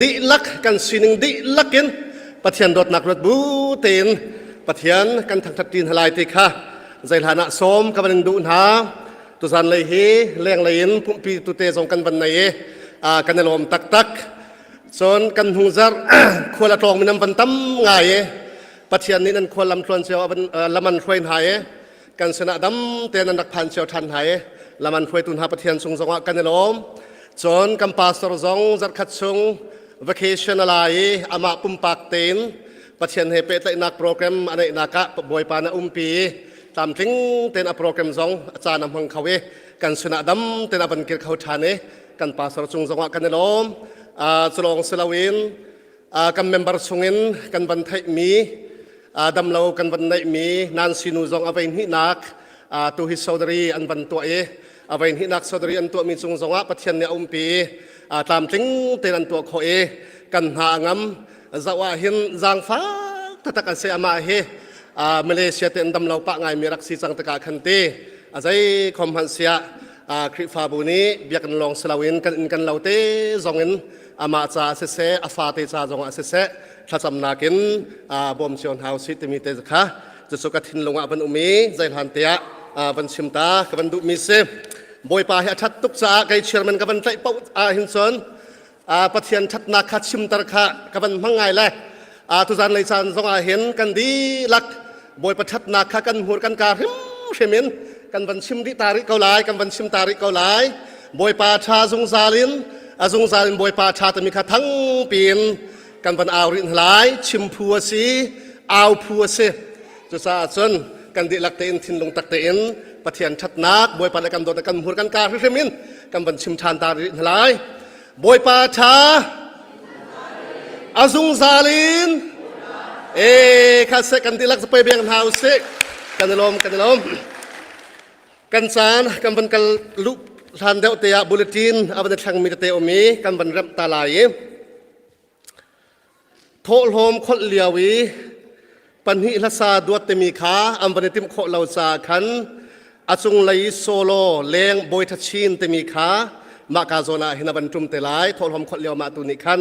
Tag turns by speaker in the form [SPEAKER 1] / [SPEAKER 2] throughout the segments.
[SPEAKER 1] Dihlak kan sining dihlak in Pathian dawtnak ruat bu tein Pathian kan thangthat ṭi hna lai ti kha zeihlan ah sawm ka van in duh hna. Tuzan lei hi lenglei in pumhpi tute zong kan van nei i kan i lawm taktak. Cun kan hnungzarh khual a tlawngmi nan van tam ngai i Pathian nih nan khual lam tluan cio lam an hruai hna i kan sinah dam tein an rak phan cio ṭhan hna i lam an hruaitu hna Pathian cung zongah kan i lawm. Cun kan pastor zong zarhkhat chung vacation a la i amah pumpak tein Pathian he pehtlaihnak program a neihnak ah Bawipa na umpi i tlamtling tein a program zong a caan a hmang kho i kan sinah dam tein a van kir kho ṭhan i kan pastor cung zongah kan i lawm. Culawng si loin kan member chungin kan van theihmi damlo kan van neihmi Nancy nu zong a vei hnihnak tu hi surgery an van tuah i a vei hnihnak surgery an tuahmi cung zongah Pathian nih a umpi i tlamtling tein an tuah khawh i kan hna a ngam zoh ah hin zaangfak taktak an si. Amah hi Malaysia te an damlo pah ngaimi rak si cang tikah khan ti a zei khom hmanh siah Khrihfabu nih biakinn lawng si loin kan inn kan lo te zong in amah caah siseh, a fate ca zongah siseh, thlacamnak in bawm cio hna usih timi te kha cucu ka thinlung ah van um i zeihlan te ah van chim ta ka van duhmi si. Bawipa hi a ṭhat tuk caah kei chairman ka van tlaih paoh ah hin cun Pathian ṭhatnak kha chimter kha ka van hmang ngai le tuzan lei caan zongah hin kan dihlak Bawipa ṭhatnak kha kan hmur kan kaa hrimhrim in kan van chim dih ta rih ko lai, kan van chim ta rih ko lai. Bawipa ṭha zungzal in, a zungzal in Bawipa ṭha timi kha thang piin kan van au rih hna lai. Chim phu a si, au phu a si. Cucaah cun kan dihlak tein, thinlung tak tein Pathian ṭhatnak, Bawipa le kan dawt kan hmur kan kaa hrimhrim in kan van chim ṭhan ta rih hna lai. Bawipa ṭha a zungzal in e kha se kan dihlak zapei beng hna usih. Kan i lawm, kan i lawm. Kan caan kan van kal luh hlan deuh te ah bulletin a van i thlangmi tete um i kan van remh ta lai i Thawhlawm kholh lio i pahnih hlasa duat timi kha an van i timh khawh lo caah khan a cunglei solo leng bawi ṭha chin timi kha mahka zawn ah hin a van ṭum te lai. Thawhlawm kholh lio mah tu nih khan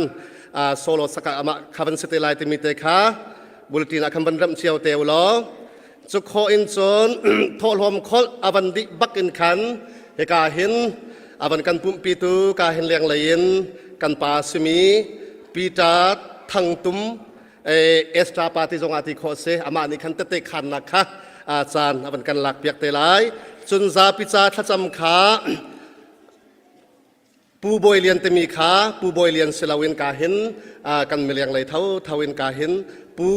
[SPEAKER 1] solo sak ah amah kha van si te lai timi te kha bulletin ah khan van remh cio te u law, cu khawh in cun thawhlawm kholh a van dih bak in khan hika hin a van kan pumhpitu ka hin lenglei in kan pa simi Peter Thangtum, Extra Party zong ah ti khawh si, amah nih khan tete khannak kha caan a van kan lak piak te lai. Cun zapi ca thlacam kha Pu Bawi Lian timi kha Pu Bawi Lian si loin ka hin kan mileng lei tho tho in ka hin Pu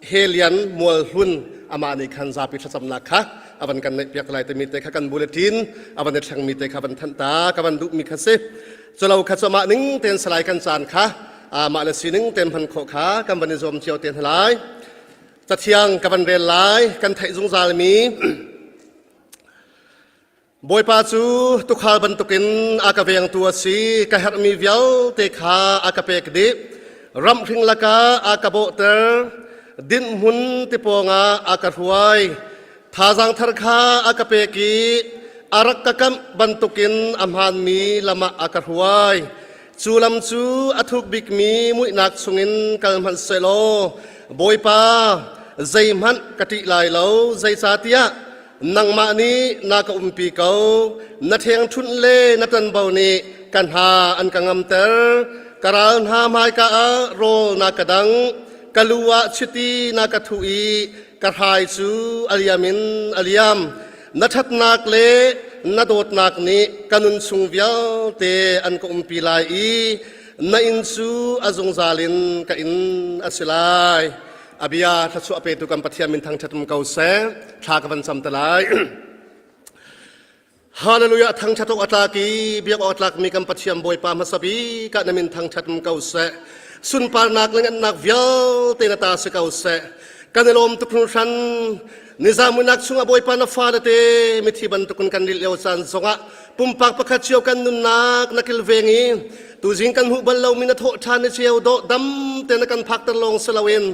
[SPEAKER 1] He Lian Mual Hlun, amah nih khan zapi thlacamnak kha a van kan neih piak lai timi te kha kan bulletin a van i thlengmi te kha van thanh ta ka van duhmi kha si. Culo kha cu amah ning tein salai kan caan kha mah le sining tein hman khawh kha kan van i zuam cio te hna lai. Cathiang ka van rel lai, kan theih zungzalmi. Bawipa cu tuukhal bantukin a ka vengtu a si, ka herhmi vialte kha a ka pek dih. Ramhring lakah a ka bawhter, dinhhmun tipawng ah a ka hruai. Thazaang thar kha a ka pek i a rak ka kamh bantukin a hmaanmi lam ah a ka hruai. Cu lam cu a thuk bikmi muihnak chungin kal hmanh sehlaw, Bawipa, zeihmanh ka ṭih lai lo, zeicahtiah nangmah nih na ka umpi ko. Na ṭhengṭhunh le na ṭanbo nih ka hna an ka ngamter. Ka ral hna hmaika ah rawl na ka dangh, ka lu ah chiti na ka thuh i ka hrai cu a liam in a liam. Na ṭhatnak le na dawtnak nih ka nun chung vialte an ka umpi lai i na inn cu a zungzal in ka inn a si lai. A bia thluachuah petu kan Pathian min thangṭhat um ko seh. Thla ka van cam te lai. Hallelujah. Thangṭhat awk a tlak i biak awk a tlakmi kan Pathian Bawipa, hmasa bik ah na min thangṭhat um ko seh. Sunparnak le ngannak vialte na ta si ko seh. Kan i lawm tuk hringhran. Nizamunak chungah, Bawipa, na fale te mithi bantukin kan ril lio caan zongah pumpak pakhat cio kan nunnak na kilveng i tuzing kan hmuh bal lomi na thawh ṭhan i ceu dawh dam te na kan phakter lawng si loin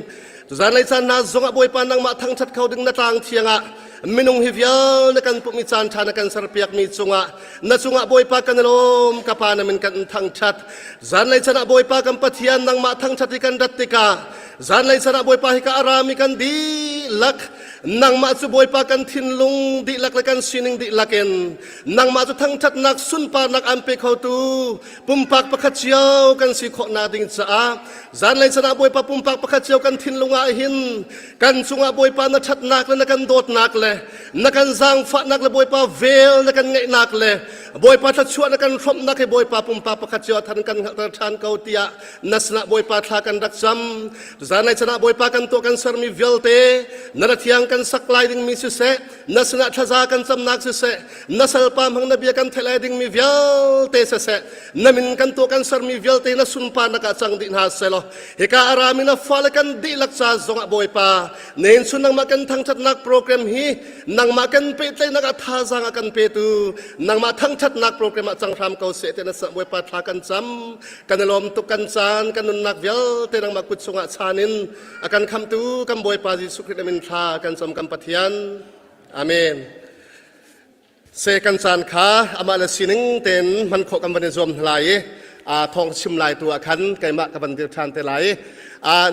[SPEAKER 1] tuzan lei caan hna zongah, Bawipa, nangmah thangṭhat kho ding na tlang thiang ah. Minung hi vial na kan pumh i caan ṭha na kan serpiakmi cungah na cungah Bawipa kan i lawm, ka Pa na min kan thangṭhat. Zanlei chan ah Bawipa kan Pathian nangmah thangṭhat i kan rat tikah zanlei chan ah Bawipa hi ka a rami kan dihlak nangmah cu Bawipa kan thinlung dihlak le kan sining dihlak in nangmah cu thangṭhatnak sunparnak an pe khotu pumpak pakhat cio kan si khawhnak ding caah zanlei chan ah Bawipa pumpak pakhat cio kan thinlung ah hin kan cungah Bawipa na ṭhatnak le na kan dawtnak le na kan zaangfahnak le Bawipa vel na kan ngeihnak le Bawipa thluachuah na kan hrawmhnak hi Bawipa pumpak pakhat cio than kan hngalhter ṭhan ko tiah na sinah Bawipa thla kan rak cam. Zanlei chan ah Bawipa kan tuah kan sermi vialte na ra thiang kan sak lai dingmi siseh na sinah thlaza kan camnak siseh na salpa hmang na bia kan theih lai dingmi vialte siseh na min kan tuah kan sermi vialte na sunparnak ah cang dih hna selaw hika a rami na fale kan dihlak ca zongah Bawipa nen chun nangmah kan thangṭhatnak program hi nangmah kan pehtlaihnak ah thazaang a kan petu nangmah thangṭhatnak program ah cang hram ko seh ti na Bawipa thla kan cam kan i lawm tuk kan caan kan nunnak vialte nangmah kut chungah chan in a kan khamtu kan Bawipa Jesuh Khrih min thla kan cam kan Pathian amen Se kan caan kha amah le sining tein hman khawh kan van i zuam hna lai i thawng chim lai tu ah khan keimah ka van dir ṭhan te lai.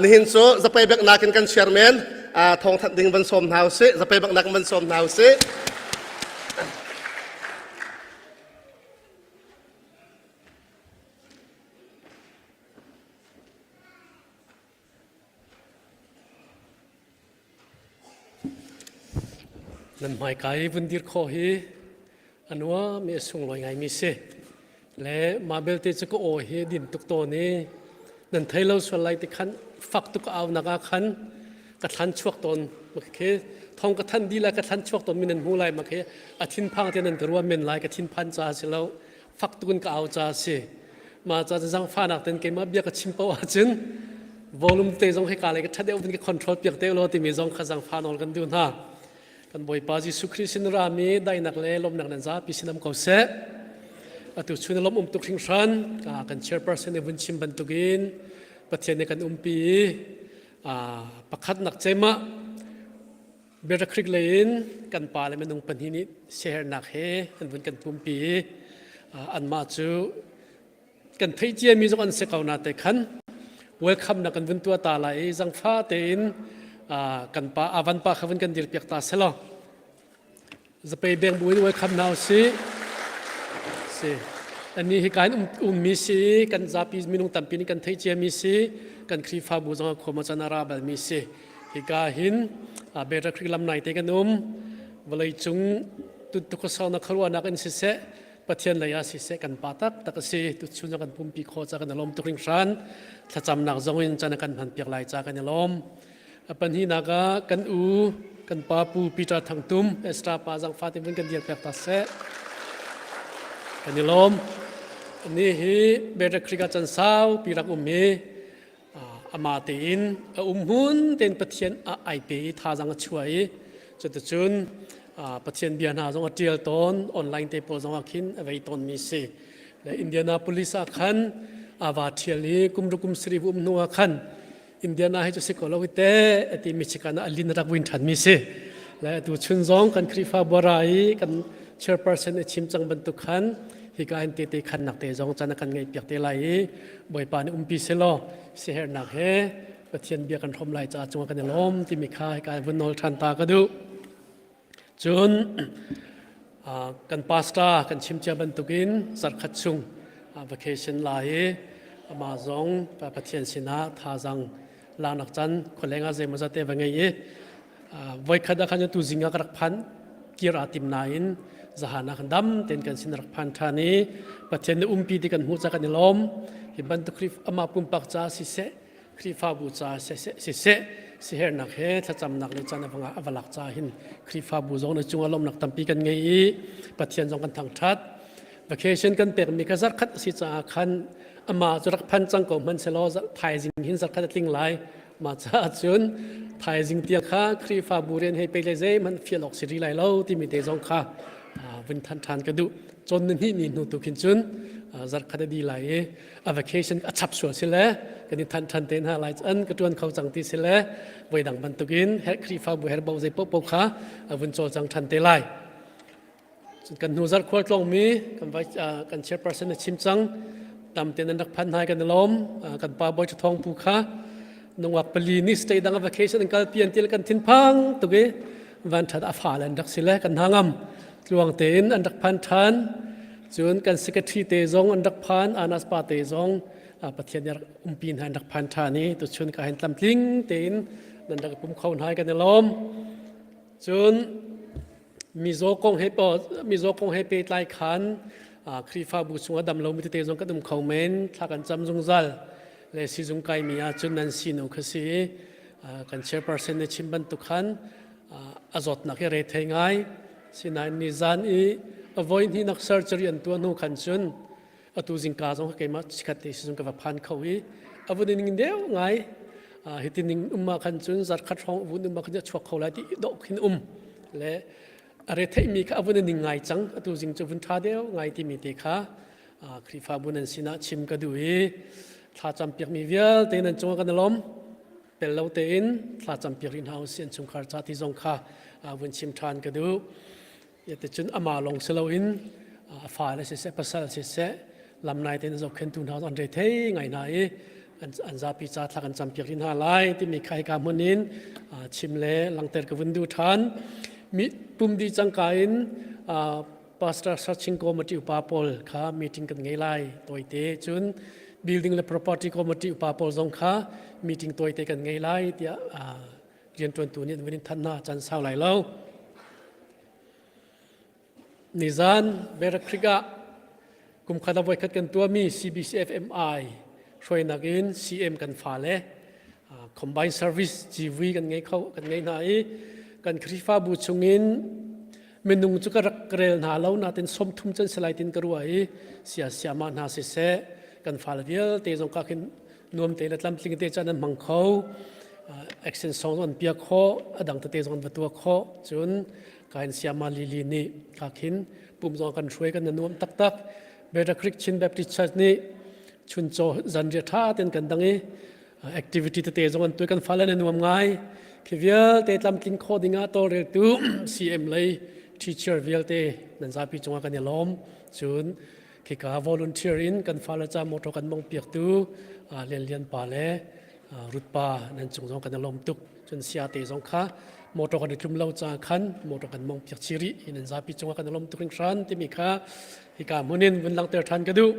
[SPEAKER 1] Nihin cu zapei biaknak in kan chairman thawng thanh ding van sawm hna usih. Zapei biaknak in van sawm hna usih.
[SPEAKER 2] Nan hmaika i vun dir khawh hi a nuam i a sunglawi ngaimi si. Le mah belte cu ka aw hi din tuk tawn i nan thei lo sual lai ti khan fak tuk ka aunak ah khan ka thlan chuak tawn. Khi thong ka than dih lai ka thlan chuak tawn mi nan hmu lai ma khi a thinphang te nan ka ruah men lai ka thinphan ca si lo fak tuk in ka au ca si. Mah ca cu zangfahnak ten keimah bia ka chim paoh ahcun volume te zong hika lei ka ṭhat deuh ka control piak te law timi zong kha zangfah nawl kan duh hna. Kan Bawipa Jesuh Khrih sin rami daihnak le lawmnak nan zapi sin am ko seh. Atu chun lawm um tuk hringhran kan chairperson nih vun chim bantukin Pathian nih kan umpi i pakhat nak cemah Biaknak Krik lei in kan pa le minung pahnih nih siaherhnak he an vun kan pumpi i anmah cu kan theih ciami zong an si ko na te khan welcome na kan vun tuah ta lai i zangfa tein kan pa avan pa kha vun kan dir piak ta selaw Zapei beng buin welcome hna usih. Si. Ani hi kain um ummi si kan zapi minung tampi nih kan theih ciami si kan Khrihfabu zong ah khuama chan a ra balmi si. Hika hin Beta Creek lam nai te kan um. Vawlei cung tuttukasau na kharuahnak in siseh Pathian lei ah siseh kan pa tak tak a si. Tuchun kan pumpi kho ca kan i lawm tuk hringhran. Thlacamnak zong in chan kan hman piak lai ca kan i lawm. A pahnihnak ah kan u kan pa Pu Peter Thang Tum Esther pa zangfa te vun kan dir piak ta seh. Kan i lawm. Ni hi Beta Creek ah can sau pi rak um i ama tein a um hmun tein Pathian a ai pe i thazang a chuah i cuticun Pathian bia hna zong a tial tawn online te pawl zong ah khin a vei tawn mi si. Le Indianapolis ah khan ava thial i kum ru kum sari um hnu ah khan Indiana hi cu si ko lo hi te ati Michigan ah alin rak win than mi si le atu chun zong kan Khrihfa buara i kan chairperson i chim cang bantuk khan hika hin te te khan nak te zong chan kan ngeih piak te lai i Bawipa nih umpi selaw sihernak he Pathian bia kan hrom lai ca cungah kan i lawm timi kha hika vun nawl than ta ka duh Cun kan pastor kan chim cia bantukin zarkhat chung vacation la i amah zong Pathian sinah thazaang laknak can khualeng ah zeimawzat te va ngei i voikhat ah khan tu zing ah ka rak phan kir aa tim nain zahan ah khan dam tein kan sin rak phan ṭhan i Pathian nih umpi ti kan hmuh ca kan i lawm hi bantuk amah pumpak ca siseh Khrihfabu ca siseh sihernak he thlacamnak le caan a va lak ca hin Khrihfabu zong na cungah lawmnak tampi kan ngei i Pathian zong kan thangṭhat. Vacation kan pekmi kha zarkhat a si caah khan amah cu rak phan cang ko hmanh selaw thaizing hin zarkhat a tling lai. Mah caah cun thaizing tiang kha Khrihfabu rian hei pe le zeihmanh fial awk si rih lai lo timi te zong kha vun than ṭhan ka duh. Cawn ni hnih ni hnu tu khin cun Zarh khat a di lai i a vacation a chap sual si le kan i than than te hna lai an ka tuan kho cang ti si le voi dang bantukin her Khrihfabu her bo zei popo kha a vun cawlcang than te lai. Kan hnu zarh khual tlawngmi kan vice kan chairperson a chim cang tam ten an rak phan hai kan lawm kan pa boy thong pu kha nungak pali ni state dang a vacation an kal pian til kan thinphang tuk i van that a fa le an rak si le kan hna ngam tluang tein an rak phan than cun kan secretary te zong an rak phan anas pa te zong pathian nih rak umpi hna an rak phan than i tuchun ka hin tlamtling tein nan rak pum kho hna kan i lawm cun Mizaw kong he mizaw kong he pehtlai khan Khrihfabu chungah dam lomi tete zong kan um kho men thla kan cam zungzal le sizung kaimi ahcun nan sinu kha si kan chairperson nih chim bantuk khan a zawtnak hi rethei ngai sinain nizan i a voi hnihnak surgery an tuah hnu khan cun atu zingka zong keimah chikkhat te sizung ka va phan kho i a vun ning deuh ngai hitin ning um ah khan cun zarkhat hrawng vun um ah khan chuak kho lai ti dawh khin um le a re theihmi kha a vun ning ngai cang atu zing cu vun tha deuh ngai timi te kha Khrihfabu nan sinah chim ka duh i thla cam piakmi vialte nan cungah kan lawm pel lo tein thla cam piak rih hna usih an chungkhar ca ti zong kha vun chim ṭhan ka duh Ticun amah lawng si loin a fale siseh pasal siseh lamnai tein zohkhentu hna an re thei ngai hna i an zapi ca thla kan campiak rih hna lai timi kha hika hmun in chim le langhter ka vun duh ṭhan. Mi pum dih cangka in Pastor Searching Committee upa pawl kha meeting kan ngei lai tawite cun building le property committee upa pawl zong kha meeting tawite kan ngei lai tiah rianṭuantu nih an vun in thanh hna caan sau lai lo. Nizan Vera Creek ah kum khat a voikhat kan tuahmi CBCFMI hruainak in CM kan fale combined service GV kan ngei kho kan ngei hna i kan Khrihfabu chungin minung cu ka rak rel hna lo natin 30 can si lai tin ka ruah i sia siama hna siseh kan fale vialte zong ka khin nuam te le tlamtling te caan an hmang kho action song an pia kho adang tete zong an va tua kho cun kain siama lili nih ka khin pum zong kan hruai kan nuam taktak Beta Creek Chin Baptist Church nih chunchaw zanriah tha ten kan dang i activity tete zong an tuai kan fale na nuam ngai khi vialte tlamtling kho dingah tawlreltu CM lei teacher vialte nan zapi cungah kan i lawm cun Khika volunteer in kan fale ca motor kan mong piaktu Lian Lian pa le Ruth pa nan cung zong kan i lawm tuk. Cun sia te zong kha motor kan i tlum lo ca khan motor kan mong piak chiri hi nan zapi cungah kan i lawm tuk hringhran timi kha hika hmun in vun langhter ṭhan ka duh.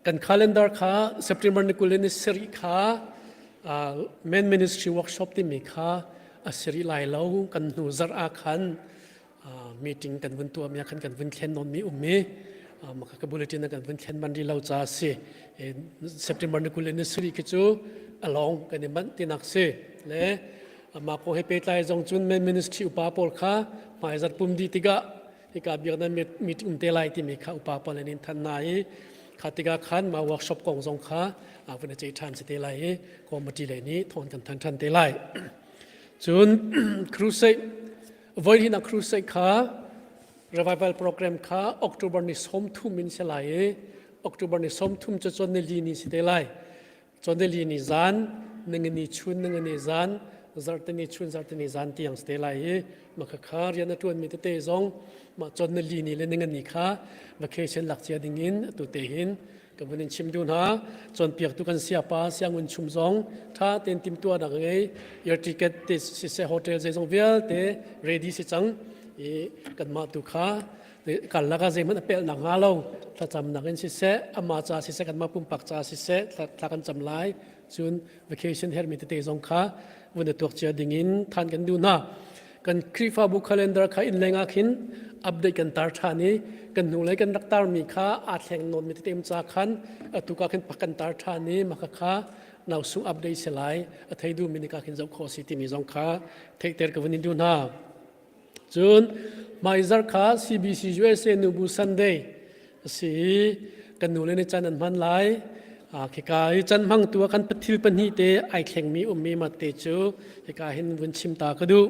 [SPEAKER 2] Kan calendar kha September ni 20 ni sarih kha Men Ministry Workshop timi kha a siri lai lo kan hnu zarh ah khan meeting kan vun tuah mi khan kan vun thlen nawn mi um mi maka ka bulletin kan vun thlen man ri lo cha si September ni 20 ni sarih khi cu along kan i manh tinak si le ma ko he pehtlai zong cun men ministry upa pawl kha hmaizat pum di tikah hika biaknak meeting um te lai timi kha upa pawl an in than na i kha tikah khan ma workshop kong zong kha vun i ceih ṭhan si te lai i committee lei nih thawng kan than ṭhan te lai cun crusade voi hinak crusade kha revival program kha October ni 30 in si lai i October ni 30 cu cun nili ni si te lai Cun ni zan, ningani chun, ningani zan, zarhteni chun, zarhteni zan tiang si te lai i maka kha rian a ṭuanmi tete zong mah cun nili ni le ningani kha vacation lak cia ding in atu te hin ka vun in chim duh hna. Cawnpiaktu kan siapa sianginn chum zong ṭha tein timhtuahnak a ngei. Air ticket te siseh hotel zeizong vialte ready si cang i kanmah tu kha karlak ah zeihmanh a pelh nak hnga lo thlacamnak in siseh amah ca siseh kanmah pumpak ca siseh thla kan cam lai cun vacation hermi tete zong kha vun i tuak cia ding in than kan duh hna kan Khrihfabu calendar kha inn leng ah khin update kan tar ṭhan i kan hnulei kan rak tarmi kha aa thleng nawnmi tete um ca khan atu ka khin pak kan tar ṭhan i maka kha nau sung update si lai a thei duhmi nih ka khin zoh khawh si timi zong kha theihter ka vun in duh hna Cun hmaizarh kha CBC USA Nubu Sunday a si i kan nule nih can an hman lai. Khika i can hmangtu ah kan thil pahnih te ai thlengmi ummi matte cu hika hin vun chim ta ka duh.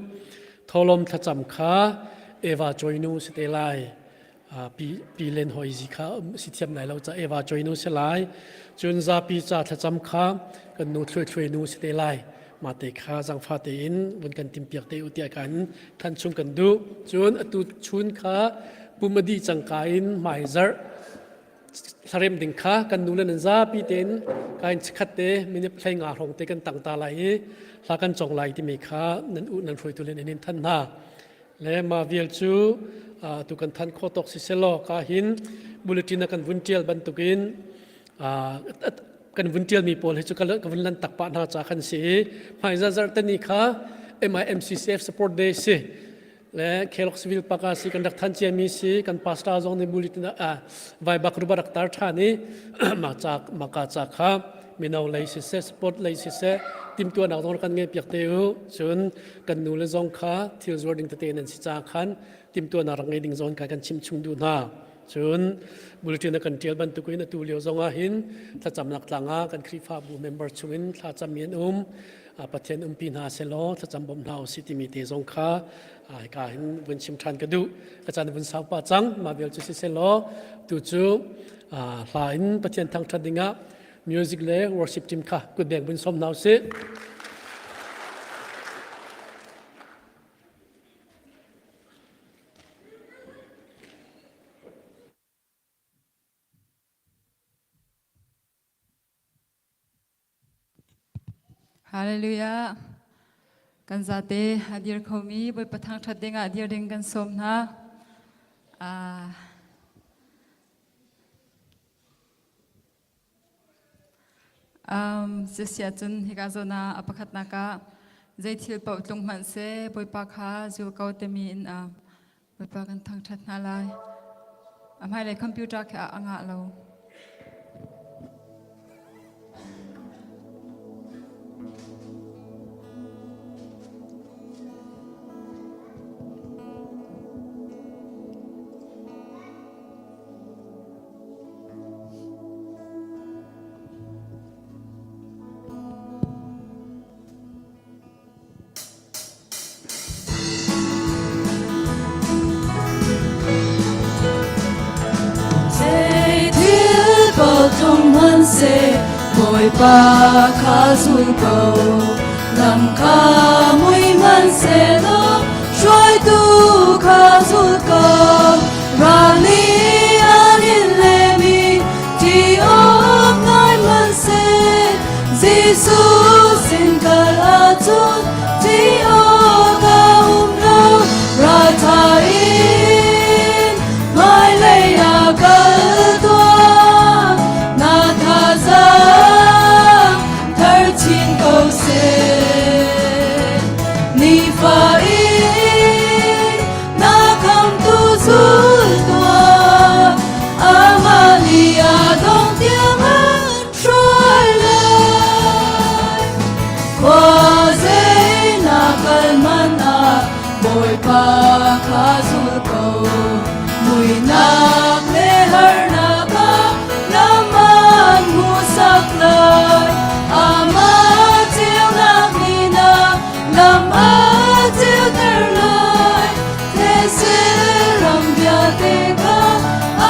[SPEAKER 2] Tholom thlacam kha Eva Joinu si te lai. Pi pi len hoi zi kha si thiam lai lo ca Eva choi nu si lai. Cun zapi ca thlacam kha kan nu thluai thluai nu si te lai. Ma te kha zangfa tein vun kan timpiak te u tiah kan than chung kan duh. Cun atu chun kha pumadi cangka in hmai zarh thlarem ding kha kan nu le nan zapi tein kain chikhat te minute hlei nga hrong te kan tang ta lai i hla kan cong lai timi kha nan u nan hruaitu len in than hna le ma vial cu tu kan than kho tok si selaw ka hin bulletin a kan vun tial bantukin kan vun tial mi pawl hi cu ka vun lan tak pa hna cha khan si i hmai zar te ni kha MIMCCF support day si le Kellogg Civil Park ah si kan rak than ciami si kan pastor zong nih bulletin ah vai bak ruba rak tar than i ma cha maka cha kha mino lei siseh sport lei siseh timtuanak zong kan ngei piak te u cun kan nu le zong kha thil zuar ding tete nan si ca khan timtuanak rak ngei ding zong kha kan chim chung duh hna cun bulletin a kan tial bantukin atu lio zong ah hin thlacamnak tlang ah kan Khrihfabu member chungin thlacam mi an um Pathian umpi hna selaw thlacam bawm hna usih timi te zong kha hika hin vun chim ṭhan ka duh ka caan vun sau pah cang mah vial cu si selaw tu cu hla in Pathian thangṭhat dingah music le worship team kha kutbeng vun sawm hna usih.
[SPEAKER 3] Hallelujah. Kan zate a dir khomi Bawipa thangṭhat dingah dir ding kan sawm hna. Sisia cun hika zawn ah a pakhatnak ah zei thil paoh tlung hmanh seh Bawipa kha zul ko timi in Bawipa kan thangṭhat hna lai. A hmailei computer khi a ngah lo.
[SPEAKER 4] Bawipa kha zul ko lam kha mui hmanhsehlaw hruaitu kha zul ko rali an in lemi ti awk ngai hmanhseh Jesuh sin kal ahcun ti awk a um lo raltha in hmailei ah kal tuah na thazaang thar chin ko seh nifa in na khamtu zul tuah amah nih a dong tiang an hruai lai khua zei na kal man ah Bawipa kha zul ko muinak le harnak ah lam an hmuhsak lai amah ceunak nih na lam a ceuter lai these ram vialte kha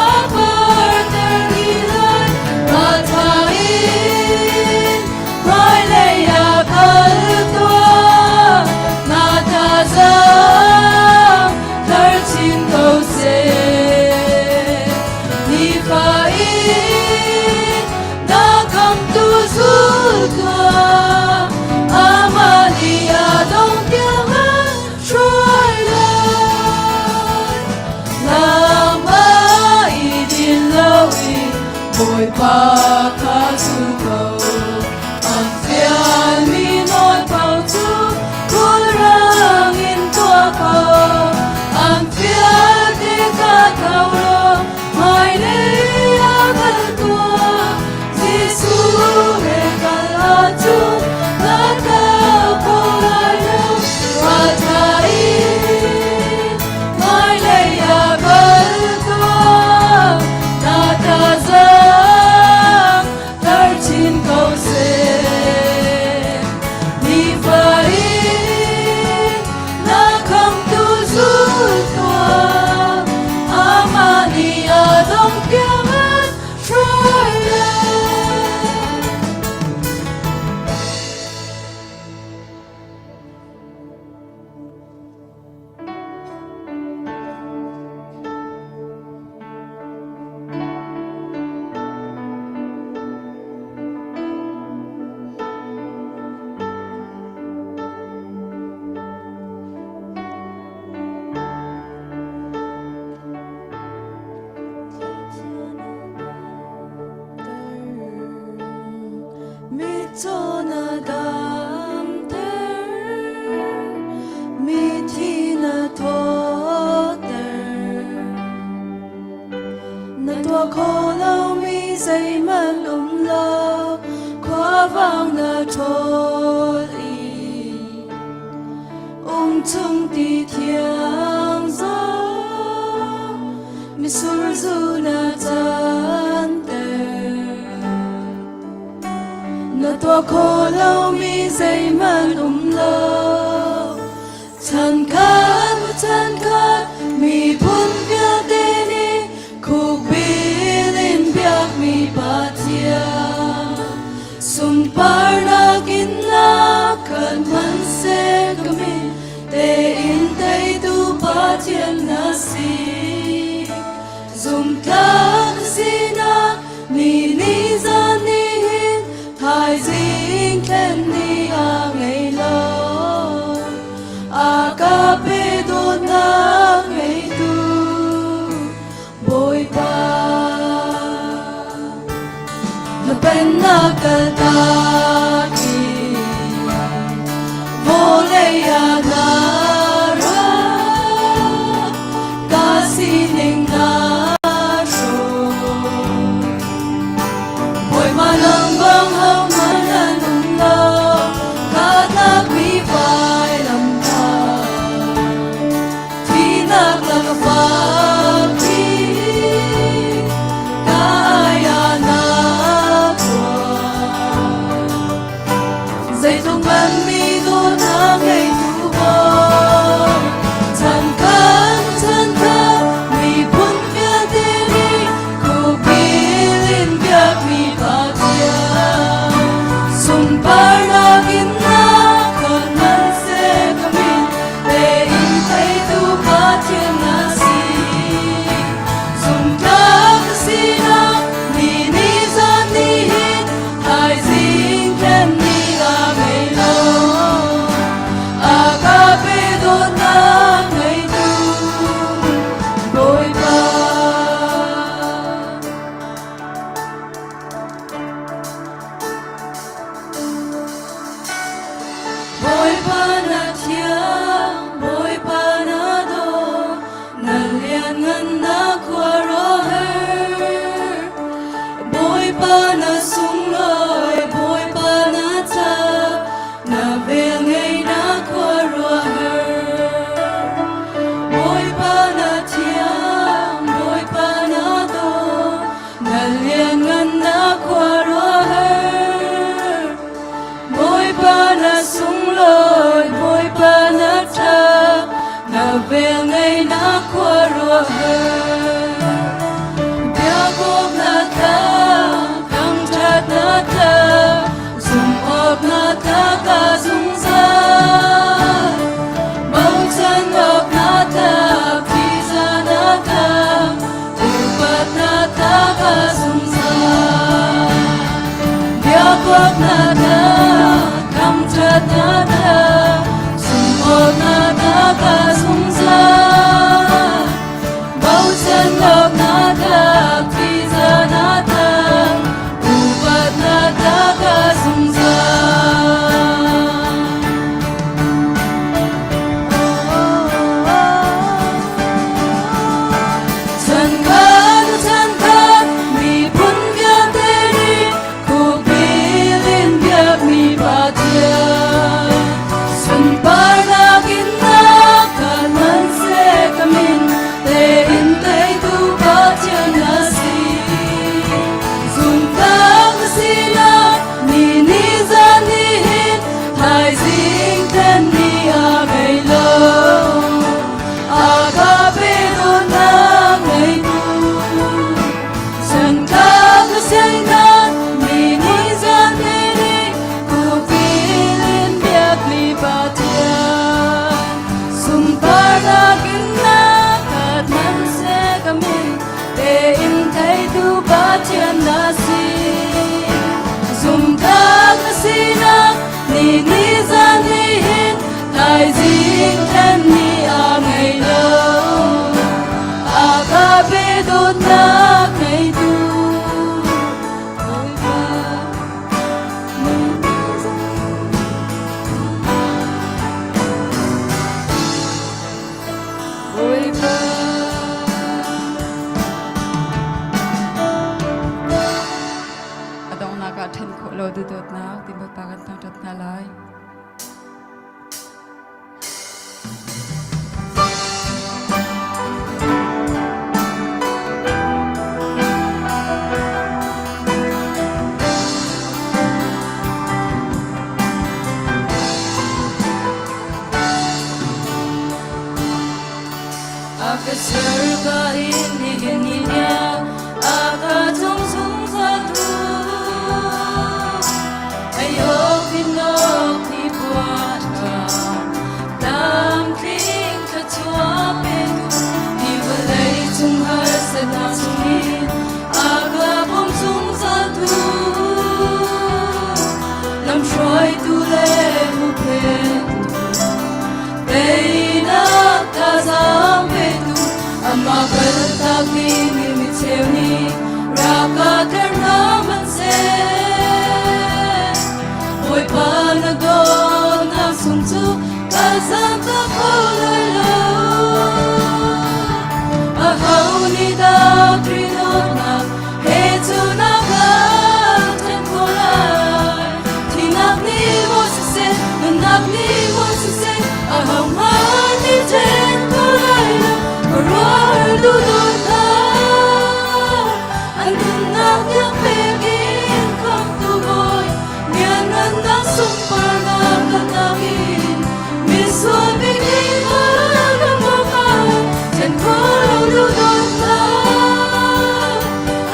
[SPEAKER 4] a parter dih lai raltha in hmailei ah kal tuah na thazaang. Mitcaw na damter, mithi na thawter. Na tuah khawh lomi zeihmanh um lo, khuavang na ṭhawl i ung chung ti thiang zong mitsur zu na canter. Na tuah khawh lomi zeihmanh um lo, Chankhat chankhat miphun vialte nih khukbil in biakmi Pathian sunparnak in lak khan hmanhseh ka min tein teitu Pathian na si. Zumtlak na sinak ni ni zan ni hin thaizing thlen ni a ngei lo. A ka pe dawtnak ngeitu Bawipa. Na pennak kaltak in vawlei ah na ra, ka sining na hrawm. Bawipa nang bang hohmanh an um lo, ka tlakmi vailamtah. Thihnak lak a fakpi, ka ai ah na tuah. Zeitluk nganmi dawtnak ngeitu Bawi, chan khat miphun vialte nih khukbil in biakmi Pathian. Sunparnak in na khat hmanhseh ka min tein teitu Pathian na si. Zumtlak na sinak ni ni zan ni hin thaizing thlen ni a ngei lo. A ka pe dawtnak ngeitu Bawipa. Bawipa na thiang, Bawipa na daw, na lianngan na khuaruahhar. Bawipa na sunglawi, Bawipa na ca, na velngei na khuaruahhar. Bawipa na thiang, Bawipa na daw, na lianngan na khuaruahhar. Bawipa na sunglawi, Bawipa na ṭha, na velngei na khuaruahhar. Biakawk na tla, thangṭhat na tla, zumh awk na tla ka zungzal. Bochan awk na tla, ṭihzah na tla, upat na tla ka zungzal. Biakawk na tla, thangṭhat na tla, zumh awk na tla ka zungzal.
[SPEAKER 3] donghnak ah ṭhen khawh lo duhdawtnak ti Bawipa kan thangṭhat hna lai.
[SPEAKER 4] A ka ser ka in nihin ni tiang a ka cung zungzal tu. Ayok inok ni puata tlamtling thluachuah petu hi vawlei cung harsatnak chungin a ka bawm zungzal tu. Lamhruaitu le huphentu Teinak thazaang petu amah kaltak ding in mi cheu nih rak ka tler hna hmanhseh. Bawipa na dawtnak sung cu ka zaangfah kho lai lo. Aho nih dah Khrih dawtnak he cu na kan ṭhen khawh lai? Thihnak nih maw siseh, nunnak nih maw siseh, ahohmanh nih ṭhen kho lai lo, khuaruahhar duhdawtnak. An nunnak tiang pek in khamhtu Bawi, lianngannak sunparnak kaltak in, misual bik nih kan hmuh ṭhen kho lo duhdawtnak.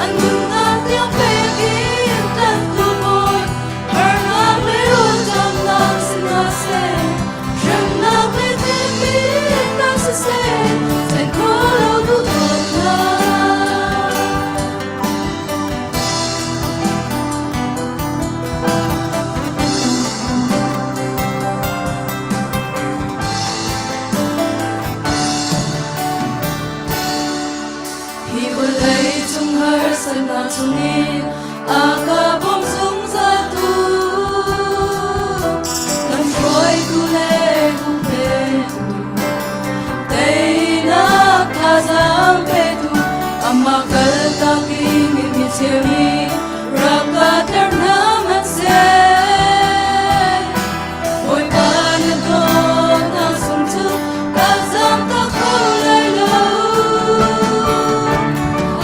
[SPEAKER 4] An nunnak tiang pek in tlanhtu Bawi, harnak le ruahcamnak si hna seh, hremnak le thihpitnak siseh, ṭhen kho lo duhdawtnak. Hi vawlei cung harsatnak chungin a ka bawm zungzaltu lamhruaitu le huhphentu teinak thazaang petu amah kaltak in mi cheu nih rak ka tler hna hmanhseh Bawipa na dawtnak sung cu ka zamtak kho lai lo.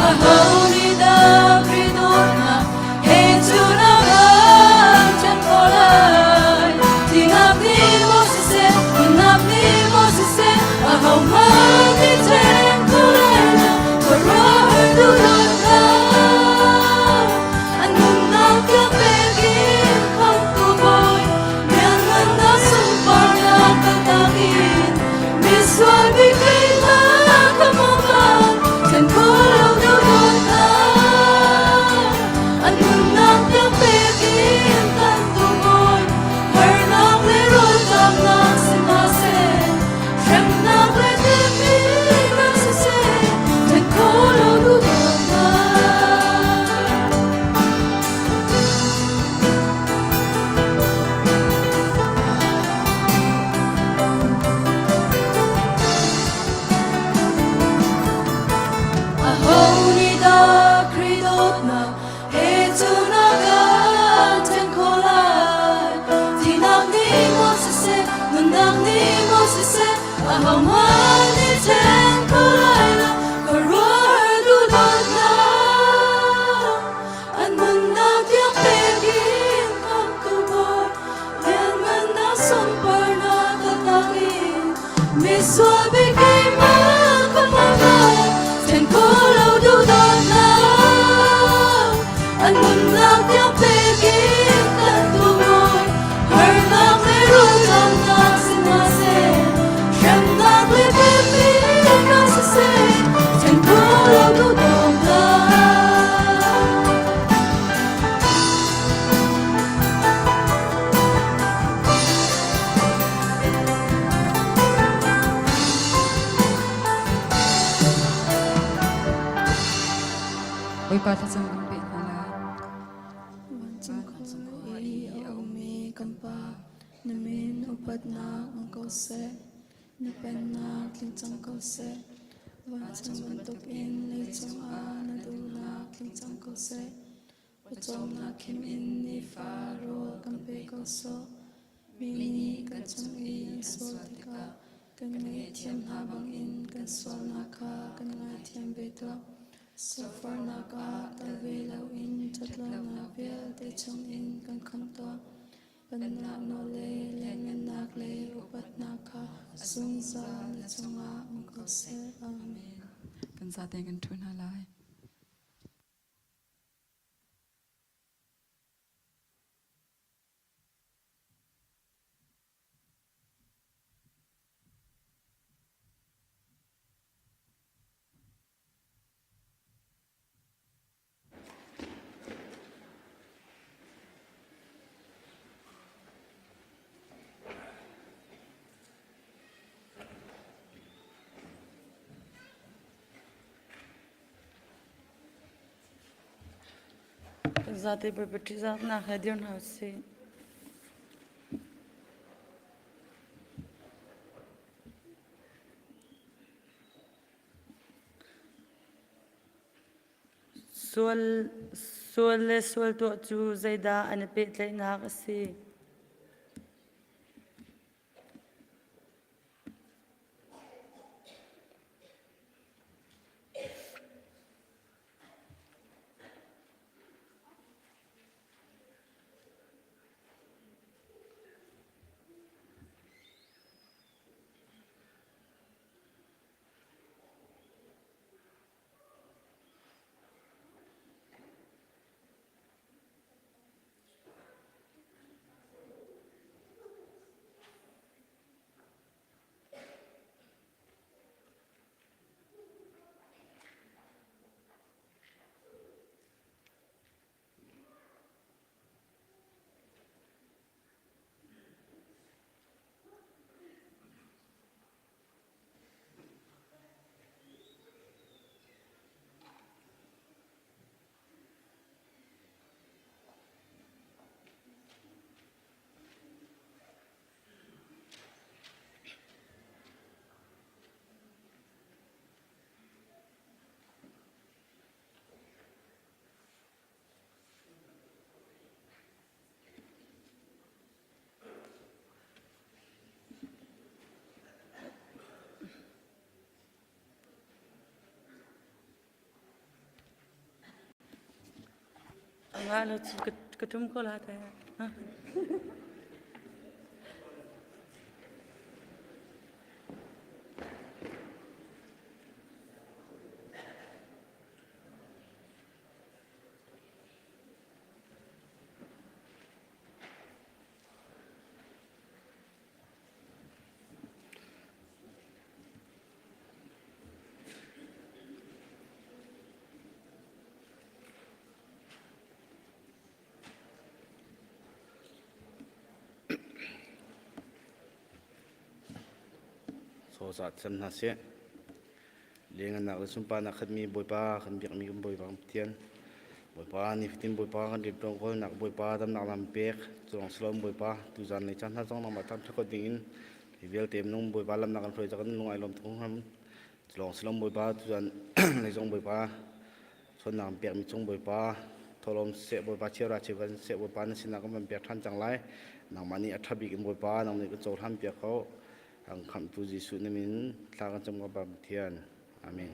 [SPEAKER 4] Aho nih dah Khrih dawtnak he cu na kan ṭhen khawh lai? Thihnak nih maw siseh, nunnak nih maw siseh, ahohmanh nih ṭhen kho lai lo. Khuaruahhar duhdawtnak an nunnak tiang pek in khamhtu Bawi lianngannak sunparnak kaltak in misual bik keimah ka mawhnak then khawh lo duhdawtnak an nunnak tiang pek in tlanhtu Bawi harnak le rawlṭamnak si hna seh hremnak le temhinnak siseh then khawh lo duhdawtnak. Aho nih dah Khrih dawtnak he cu na kan ṭhen khawh lai? Thihnak nih maw siseh, nunnak nih maw siseh, ahohmanh nih ṭhen kho lai lo, khuaruahhar duhdawtnak. An nunnak tiang pek in khamhtu Bawi, lianngannak sunparnak kaltak in, misual bik keimah ka hmuh then khawh lo duhdawtnak. An nunnak tiang pek in tlanhtu Bawi, harnak le ruahchannak si hna seh, hremnak le temhinnak siseh, then khawh lo duhdawtnak.
[SPEAKER 3] Bawipa thlacam kan peh hna lai.
[SPEAKER 5] Vancung khua i a ummi kan Pa, na min upatnak um ko seh. Na pennak tling cang ko seh. Vancung bantukin leicung ah na duhnak tling cang ko seh. Pawcawmnak khim in nifa rawl kan pe ko sawh. Mi nih kan cung i an sual tikah kan ngaihthiam hna bangin kan sualnak kha kan ngaithiam ve tuah. Sifahnak ah tel ve loin ṭhatlonak vialte chungin kan khamh tuah. Pennak nawl le lianngannak le upatnak kha zungzal na cungah um ko seh. Amen.
[SPEAKER 3] Kan zaten kan ṭhu hna lai.
[SPEAKER 4] Zate Bawipa ṭihzahnak he dir hna usih. Sual, sual le sual tuah cu zeidah an i pehtlaihnak a si? Nga lo cu ka ṭum ko la te.
[SPEAKER 6] Sawsah cem hna seh. Lengannak le sunparnak khatmi Bawipa kan biakmi kan Bawipa Pathian. Bawipa nifatin Bawipa kan rianṭuan kawlnak Bawipa damnak lam pek culong silom Bawipa tuzan lei caan hna zong nangmah tham ṭhakot ding in hi vialte minung Bawipa lamnak kan hruai kan lung ai lawm tuk hram culong silom Bawipa tuzan lei zong Bawipa chawnnak an pekmi cung Bawipa tholom seh Bawipa chiara cheu kan seh Bawipa na sinah kan van pek ṭhan cang lai nangmah nih a ṭha bik in Bawipa nang nih kan cohlan piak ko Ang khamhtu Jesuh na min thla kan cam ka Pathian. Amen.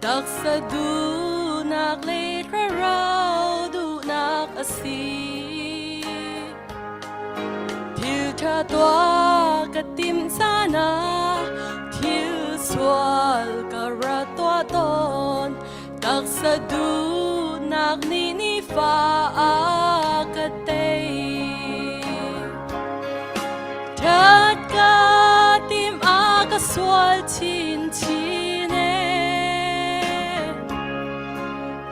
[SPEAKER 4] Taksa duhnak le thlarau duhnak a si. Thil ṭha tuah ka timh caan ah thil sual ka ra tuah tawn. Taksa duhnak nih nifa a ka tei. Ṭhat ka tim a ka sual chinchin ee.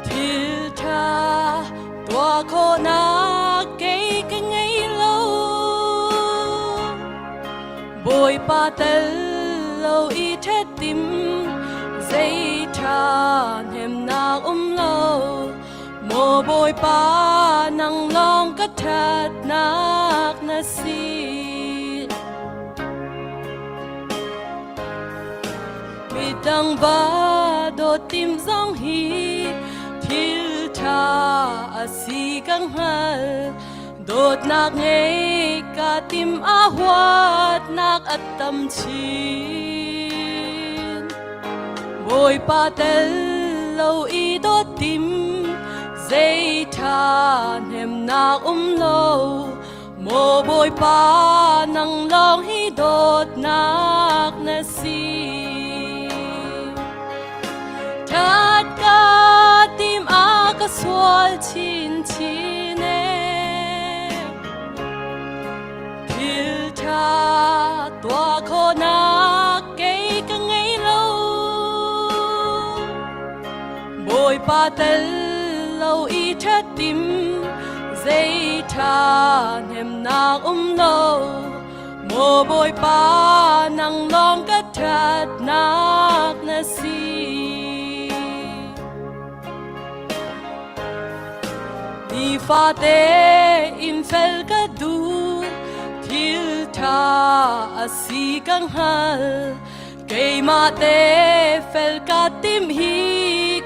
[SPEAKER 4] Thil ṭha tuah khawhnak kei ka ngei lo. Bawipa tel lo i ṭhet tim zei ṭha hnemnak um lo. Maw Bawipa nang lawng ka ṭhatnak na si. Midang va dawt tim zong hi thil ṭha a si ka hngal. Dawtnak ngei ka tim a huatnak a tam chin. Bawipa tel lo i dawt tim zei ṭha hnemnak um lo. Maw Bawipa nang lawng hi dawtnak na si. Ṭhat ka tim a ka sual chinchin ee. Thil ṭha tuah khawhnak kei ka ngei lo. Bawipa tel lo i ṭhat tim zei ṭha hnemnak um lo. Maw Bawipa nang lawng ka ṭhatnak na si. Nifate in fel ka duh, thil ṭha a si ka hngal. Keimah te fel ka tim hi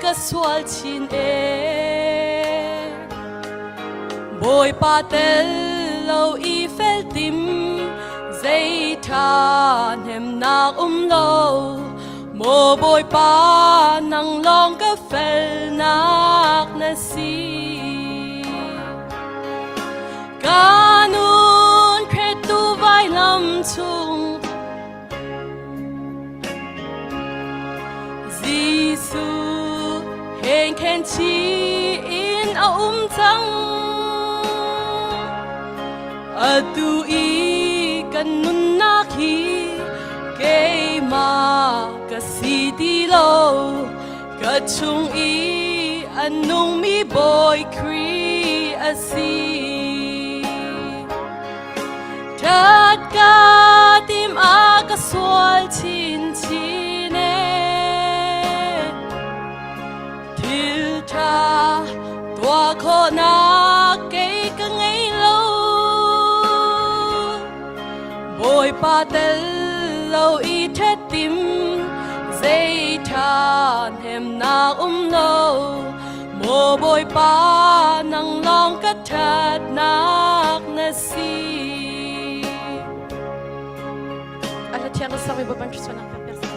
[SPEAKER 4] ka sual chin ee. Bawipa tel lo i fel tim, zei ṭha hnemnak um lo. Maw Bawipa nang lawng ka felnak na si. Ka nun hretu vailam chung Jesuh heng khen chi in a um cang. Atu i kan nunnak hi keimah ka si ti lo. Ka chung i a nungmi Bawi Khrih a si. Ṭhat ka tim a ka sual chinchin ee. Thil ṭha tuah khawhnak kei ka ngei lo. Bawipa tel lo i ṭhet tim zei ṭha hnemnak um lo. Maw Bawipa nang lawng ka ṭhatnak na si.
[SPEAKER 5] A hla thiang na sakmi Bawipa thluachuahnak pek piak seh.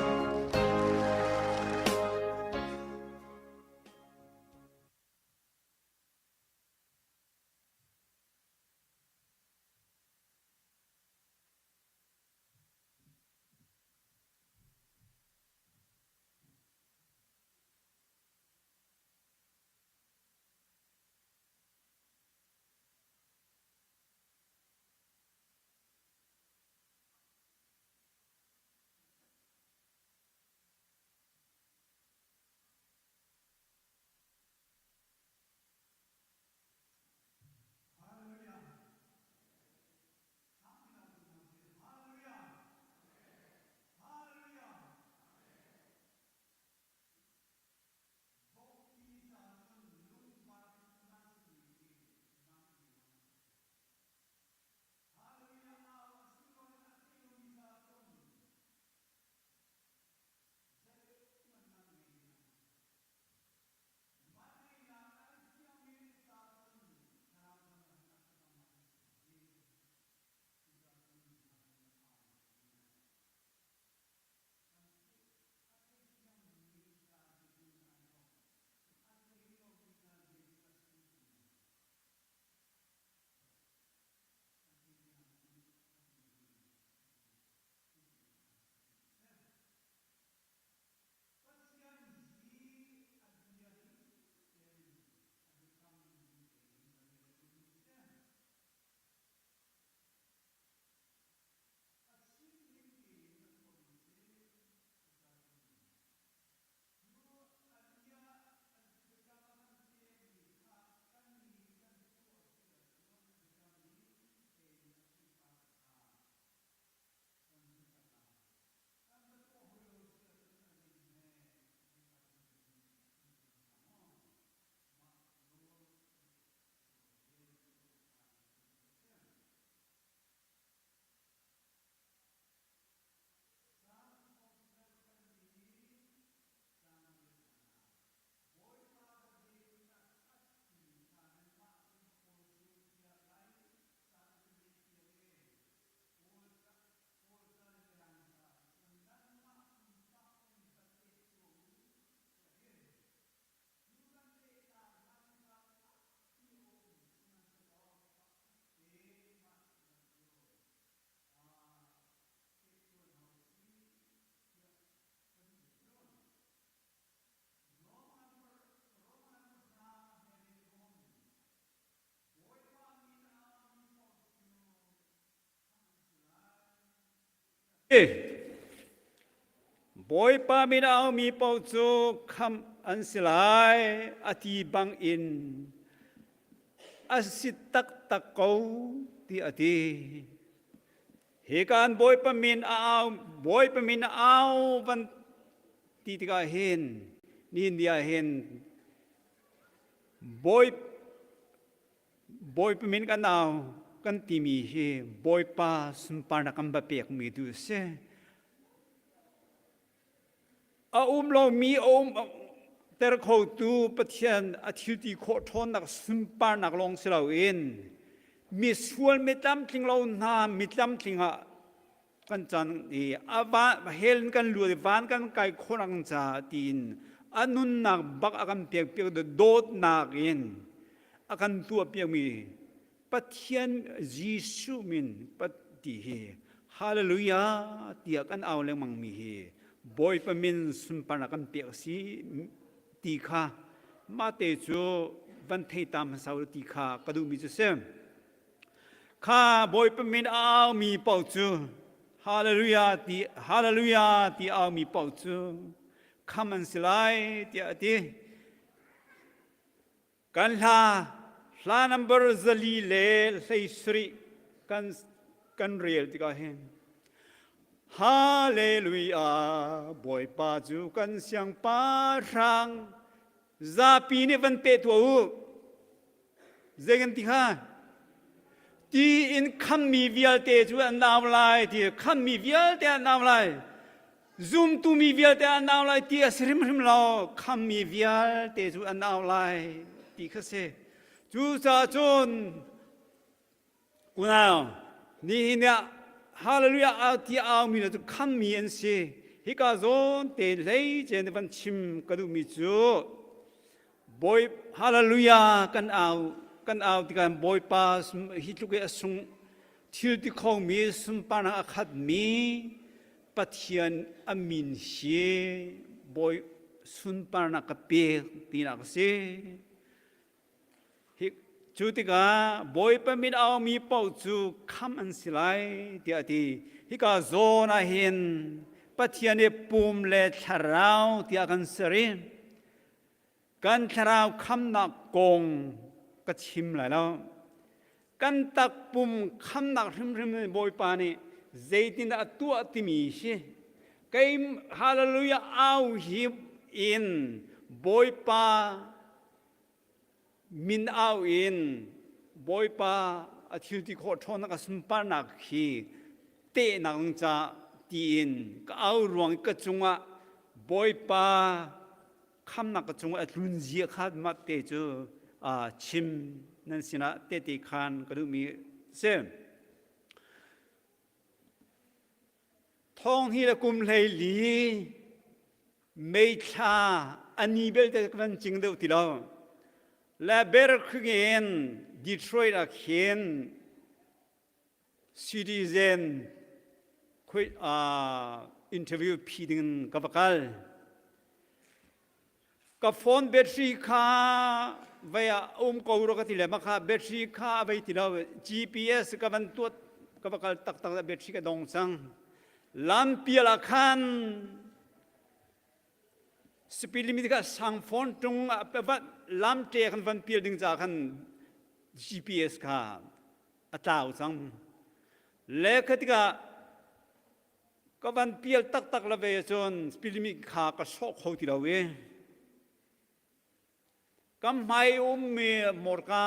[SPEAKER 7] Bawipa min a aumi paoh cu khamh an si lai a ti bangin a si taktak ko ti a ti. Hi kan Bawipa min a au Bawipa min a au van ti tikah hin nihin ni ah hin Bawi Bawipa min kan au kan timi hi Bawipa sunparnak kan va pekmi tu a si. A um lomi a um ter khotu Pathian a thil ti khawh ṭhawnnak sunparnak lawng si loin misual mi tlamtling lo hna mi tlamtling ah kan can i a va hell in kan luat i van kan kai khawh nak ca tiin a nunnak bak a kan pek piak dawtnak in a kan tuah piakmi Pathian Jesuh min ti hi hallelujah tiah kan au lengmang mi hi Bawipa min sunparnak kan pek si ti kha mah te cu van thei ta hmasa ti kha ka duhmi cu si. Kha Bawipa min a aumi paoh cu Hallelujah ti Hallelujah ti aumi paoh cu kham an si lai tiah a ti. Kan hla hla number 437 kan kan rel tikah hin Hallelujah Bawipa cu kan siangpahrang zapi nih van peh tuah u. Zei kan ti kha? Ti in khammi vialte cu an au lai ti khammi vialte an au lai. Zumtu mi vialte an au lai ti a si hrimhrim lo. Khammi vialte cu an au lai ti kha si. Cucaah cun Unau, nihin ah hallelujah au ti aumi na cu khammi an si. Hika zawn te hleice na van chim ka duhmi cu Bawi hallelujah kan au kan au tikah Bawipa hi tluk i a sung thil ti khomi sunparnak a khatmi Pathian a min hi Bawi sunparnak ka pek tinak a si. Hi, cu tikah Bawipa min aumi paoh cu kham an si lai tiah a ti. Hika zawn ah hin Pathian i pum le thlarau tiah kan ser i kan thlarau khamnak kong ka chim lai lo. Kan takpum khamnak hrimhrim nih Bawipa nih zeitindah a tuah timi hi kei hallelujah au hi in Bawipa Min au in Bawipa a thil ti khawh ṭhawnnak a sunparnak hi tehnak ding ca tiin ka au ruang ka cungah Bawipa khamnak ka cungah a tlun zia kha mah te cu chim nan sinah tehte khan ka duhmi si. Thong hi le kum 14 May thla a ni belte ka van cing deuh ti lo. Le Bear in Detroit ah khin citizen uh, interview phi ding ka va kal. Ka phone battery kha vei ah um ko ro ka ti le ma kha battery kha a vei ti lo GPS ka van tuat ka va kal taktak battery ka dong cang. Lampial ah khan speed limit kha sang phone tung lam ṭe khan van pial ding ca khan GPS kha a tlau cang. Le kha tikah ka van pial taktak la ve cun speed limit kha ka sawh kho ti lo i Ka hmai ummi morka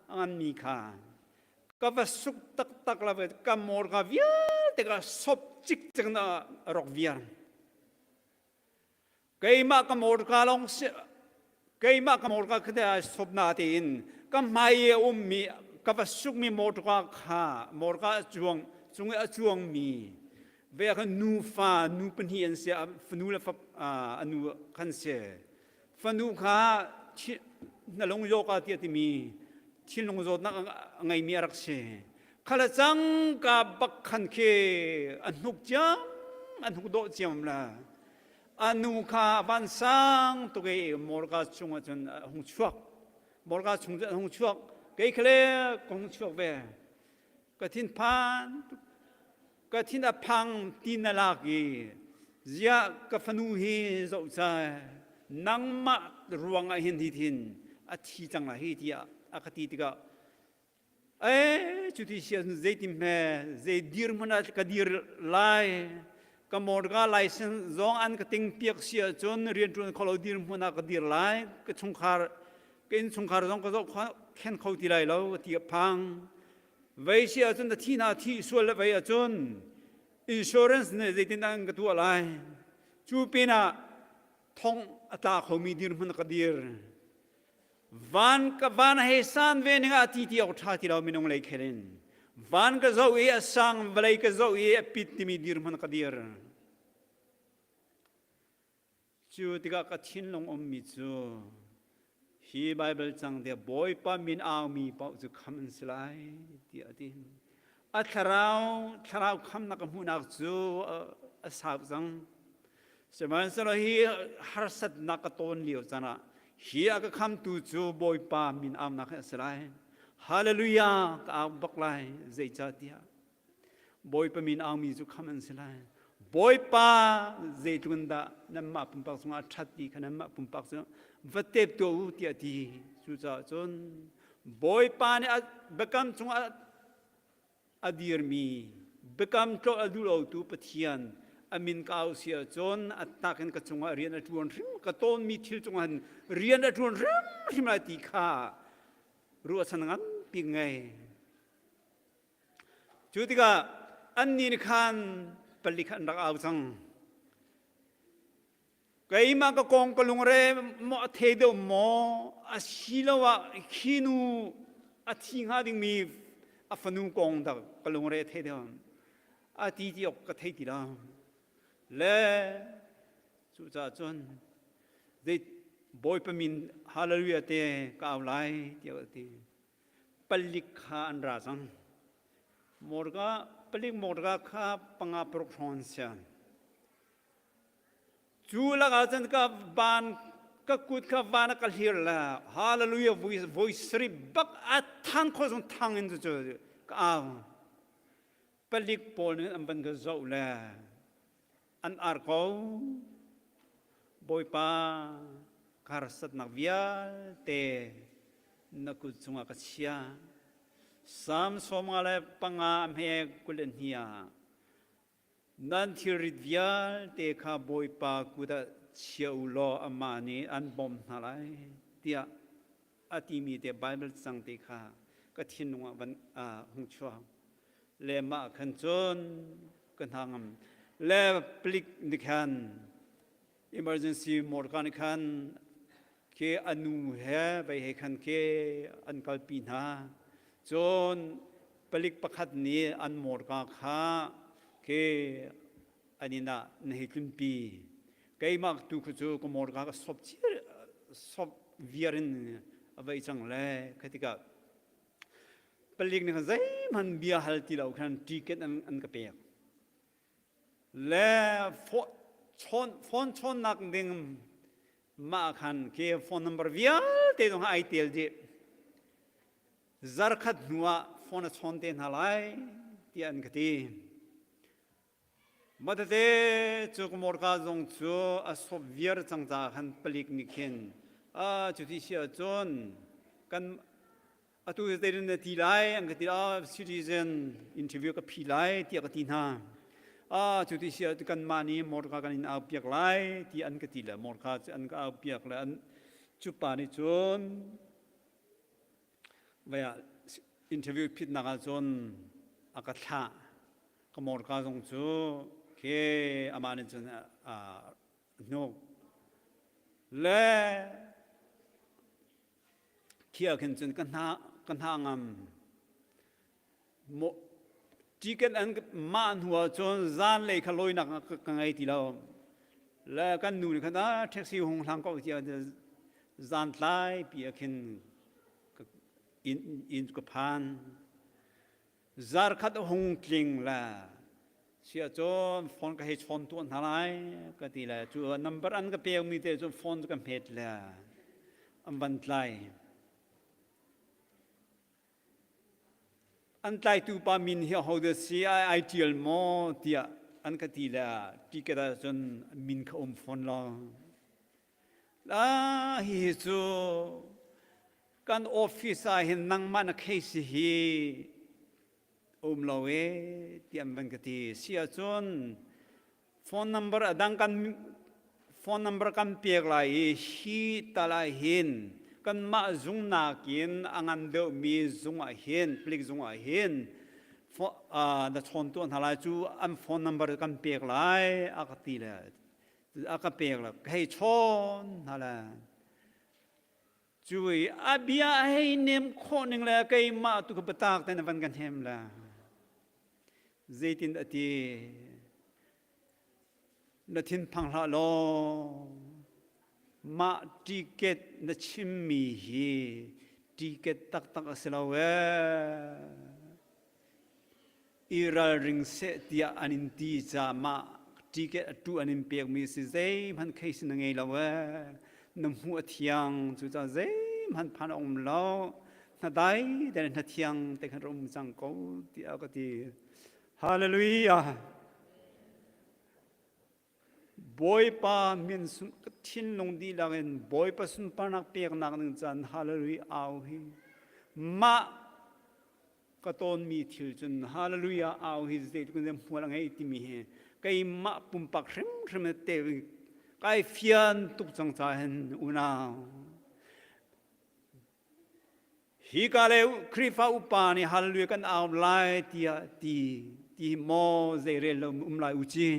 [SPEAKER 7] a nganmi kha ka va suk taktak la ka morka vialte ka sop cikcek na rawk viar. Keimah ka morka lawng si keimah ka morka kha ai sop na tein ka hmai i a ummi ka va sukmi morka kha morka a cuang cung i a cuangmi ve kha nufa nu pahnih an si fanu le a nu khan si Fanu kha na lung yoka tiah timi thinlung zawtnak a ngeimi a rak si. Khala cang ka bak khan khi a hnuk ciam, a hnuk dawh ciam la. A nu kha vansang tuk i morka chung ahcun a hung chuak. Morka chung cun a hung chuak. Kei khale ka hung chuak ve. Ka thinphan tuk. Ka thin a phang ti na lak i ziah ka fanu hi zoh ca nangmah ruangah hin hi thin a thi cang lai hi tiah a ka ti tikah ee cuti si ahcun zeitin hme zei dirhmun ah ka dir lai ka morga license zong an ka ting piak si ahcun rianṭuan kho lo dirhmun ah ka dir lai ka chungkhar ka innchungkhar zong ka zoh khen kho ti lai lo ti a phang Vei si ahcun na thi hna thi sual le vei ahcun insurance nih zeitindah an ka tuah lai? Cu pinah thong a tla khomi dirhmun ka dir. Van ka van hei san ve ning ah ti ti awk ṭha ti lo minung lei khel in. Van ka zoh i a sang, vawlei ka zoh i a pit timi dirhmun ka dir. Cu tikah ka thinlung ummi cu hi Baibal cang tiah Bawipa min aumi paoh cu kham an si lai tiah a ti. A thlarau thlarau khamnak a hmuhnak cu a sau cang. Sihmanhsehlaw hi harsatnak ka tawn lio caan ah hi a ka khamtu cu Bawipa min aunak hi a si lai. Hallelujah ka au bak lai zeicahtiah Bawipa min aumi cu kham an si lai. Bawipa zeitluk in dah nanmah pumpak cungah a ṭhat ti kha nanmah pumpak cu va tep tuah u tiah a ti. Cucaah cun Bawipa nih a biakam cungah a dirmi biakam tlolh a duh lotu Pathian a min ka au si ahcun a tak in ka cungah rian a ṭuan hrim ka tawnmi thil cungah hin rian a ṭuan hrimhrim lai ti kha ruahchan nganpi ngei. Cu tikah annih nih khan palik kha an rak au cang. Keimah ka kong ka lungre maw a thei deuh maw asiloah khi nu a thi hnga dingmi a fanu kong dah ka lungre a thei deuh a ti ti awk ka thei ti lo. Le cucaah cun zei Bawipa min hallelujah te ka au lai tiah a ti. Palik kha an ra cang. Morga, palik morga kha panga paruk hrawng an si. Cu lakah cun ka van ka kut kha van a ka hlir le hallelujah voi sarih bak a thang kho zong thang in cu ka au. Palik pawl nih an van ka zoh le an ar ko. Bawipa, ka harsatnak vialte na kut cungah ka chia. Salm 55 a hme 22 ah nan thilrit vialte kha Bawipa kut ah chia u law amah nih an bawmh hna lai tiah a timi te Baibal cang te kha ka thinlung ah van hung chuak. Le mah khan cun ka hna ngam. Le palik nih khan emergency morka nih khan ke a nu he vei he khan ke an kalpi hna. Cun palik pakhat nih an morka kha ke an inn ah na hei tlunpi. Keimah tu khu cu ka morka ka sop sop viar in a vei cang le kha tikah palik nih khan zeihmanh bia hal ti lo khan ticket an, an ka pek. Le phone chawnnak ding mah khan ke phone number vialte zong ai tel dih. Zarkhat hnu ah phone a chawn te hna lai tiah an ka ti. Matete cu ka morka zong cu a sop viar cang caah khan palik nih khin a cuti si ahcun kan atu zeitin na ti lai an ka ti ah citizen interview ka phi lai tiah ka ti hna. Ah cuti si ahcun kanmah nih morka kan in au piak lai ti an ka ti le morka cu an ka au piak le an cu pa nih cun Vai ah interview phitnak ahcun a ka thlah. Ka morka zong cu ke amah nih cun a hnuk. Le khi ah khin cun ka hna ka hna ngam. Ticket an mah hnu ahcun zanlei kha lawinak ka ngei ti lo. Le kan nu nih khan ah taxi hung hlang ko tiah zan tlai pi ah khin inn inn ka phan. Zarkhat a hung tling le sia cun phone ka hei chawn tuah hna lai ka ti le cu number an ka pekmi te cu phone ka hmet le an van tlai. An tlaitu pa min hi ahodah si ai ai ṭial maw tiah an ka ti le ticket ah cun min kha um fawn lo. Ah hihi cu kan office ah hin nangmah na case hi um lo e tiah an van ka ti. Si ahcun Phone number a dang kan phone number kan pek lai i hi tal ah hin kanmah zung nakin a ngan deuhmi zung ah hin palik zung ah hin na chawn tuah hna lai cu an phone number kan pek lai a ka ti le a ka pek le ka hei chawn hna le cu i a bia a hei nem khawh ning le keimah tu ka biatak te na van kan hem le Zeitin a ti? Na thinphang hlah law mah ticket na chimmi hi ticket taktak a si lo ee. I ralring seh tiah an in ti caah mah ticket a tu an in pekmi si zeihmanh case na ngei lo ee. Na hmuh a thiang cucaah zeihmanh phan a um lo. Hnadai te hna thiang te khan um cang ko tiah ka ti. Hallelujah. Bawipa min sun thinlung dihlak in Bawipa sunparnak peknak ding caan hallelujah au hi mah ka tawnmi thil cun hallelujah au hi zeitluk in hmual a ngei timi hi keimah pumpak hrimhrim te kai fian tuk cang ca hin unau Hika le Khrihfa upa nih hallelujah kan au lai tiah ti ti maw zeirel lo um lai u ci.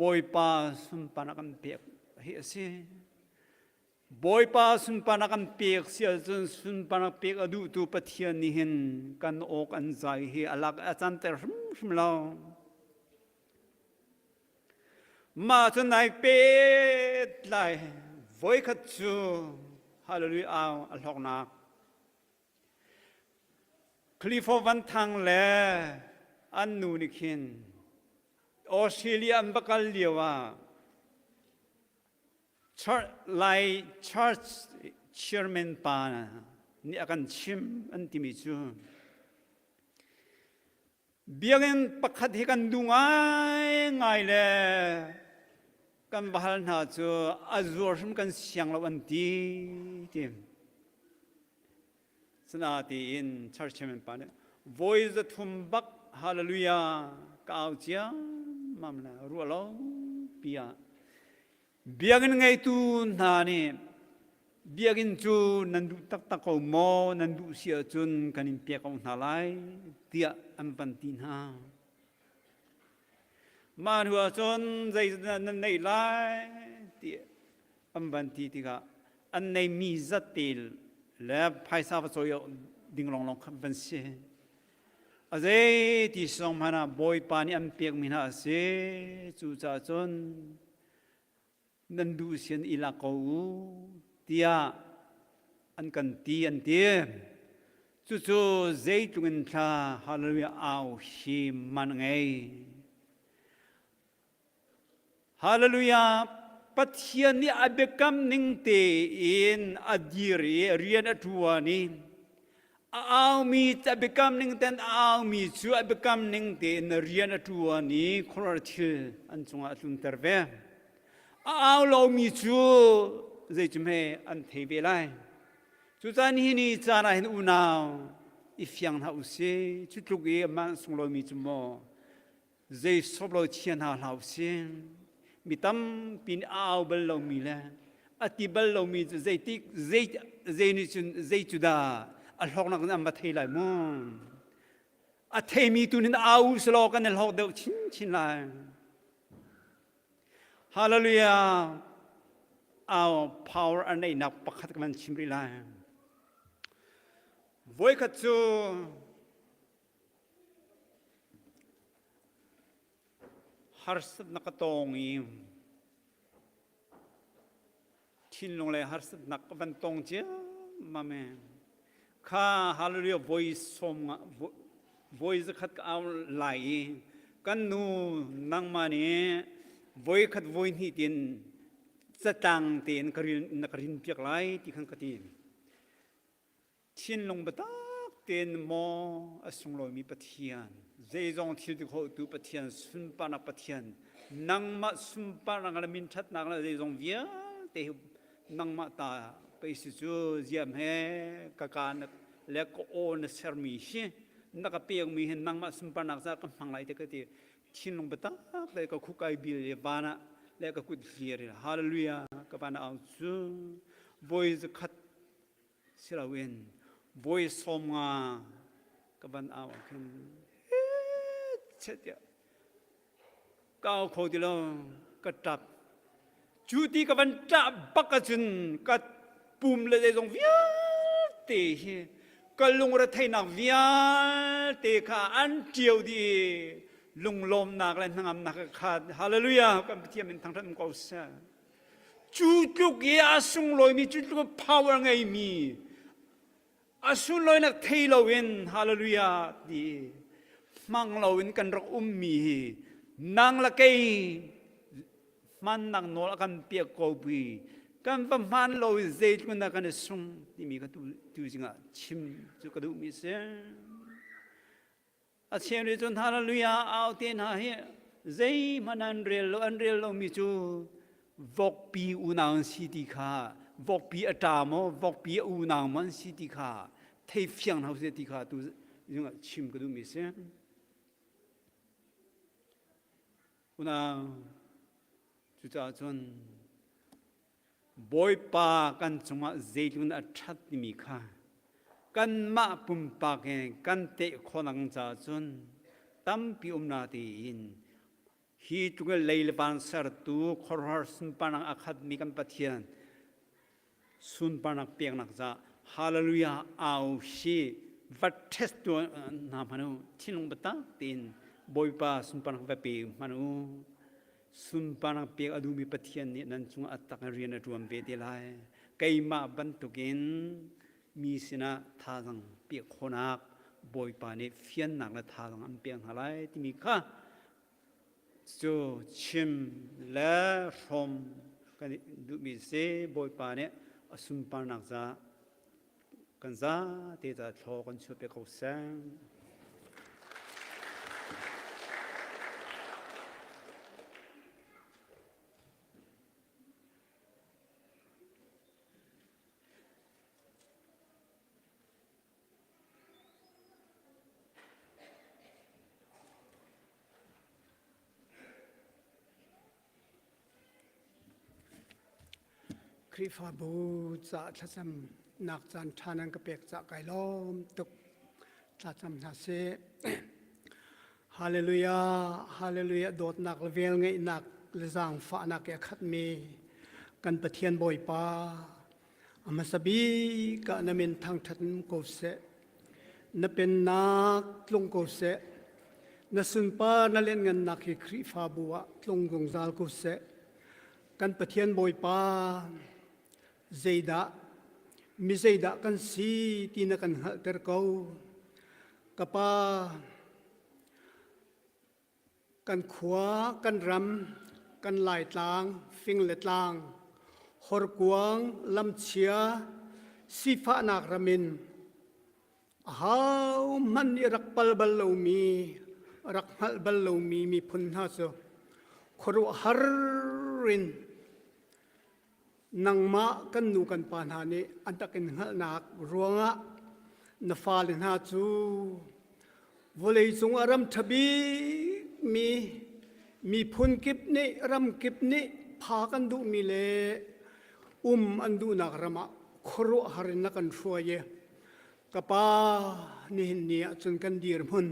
[SPEAKER 7] Bawipa sunparnak kan pek hi a si. Bawipa sunparnak kan pek si ahcun sunparnak pek a duhtu Pathian nih hin kan awk an zai hi a lak a canter hrimhrim lo. Mah cu nai pet lai voikhat cu hallelujah au a hlawknak. Clifford Van Thang le an nu nih khin Australia an va kal lio ah Church, Lai Church chairman pa nih a kan chim an timi cu Biakinn pakhat hi kan duh ngaingai le kan va hal hna cu a zuar hrim kan siang lo an ti ti. Sana tiin church chairman pa nih voi 300 bak hallelujah ka au cia mam le ruah lo pi ah Biakinn ngeitu hna nih biakinn cu nan duh taktak ko maw, nan duh si ahcun kan in pek ko hna lai tiah an van ti hna. Mah hnu ahcun zeidah nan neih lai ti an van ti tikah an neimi zat te le phaisa va cawi ding lawnglawng kha van si. A zei ti song hmanh ah Bawipa nih an pekmi hna a si. Cucaah cun nan duh sian i lak ko u tiah an kan ti an ti. Cucu zeitluk in thla hallelujah au hi man ngei. Hallelujah! Pathian nih a biakam ning tein a dir i rian a ṭuan i a aumi a biakam ning tein a aumi cu a biakam ning tein rian a ṭuan i khuaruahhar thil an cungah a tlunter ve. A au lomi cu zei cu hme an thei ve lai. Cucaah nihin ni caan ah hin unau i fiang hna u sih. Cu tluk i amah sunglawimi cu maw zei sop lo chia hna hlah usih mi tampi nih a au bal lomi le a ti bal lomi cu zeitik zei zei nih cun zei cu dah a hlawknak in an va thei lai mu a theimi tu nih au selaw kan i hlawk deuh chinchin lai hallelujah au power a neihnak pakhat kan chim rih lai voikhat cu Harsatnak ka tong i thinlung le harsatnak ka van tong ciammam e. Kha hallelujah voi som nga voi zakhat ka au lai i kan nu nangmah nih voi khat voi hnih tin catlang tein ka rin na ka rin piak lai ti khan ka ti. Thinlung biatak. tein maw a sunglawimi Pathian, zeizong thil ti khotu Pathian, sunparnak Pathian, nangmah sunparnak le minṭhatnak le zeizong vialte hi nangmah ta pei si cu ziam he ka ka le ka aw na sermi hi na ka pekmi hi nangmah sunparnak caah ka hmang lai te ka ti thinlung biatak le ka khuk ai bil i van ah le ka kut hlir i hallelujah ka van au cu voi zakhat si loin voi 50 ka van au ah khin chet tiah ka au kho ti lo ka ṭap cu ti ka van ṭah bak ahcun ka pum le zeizong vialte hi ka lungretheihnak vialte kha an ṭio dih i lunglawmnak le hnangamnak ka khat hallelujah kan Pathian min thangṭhat um ko seh cu tluk i a sunglawimi cu tluk power ngeimi a sunlawinak thei loin hallelujah ti hmang loin kan rak ummi hi nang le kei hmannak nawl a kan piak ko bui kan va hman lo i zeitluk in dah kan i sung timi kha tu, tu zingah chim cu ka duhmi si. A cheu nih cun hallelujah au te hna hi zeihmanh an rel lo an rel lomi cu vokpi unau an si ti kha vokpi a ṭa maw vokpi a unau maw an si ti kha thei fiang hna usih ti kha tu zingah chim ka duhmi si. Unau cucaah cun Bawipa kan cungah zeitluk in a ṭhat timi kha kanmah pumpak he kan teh khawhnak caah cun tampi um na tiin hi tluk in lei le van sertu khuaruahhar sunparnak a khatmi kan Pathian sunparnak peknak ca hallelujah au hi va test tu hna hmanh u thinlung biatak tein Bawipa sunparnak va pe hmanh u Sunparnak pek a duhmi Pathian nih nan cungah a tak in rian a ṭuan ve te lai. Keimah bantukin mi sinah thazaang pek khawhnak Bawipa nih fiannak le thazaang an pek hna lai timi kha cu chim le hrawm kan duhmi si Bawipa nih a sunparnak ca kan zate ca thlaw kan chuah pe ko seh.
[SPEAKER 8] Khrihfabu ca thlacamnak caan ṭha nan ka pek cah kai lawm tuk. Thlacam hna sih. Hallelujah, hallelujah, dawtnak le velngeihnak le zaangfahnak i a khatmi kan Pathian Bawipa a hmasa bik ah na min thangṭhat ko seh. Na pennak tlung ko seh. Na sunpar na lianngannak hi Khrihfabu ah tlung zungzal ko seh. Kan Pathian Bawipa, zeidah mi zeidah kan si ti na kan hngalhter ko. Ka Pa, Kan khua, kan ram, kan Laitlang, fing le tlang, horkuang, lamchia, sifahnak ram in ahohmanh nih rak pal bal lomi, rak hngalh bal lomi miphun hna cu khuaruahhar in nangmah kan nu kan pa hna nih an tak in hngalhnak ruangah na fale hna cu vawleicung ah ram ṭha bikmi miphun kip nih ram kip nih phak an duhmi le um an duhnak ram ah khuaruahhar in na kan hruai i ka pa nihin ni ah cun kan dirhmun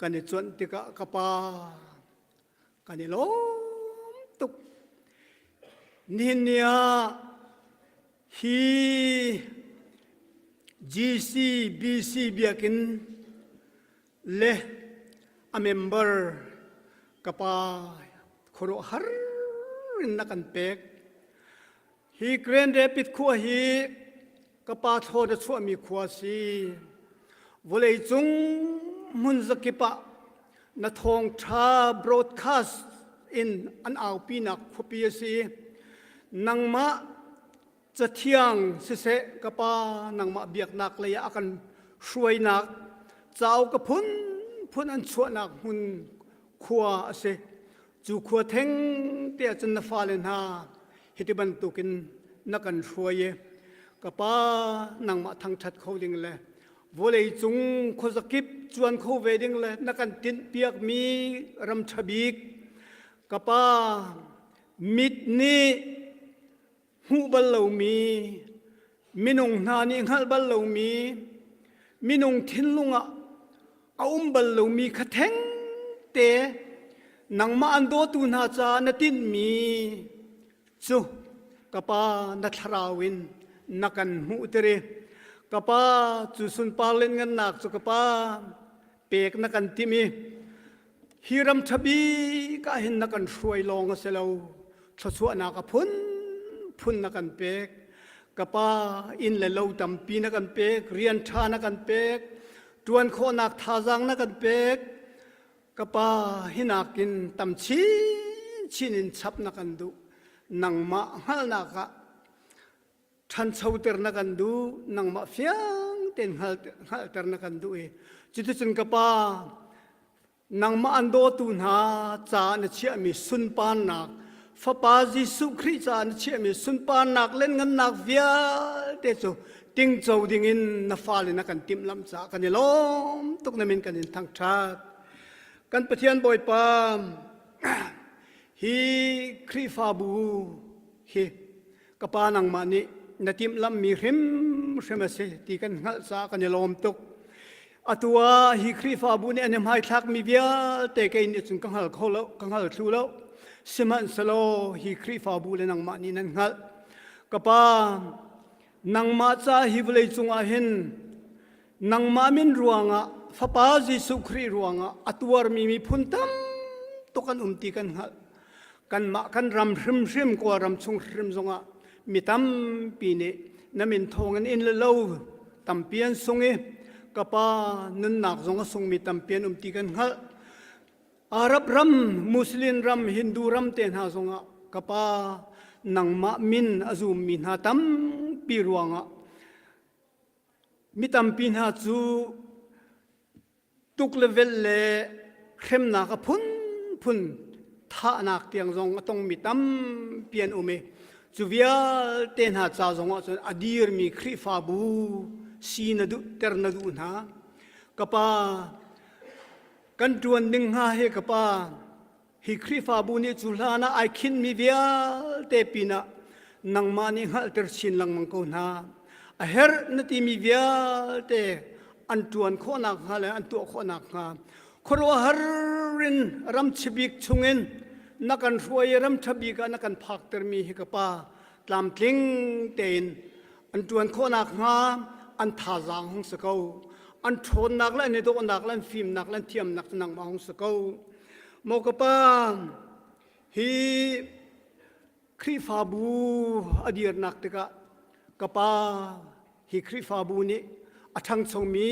[SPEAKER 8] kan i cuanh tikah ka pa Kan i lawm tuk. Nihin ni ah hi GCBC biakinn le a member ka pa khuaruahhar in na kan pek. Hi Grand Rapid khua hi ka pa thlaw na chuahmi khua si. Vawleicung hmun zakip ah na thawngṭha broadcast in an aupinak khuapi a si. Nangmah cathiang siseh ka pa nangmah biaknak lei ah a kan hruainak cauk a phunphun an chuahnak hmun khua a si. Cu khua theng te ah cun na fale hna hiti bantukin na kan hruai i ka pa nangmah thangṭhat kho ding le vawlei cung khuazakip cuan kho ve ding le na kan tinhpiakmi ram ṭha bik ka pa mit nih hmuh bal lomi minung hna nih hngalh bal lomi minung thinlung ah a um bal lomi kha theng te nangmah an dawtu hna caah na tinhmi cu ka pa na thlarau in na kan hmuh tiri ka pa cu sunpar len ngannak cu ka pa pek na kan timh i hi ram ṭha bik ah hin na kan hruai lawng a si lo thluachuahnak a phunphun na kan pek ka pa inn le lo tampi na kan pek rian ṭha na kan pek ṭuan khawhnak thazaang na kan pek ka pa hinak in tam chinchin in chap na kan duh nangmah hngalhnak ah ṭhanchoter na kan duh nangmah fiang tein hngalhter na kan duh i cuticun ka pa nangmah an dawtu hna caah na chiahmi sunparnak fapa Jesuh Khrih caah na chiahmi sunparnak le ngannak vialte cu tingco dingin na fale na kan timhlamh caah kan i lawm tuk na min kan in thangṭhat kan Pathian Bawipa hi Khrihfabu hi ka pa nangmah nih na timhlamhmi hrimhrim a si ti kan hngalh caah kan i lawm tuk. Atu ah hi Khrihfabu nih an i hmaithlakmi vialte kei nih cun ka hngal kho lo, ka hngal thlu lo. Sihmanhsehlaw hi Khrihfabu le nangmah nih nan hngalh. Ka pa, nangmah ca hi vawlei cungah hin nangmah min ruangah Fapa Jesuh Khrih ruangah a tuarmi miphun tam tuk an um ti kan hngalh. Kanmah kan ram hrimhrim Kawlram chung hrim zongah mi tampi nih na min thawngin inn le lo tampi an sung i ka pa nunnak zong a sungmi tampi an um ti kan hngalh. Arab ram, Muslim ram, Hindu ram te hna zongah ka pa nangmah min a zummi hna tampi ruangah mi tampi hna cu tuk le velh le hremnak a phunphun thahnak tiang zong a tongmi tampi an um i cu vialte hna ca zong ah cun a dirmi Khrihfabu si na duh ter na duh hna ka pa kan ṭuan ding hnga he ka pa Hi Khrihfabu nih cu hlan ah ai khinhmi vialte pinah nangmah nih hngalhter chin lengmang ko hna. A herh na timi vialte an ṭuan khawhnak hnga le an tuah khawhnak hnga khuaruahhar in ram chibik chungin na kan hruai i ram ṭha bik ah na kan phaktermi hi ka pa tlamtling tein an ṭuan khawhnak hnga an thazaang hung si ko an ṭhawnnak le an i dawhnak le an fimnak le an thiamnak cu nangmah hung si ko Maw ka pa, hi Khrihfabu a dirnak tikah ka pa hi Khrihfabu nih a ṭhangchomi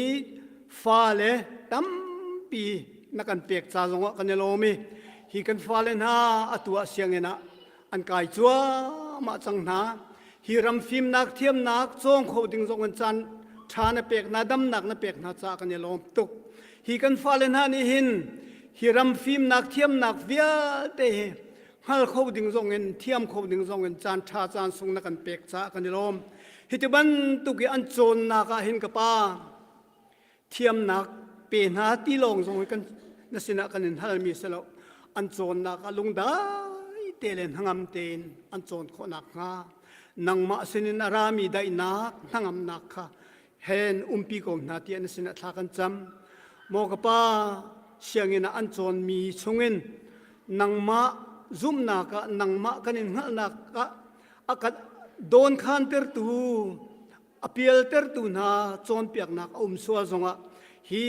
[SPEAKER 8] fale tampi na kan pek ca zongah kan i lawm i hi kan fale hna atu ah sianginn ah an kai cuahmah cang hna. Hi ram fimnak thiamnak cawng kho ding zong in caan ṭha na pek hna damnak na pek hna caah kan i lawm tuk. Hi kan fale hna nih hin hi ram fimnak thiamnak vialte hi hngal kho ding zong in thiam kho ding zong in caan ṭha caan sung na kan pek caah kan i lawm. Hi ti bantuk i an cawnnak ah hin ka pa thiamnak pe hna ti lawng zong hi kan na sinah kan in halmi si lo an cawnnak ah lungdai te le hnangam tein an cawn khawh nakhnga nangmah sinin a rami daihnak hnangamnak kha hen umpi ko hna tiah na sinah thla kan cam maw ka pa sianginn ah an cawnmi chungin nangmah zumhnak ah nangmah kan in hngalhnak ah a kan dawn khantertu a pialtertu hna cawnpiaknak a um sual zongah hi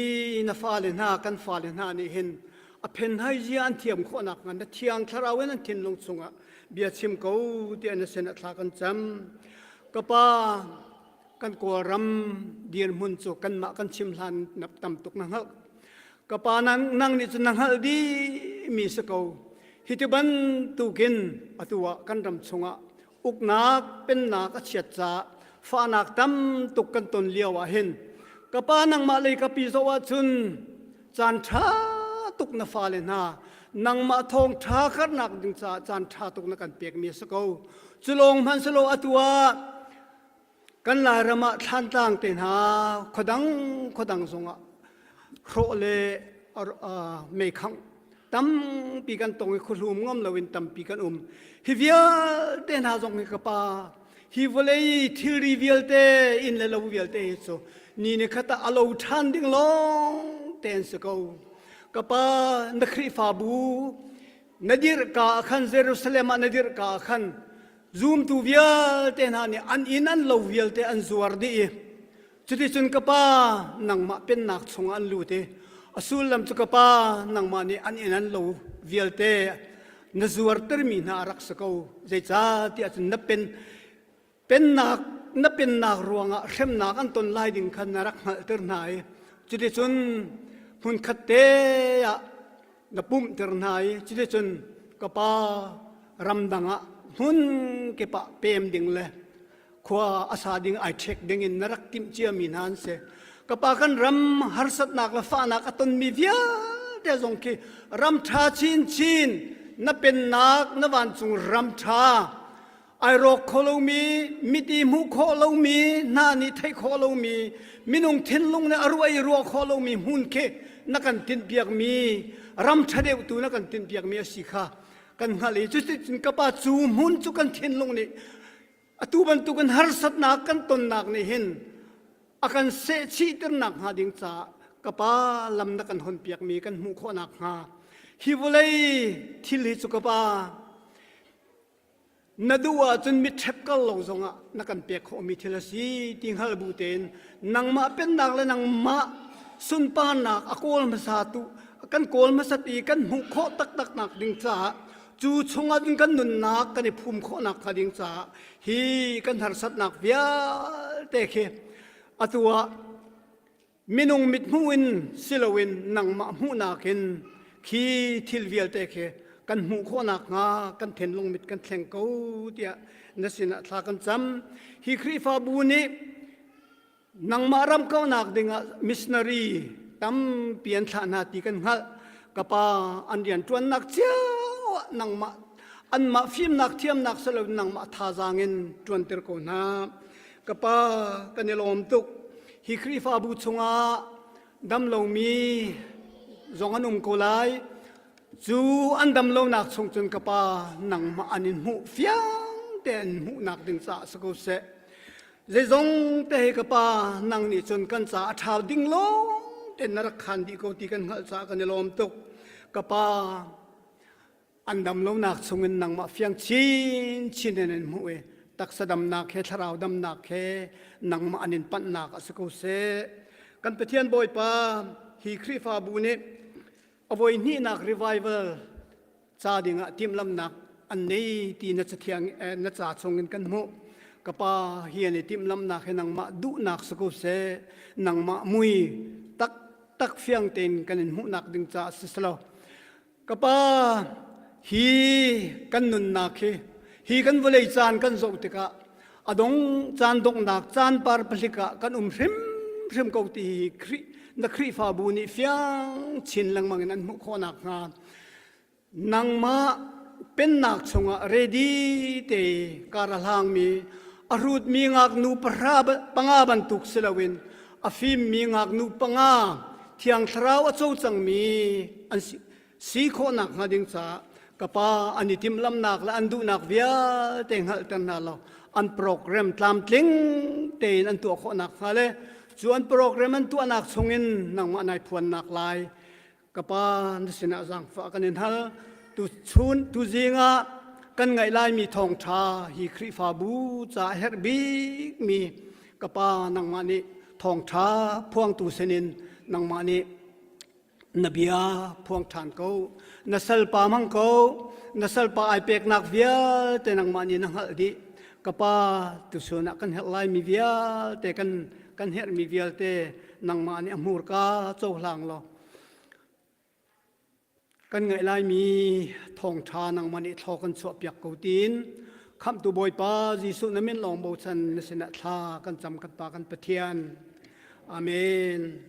[SPEAKER 8] na fale hna kan fale hna nih hin a phenhai zia an thiam khawhnak hnga na thiang thlarau in an thinlung chungah bia chim ko tiah na sin ah thla kan cam ka pa kan kawlram dirhmun cu kanmah kan chim hlan tam tuk na hngalh ka pa nang, nang nih cun na hngalh dih mi si ko hi ti bantukin atu ah kan ram chungah uknak pennak a chiat caah fahnak tam tuk kan ton lio ah hin. Ka pa nangmah lei ka pi zoh ahcun caan ṭha tuk na fale hna nangmah thawng ṭha karnak ding caah caan ṭha tuk na kan pekmi a si ko. Cu lawng hmanh si lo atu ah kan Lairam ah thlantlang te hna khuadang khuadang zongah hrawh le meikhangh tampi kan tong i khuahlum ngam loin tampi kan um. Hi vialte hna zong hi ka pa hi vawlei thilri vialte inn le lo vialte hi cu ni ni khat ah a lo ṭhan ding lawng te an si ko. Ka pa na Khrihfabu na dirhka ah khan Jerusalem ah na dirhka ah khan zumtu vialte hna nih an inn an lo vialte an zuar dih i cuticun ka pa nangmah pennak chungah an lut i a sullam cu ka pa nangmah nih an inn an lo vialte na zuartermi hna a rak si ko zeicah tiah cun na pen pennak na pennak ruangah hremnak an ton lai ding khan na rak hngalhter hna i cuticun hmunkhat te ah na pumhter hna i cuticun ka pa ramdang ah hmun kip ah pem ding le khua a sa ding ai ṭhek ding in na rak timh ciami hna an si. Ka pa kan ram harsatnak le fahnak a tonmi vialte zong khi ram ṭha chinchin na pennak na vancung ram ṭha ai rawk kho lomi mit i hmuh khawh lomi hna nih theih khawh lomi minung thinlung nih a ruah i ruah khawh lomi hmun khi na kan tinhpiakmi ram ṭha deuh tu na kan tinhpiakmi a si kha kan hngalh i cuticun ka pa cu hmun cu kan thinlung nih atu bantukin harsatnak kan tonnak nih hin a kan sehchihternak hnga ding caah ka pa lam na kan honpiakmi kan hmuh khawhnak hnga hi vawlei thil hi cu ka pa Na duh ahcun mitṭhep kal lo zongah na kan pek khawhmi thil a si ti hngal bu tein nangmah pennak le nangmah sunparnak a kawl hmasa tu kan kawl hmasat i kan hmuh khawh taktak nak ding caah cu chungah cun kan nunnak kan i phum khawhnak hnga ding caah hi kan harsatnak vialte khi atu ah Minung mithmuh in si loin nangmah hmuhnak in khi thil vialte khi kan hmuh khawh nakhnga kan thinlung mit kan thleng ko tiah na sinah thla kan cam. Hi Khrihfabu nih nangmah ram kaunak dingah missionary tampi an thlah hna ti kan hngalh. Ka pa an rian ṭuannak cio ah nangmah anmah fimnak thiamnak si loin nangmah thazaang in ṭuanter ko hna. Ka pa kan i lawm tuk. Hi Khrihfabu chungah dam lomi zong an um ko lai. Cu an dam lonak chung cun ka pa nangmah an in hmuh fiang te an hmuhnak ding caah si ko seh. Zeizong te he ka pa nang nih cun kan ca a ṭha ding lawng te na rak khan dih ko ti kan hngalh caah kan i lawm tuk. Ka pa an dam lonak chungin nangmah fiang chinchin in an hmuh i taksa damnak he thlarau damnak he nangmah an in panhnak a si ko seh. Kan Pathian Bawipa hi Khrihfabu nih a voi hnihnak revival ca dingah timhlamnak an nei ti na cathiang na ca chungin kan hmuh. Ka pa hi an i timhlamnak hi nangmah duhnak si ko seh. Nangmah mui tak tak fiang tein kan in hmuhnak ding caah si selo. Ka pa, hi kan nunnak hi, hi kan vawlei caan kan zoh tikah a dong caan donghnak caan par pahlik ah kan um hrimhrim ko ti hi Khrih na Khrihfabu nih fiang chin lengmang in an hmuh khawh nakhnga nangmah pennak chungah ready te kar a hlangmi a hrutmi ngaknu pahra panga bantuk si loin a fimmi ngaknu panga thiang thlarau a co cangmi an si, si khawh nakhnga ding caah ka pa an i timhlamnak le an duhnak vialte hngalhter hna law an program tlamtling tein an tuah khawh nakhnga le cu an program an tuahnak chungin nangmah nai phuannak lai Ka pa na sinah zaangfah kan in hal. Tu chun tu zing ah kan ngaih laimi thawngṭha hi Khrihfabu ca a herh bikmi ka pa nangmah nih thawngṭha phuangtu sinin nangmah nih na bia phuang ṭhan ko. Na salpa hmang ko. Na salpa ai peknak vialte nangmah nih na hngalh dih. Ka pa tuchun ah kan herh laimi vialte kan kan herhmi vialte nangmah nih a hmurka cohlang law kan ngaih laimi thawngṭha nangmah nih thlaw kan chuahpiak ko tiin khamhtu Bawipa Jesuh na min lawng bochan na sinah thla kan cam kan Pa kan Pathian. Amen.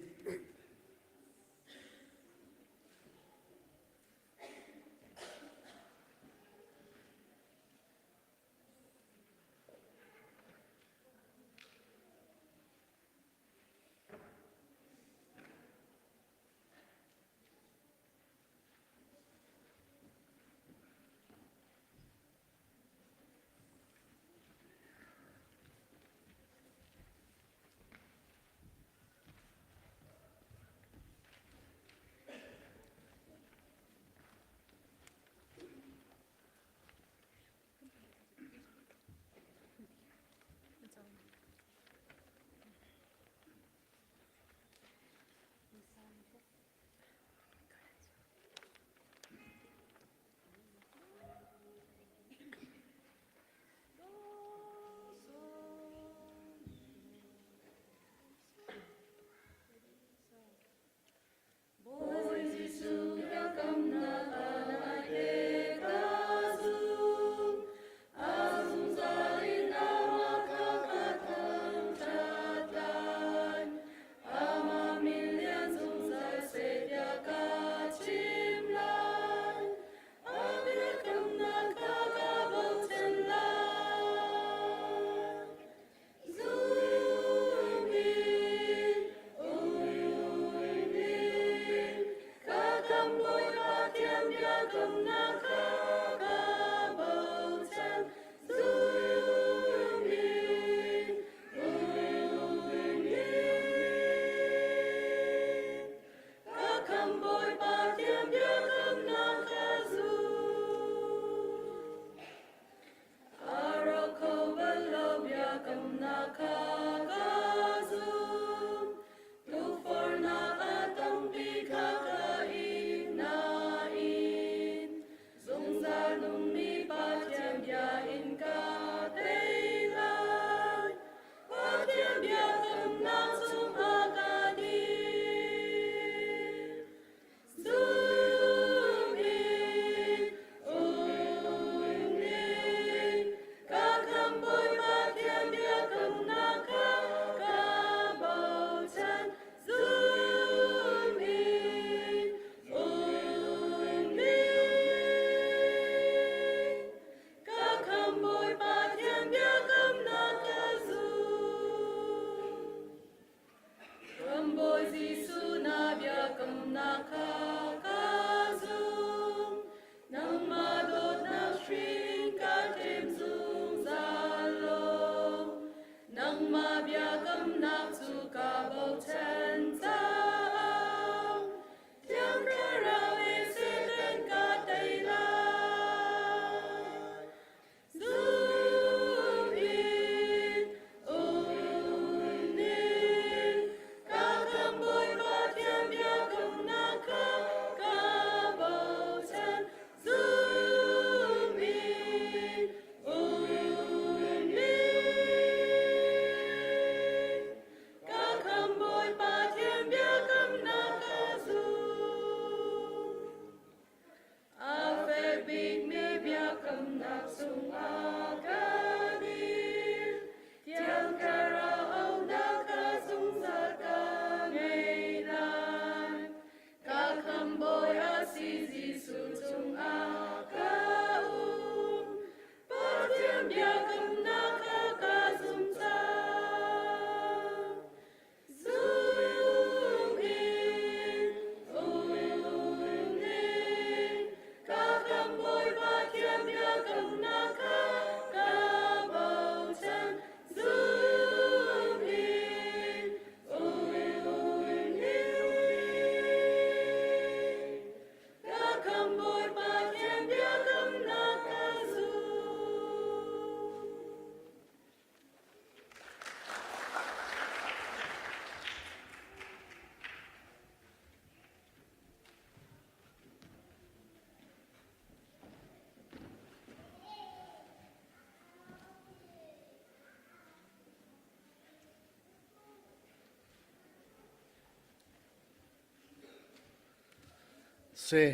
[SPEAKER 1] Si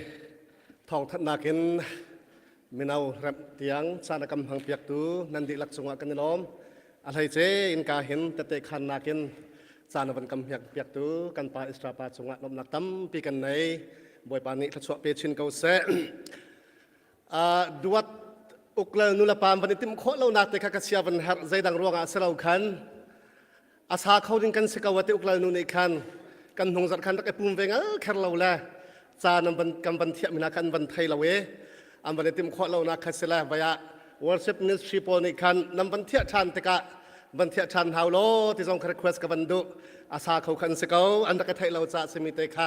[SPEAKER 1] thawngthanhnak in mino remh tiang caan a kam hmang piaktu nan dihlak cungah kan i lawm. A hleice in ka hin tete khannak in. Caan a van kam piak piaktu kan pa Isra pa cungah lawmhnak tampi kan nei. Bawipa nih thluachuah pe chin ko seh. Uh, duat uklal nulepa van i timh khawh lonak te kha ka sia van herh zeidang ruangah si lo khan a sa kho ding kan si ko ati uklal nu nih khan kan hnung zarh khan rak i pum ve ngal kher lo le ca nan van kan van thiah mi hna khan van thei lo i an van i timh khawh lo nak kha si le vai ah worship ministry pawl nih khan nan van thiah ṭhan tikah van thiah ṭhan hau law ti zong kha request ka van duh a sa kho khan si ko an rak i theih lo ca simi te kha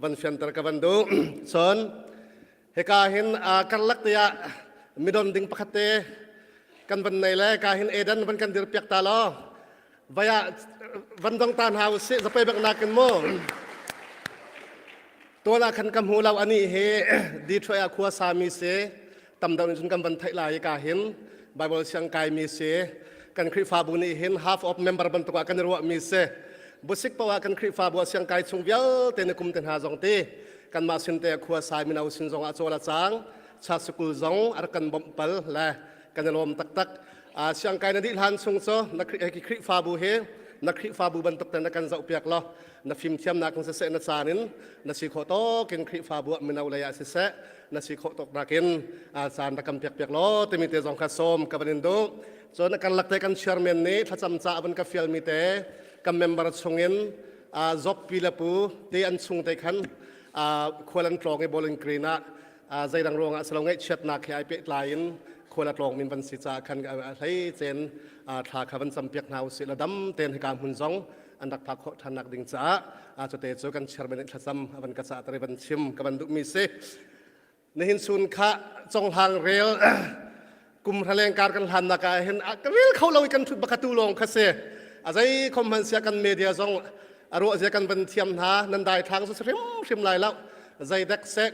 [SPEAKER 1] van fianter ka van duh cun hika hin karlak te ah midon ding pakhat te kan van nei le ka hin Eden van kan dir piak ta law vaya van dong ta hna usih zapei bak nakin mu tuan ah khan ka hmu lo ani hi Detroit ah khua sami si tam deuh in cun kan van theih lai ka hin Bible siang kai mi si kan Khrihfabu nih hin half of member bantuk ah kan i ruah mi si busik poah kan Khrihfabu ah siang kai chung vialte ni kum te hna zong ti kanmah sin te khua sai mino sin zong ah cawl a cang cha sikul zong a rak kan bawmh pal le kan i lawm taktak siangkai na dih hlan chung cu na Khrihfabu hi na Khrihfabu bantuk te na kan zoh piak law na fimthiamnak in siseh na caan in na si khawh tawk in Khrihfabu ah mino lei ah siseh na si khawh tawk nakin caan rak kan piak piak law timi te zong kha sawm ka van in duh cun kan lak te kan chairman nih thlacam ca a van ka fial mi te kan member chungin Job pi le pu te an chung te khan khual an tlawng i Bowling Green ah zeidang ruangah silo ngaihchiatnak he ai pehtlai in khual a tlawng min van si caah khan hlei cen thla kha van campiak hna usih la dam ten hika hmun zong an rak phak khawh ṭhannak ding caah cute cu kan chairman nih thlacam a van ka cah tari van chim ka van duhmi si nihin sun kha conghlang rel kum hraleng kar kan hlannak ah hin ka rel kho lo i kan thut bakatu lawng kha si a zei khom hman sia kan media zong a ruah zia kan van thiam hna nan dai thlang su hrim hrim lai lo zei dek se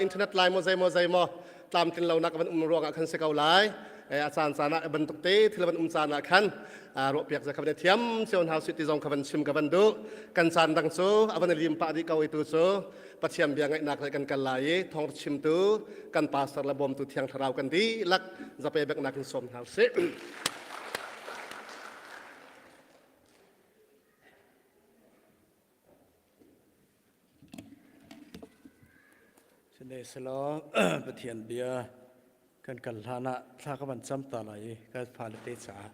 [SPEAKER 1] internet lai mo zei mo zei mo tlamtlin lo nak van um ruangah khan si ko lai a caan caan ah bantuk te thil van um caan ah khan ruah piak za kha van thiam sion hau si ti zong kha van chim ka van du kan caan dang cu a van lim pah dih ko i tu cu Pathian bia ngaihnak le kan kal lai i thawng chimtu kan pastor le bawmtu thiang thlarau kan dihlak zape beknak in sawm hna usih.
[SPEAKER 9] Sihmanhsehlaw Pathian bia kan kal hlan ah thla ka van cam ta lai i kan fale te caah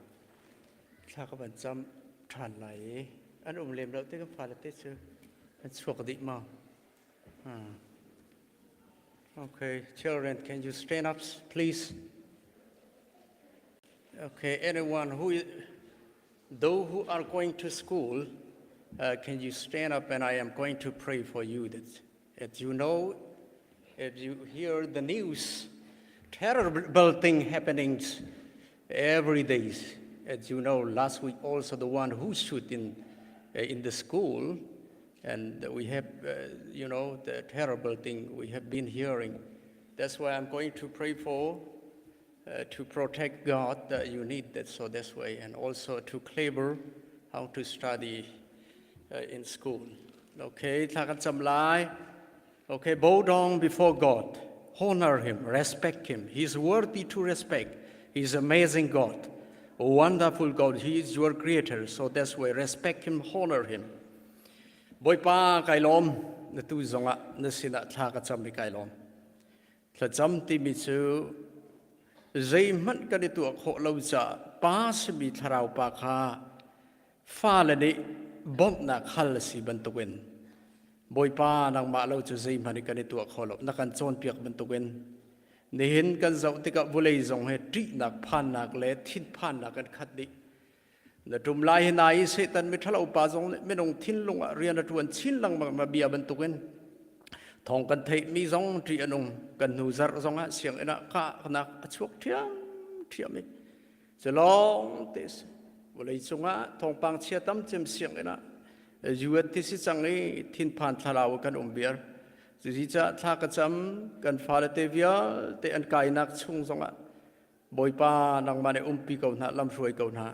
[SPEAKER 9] thla ka van cam ṭhan lai i an um lem lo te kan fale te cu an chuak dih ma. Hmm. Okay, children, can you stand up, please? Okay, anyone who is, those who are going to school, uh, can you stand up and I am going to pray for you that as you know, if you hear the news, terrible thing happenings every day. As you know, last week also the one who shoot in, uh, in the school, and we have, uh, you know, the terrible thing we have been hearing. That's why I'm going to pray for, uh, to protect God that you need that so this way, and also to clever how to study uh, in school. Okay, thla kan cam lai. Okay, bow down before God. Honor him, respect him. He's worthy to respect. He's amazing God, a wonderful God. He is your creator, so that's why respect him, honor him. Bawipa kai lawm na tu zongah na sinah thla ka cam i kai lawm. Thlacam timi cu zeihmanh kan i tuah khawh lo caah pa simi thlarau pa kha fale nih bawmhnak hal a si bantukin Bawipa nangmah lo cu zeihmanh i kan i tuah kho lo na kan cawnpiak bantukin nihin kan zoh tikah vulei zong he ṭihnak phannak le thinphannak kan khat dih na ṭum lai hi nai i Satan miṭhalo pa zong nih minung thinlung ah rian a ṭuan chin lengmang ma bia bantukin thawng kan theihmi zong ṭih a nung kan hnu zarh zong ah sianginn ah kahnak a chuak ṭhiam ṭhiam i cu lawng te si vawlei cungah thawngpang chia tam cem sianginn ah UN ti si cang i thinphan thlarau kan um viar cuci caah thla ka cam kan fale te vialte an kainak chung zongah Bawipa nangmah nih umpi ko hna lamhruai ko hna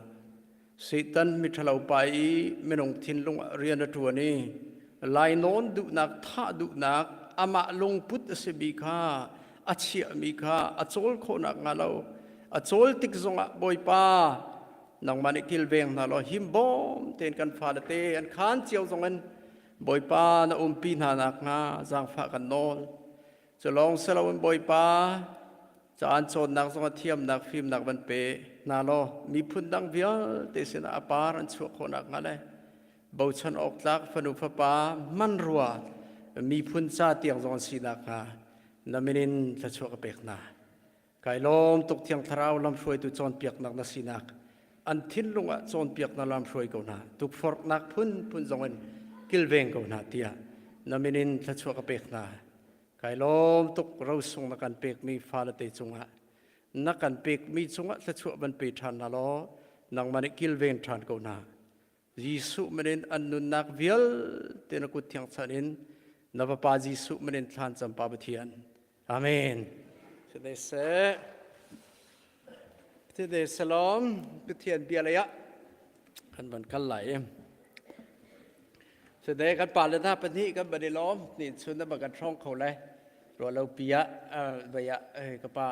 [SPEAKER 9] Satan miṭhalo pa i minung thinlung ah rian a ṭuan i lainawn duhnak thah duhnak amah lungput a simi kha a chiahmi kha a cawl khawhnak hnga lo a cawl tik zongah Bawipa nangmah nih kilveng hna law himbawm tein kan fale te an khaan cio zong in Bawipa na umpi hna nakhnga zaangfah kan nawl. Cu lawng si loin Bawipa caan cawnnak zong a thiamnak fimnak van pe hna law miphun dang vialte sinah a par an chuah khawh nakhnga le bochan awk tlak fanu fapa hmanrua miphun ca tiang zong an si nakhnga na min in thluachuah ka pek hna. Kai lawm tuk Thiang Thlarau lamhruaitu cawnpiaknak na sinak an thinlung ah cawnpiaknak lamhruai ko hna tukforhnak phunphun zong in kilveng ko hna tiah na min in thluachuah ka pek hna. Kai lawm tuk rosung na kan pekmi fale te cungah na kan pekmi cungah thluachuah van pe ṭhan hna law nangmah nih kilven ṭhan ko hna. Jesuh min in an nunnak vialte na kut thiang chan in na Fapa Jesuh min in thlan cam Pa Pathian. Amen. Sine seh. Sine salom Pathian bia lei ah kan van kal lai. Sine kan pa le hna pahnih kan van i lawm ni chun na kan hrawng kho le ruah lo pi ah vei ah ka pa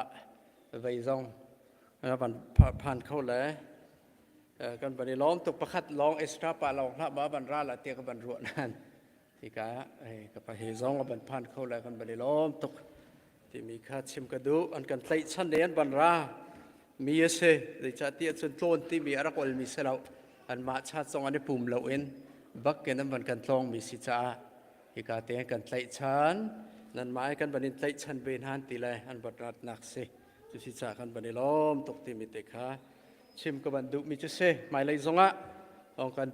[SPEAKER 9] vei zong na van phan kho le kan van i lawm tuk pakhat lawng extra pa lawng hlah ma van ra la tiah ka van ruah nan tika ka pa he zong a van phan kho le kan van i lawm tuk timi kha chim ka duh an kan tlaihchan le an van ra mi a si zeicahtiah cun tlawn timi a rak ol mi si lo anmah cha zong an i pum lo in bakin an van kan tlawng mi si caah hika te kan tlaihchan nanmah kan van in tlaihchan ve hnan ti le an van ratnak si cu si caah kan van i lawm tuk timi te kha chim ka van duhmi cu si hmailei zongah ong kan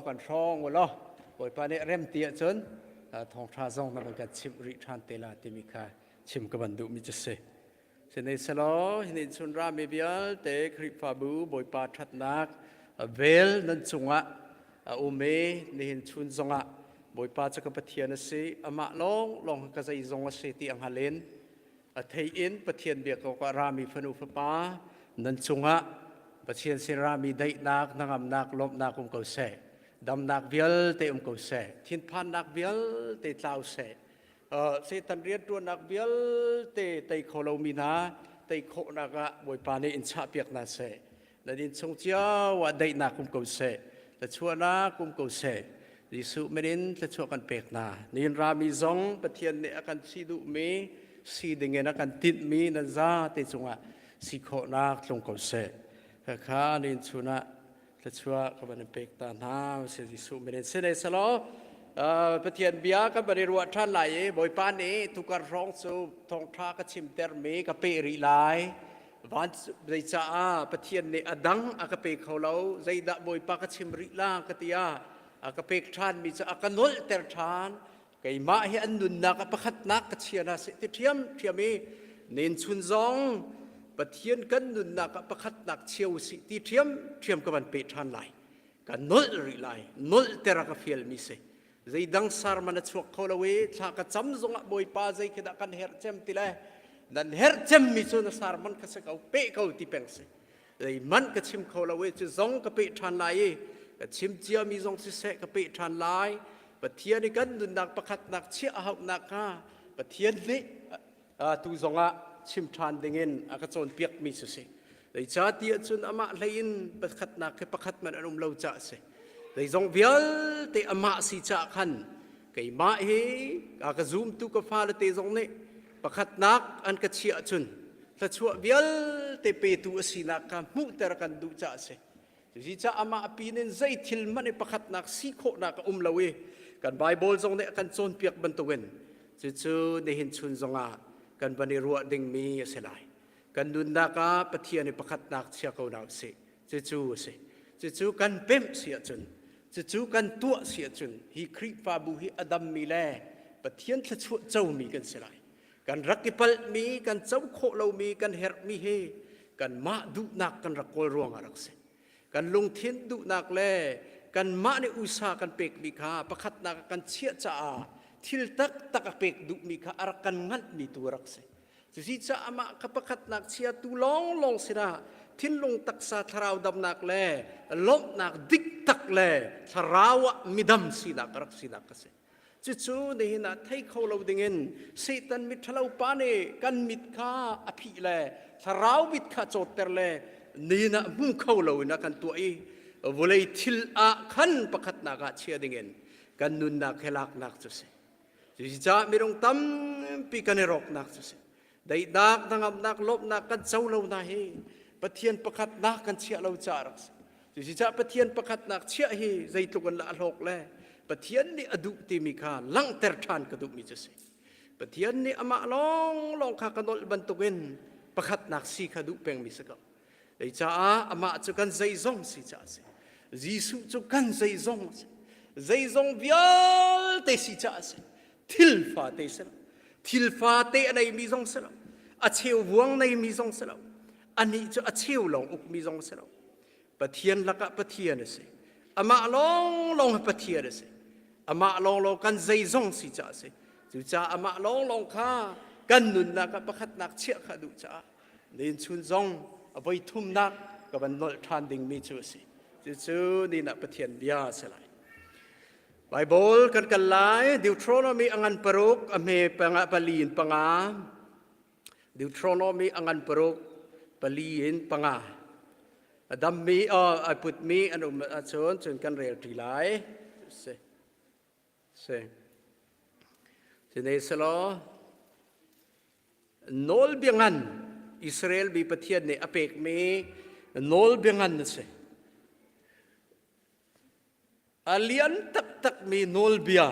[SPEAKER 9] kan hrawng u law Bawipa nih rem ti ahcun thawngṭha zong na van kan chimh rih ṭhan te la timi kha chim ka van duhmi cu si. Sinei selaw hinin chun rami vialte Khrihfabu Bawipa ṭhatnak vel nan cungah a um i nihin chun zongah Bawipa cu ka Pathian a si amah lawng lawng ka zeizong a si ti a hngal in a thei in Pathian biak awkah rami fanu fapa nan cungah Pathian sin rami daihnak hnangamnak lawmhnak um ko seh damnak vialte um ko seh thinphannak vialte tlau seh Satan rianṭuannak vialte tei kho lomi hna tei khawhnak ah Bawipa nih in chahpiak hna seh nan innchung cio ah daihnak um ko seh thluachuahnak um ko seh Jesuh min in thluachuah kan pek hna nihin rami zong Pathian nih a kan si duhmi si dingin a kan tinhmi nan zate cungah si khawhnak tlung ko seh khakha nihin chun ah thluachuah ka van in pek ta hna si Jesuh min in sinei selaw Pathian bia kan van i ruah ṭhan lai i Bawipa nih tukar hrawng cu thawngṭha ka chimtermi ka peh rih lai Van zeicaah Pathian nih a dang a ka pe kho lo, zeidah Bawipa ka chim rih la ka ti ah a ka pek ṭhanmi cu a ka nolhter ṭhan. Keimah hi an nunnak a pakhatnak ka chia hna seh ti ṭhiamṭhiam i nen chun zong Pathian kan nunnak ah pakhatnak chia u sih ti ṭhiamṭhiam ka van peh ṭhan lai. Ka nolh rih lai. Nolhter a ka fialmi si. Zeidang sarman a chuak kho lo i thla ka cam zongah Bawipa zei khi dah kan herh cem ti le nan herh cemmi cu na sarman ka si ko pe ko ti peng si zeihmanh ka chim kho lo i cu zong ka peh ṭhan lai i ka chim ciami zong siseh ka peh ṭhan lai Pathian i kan nunnak pakhatnak chiah a hauhnak kha Pathian nih tu zongah chim ṭhan dingin a ka cawnpiakmi cu si. Zeicahtiah cun amah hlei in pakhatnak khi pakhat hmanh an um lo caah a si. Zeizong vialte amah si caah khan keimah hi a ka zumtu ka fale te zong nih pakhatnak an ka chiah ahcun thluachuah vialte petu a sinak kha hmuhter kan duh caah a si. Cucaah amah pin in zei thil hmanh i pakhatnak si khawhnak a um lo i kan Baibal zong nih a kan cawnpiak bantukin cucu nihin chun zongah kan van i ruah dingmi a si lai. Kan nunnak ah Pathian i pakhatnak chia ko hna usih. Cucu a si. Cucu kan pemh si ahcun, cucu kan tuah si ahcun hi Khrihfabu hi a dammi le Pathian thluachuah comi kan si lai. Kan rak i palhmi, kan co khawh lomi, kan herhmi hi kanmah duhnak kan rak kawl ruangah rak si. Kan lungthin duhnak le kanmah nih usa kan pekmi kha pakhatnak ah kan chiah caah thil taktak a pek duhmi kha a rak kan nganhmi tu a rak si. Cusicaah amah kha pakhatnak chiatu lawnglawng sinah thinlung taksa thlarau damnak le lawmhnak dik tak le thlarau ah midam sinak a rak sinak a si. Cucu nihin ah thei kho lo dingin Satan mit ṭhalo pa nih kan mit kha a phih le thlarau mit kha cawtter le nihin ah hmu kho loin a kan tuah i. Vulei thil ah khan pakhatnak ah chia dingin kan nunnak he laknak cu si. Cucaah minung tampi kan i rawknak cu si. Daihnak, hnangamnak, lawmhnak kan co lo na hi Pathian pakhatnak kan chiah lo caah rak si. Cucaah Pathian pakhatnak chiah hi zeitluk in lah hlawk le Pathian nih a duh timi kha langhter ṭhan ka duhmi cu si. Pathian nih amah lawnglawng kha ka nolh bantukin pakhatnak si kha duh pengmi si ko. Caah amah cu kan zeizong si caah si. Jesuh cu kan zeizong a si. Zeizong vialte si caah a si. Thil fate si lo. Thil fate a neimi zong si lo. A cheu vuang neimi zong si lo. Anih cu a cheu lawng ukmi zong si lo. Pathian lakah Pathian a si. Amah lawnglawng hi Pathian a si. Amah lawnglawng kan zeizong si caah a si. Cucaah amah lawnglawng kha kan nunnak ah pakhatnak chiah kha duh caah Nin chun zong a voi thumnak ka van nolh ṭhan dingmi cu a si. Cucu ni ah Pathian bia a si lai. Bible kan kal lai Deuteronomy a ngan paruk a hme panga pali in panga Deuteronomy a ngan paruk pali in panga a dammi a putmi an um ahcun cun kan rel ṭi lai. Si. Si. Sihmanhsehlaw nawlbia ngan Israel mi Pathian nih a pekmi nawlbia ngan a si. A lian taktakmi nawlbia,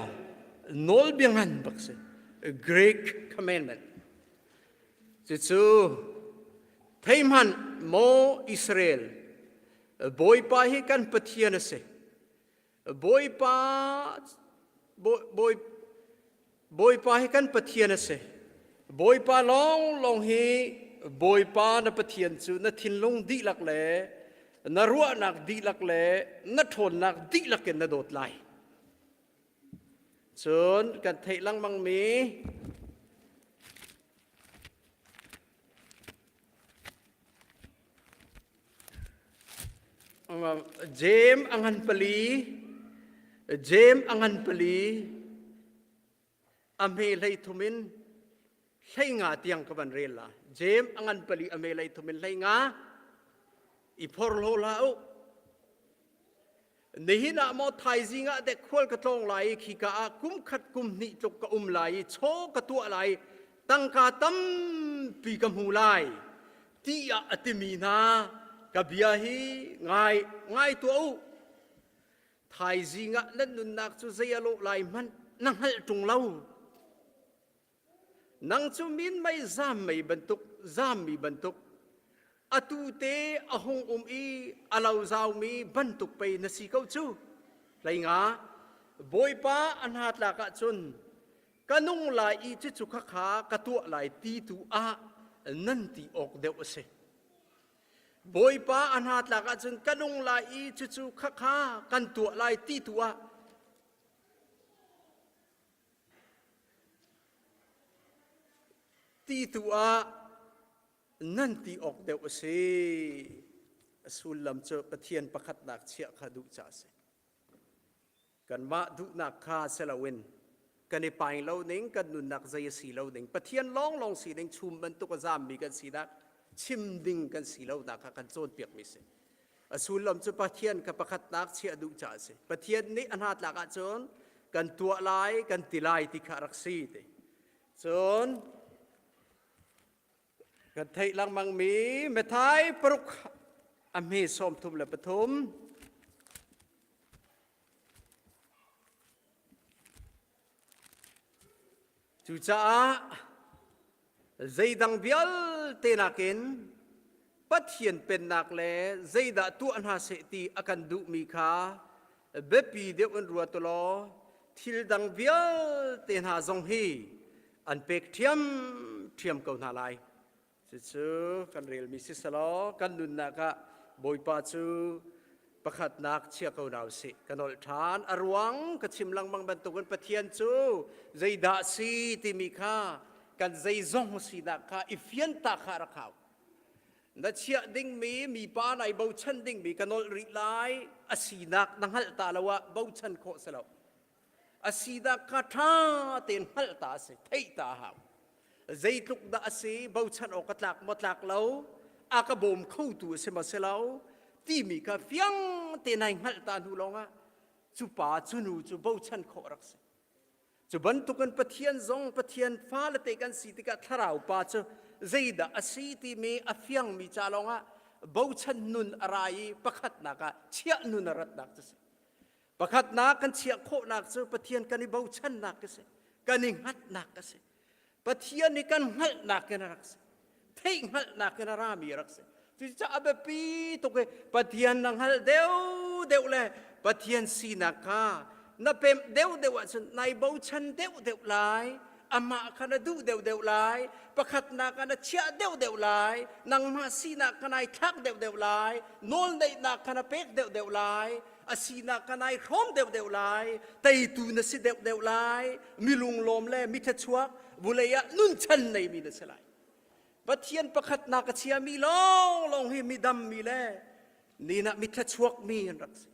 [SPEAKER 9] nawlbia ngan bak si. Great commandment. Cucu thei hmanh maw Israel, Bawipa hi kan Pathian a si. Bawipa Bawi, Bawipa hi kan Pathian a si. Bawipa lawnglawng hi Bawipa na Pathian cu na thinlung dihlak le na ruahnak dihlak le na ṭhawnnak dihlak in na dawt lai. Cun kan theih lengmangmi Jeim a ngan pali, Jeim a ngan pali, a hme hlei thum in hlei nga tiang ka van rel la. Jeim a ngan pali, a hme hlei thum in hlei nga. I phorhlaw hlah u. Nihin ah maw thaizing ah dek khual ka tlawng lai i khika ah kum khat kum hnih tluk ka um lai i chaw ka tuah lai tangka tampi ka hmu lai tiah a timi hna ka bia hi ngai ngai tuah u thaizing ah nan nunnak cu zei a lawh lai hmanh na hngalh ṭung lo Nang cu minmei zammei bantuk zammi bantuk atu te a hung um i a lo zaumi bantuk pei na si ko cu. Hleinga Bawipa a hna tlak ahcun ka nung lai i cucu khakha ka tuah lai ti tu ah nan ti awk deuh a si. Bawipa a hna tlak ahcun ka nung lai i cucu khakha kan tuah lai ti tu ah Ti tu ah nan ti awk deuh a si. A sullam cu Pathian pakhatnak chiah kha duh caah a si. Kanmah duhnak kha si loin kan i paing lo ning, kan nunnak zei a si lo ning, Pathian lawnglawng sining chum bantuk a zammi kan sinak chim ding kan si lonak kha kan cawnpiakmi si. A sullam cu Pathian kha pakhatnak chiah duh caah a si. Pathian nih a hnatlak ahcun kan tuah lai, kan ti lai ti kha a rak si ti. Cun kan theih lengmangmi Matthai paruk a hme 33 Cucaah zeidang vialte nakin Pathian pennak le zeidah tuah hna seh ti a kan duhmi kha biapi deuh in ruat u law thil dang vialte hna zong hi an pek ṭhiamṭhiam ko hna lai. Cucu kan relmi si selaw kan nunnak ah Bawipa cu pakhatnak chia ko hna usih. Ka nolh ṭhan. A ruang ka chim lengmang bantukin Pathian cu zeidah si timi kha kan zeizong sinak kha i fianta kha rak hau. Na chiah dingmi mipa nai bochan dingmi ka nolh rih lai a sinak na hngalh ta lo ah bochan khawh si lo. A sinak kha ṭha tein hngalh ta a si, theih ta a hau. Zeitluk dah a si, bochan awk a tlak maw tlak lo, a ka bawm khotu a si maw si lo. timi kha fiang te nai hngalh ta hnu lawngah cu pa cu nu cu bochan khawh rak si. Cu bantukin Pathian zong Pathian fale te kan si tikah thlarau pa cu zeidah a si timi a fiangmi ca lawngah bochan nun a ra i pakhatnak ah chiah nun a ratnak cu si. Pakhatnak kan chiah khawhnak cu Pathian kan i bochannak a si. Kan i hngatnak a si. Pathian hi kan hngalhnak in a rak si. Theih hngalhnak in a rami a rak si. Cucaah a biapi tuk i Pathian na hngalh deuh deuh le Pathian sinak kha na pemh deuh deuh ahcun nai bochan deuh deuh lai. Amah kha na duh deuh deuh lai. Pakhatnak ah na chiah deuh deuh lai. Nangmah sinak kha nai thlak deuh deuh lai. Nawlneihnak kha na pek deuh deuh lai. A sinak kha nai hrawm deuh deuh lai. Teitu na si deuh deuh lai. Mi lunglawm le mi thluachuak vulei ah nunchan neimi na si lai. Pathian pakhatnak a chiami lawnglawng hi midammi le ninah mi thluachuakmi an rak si.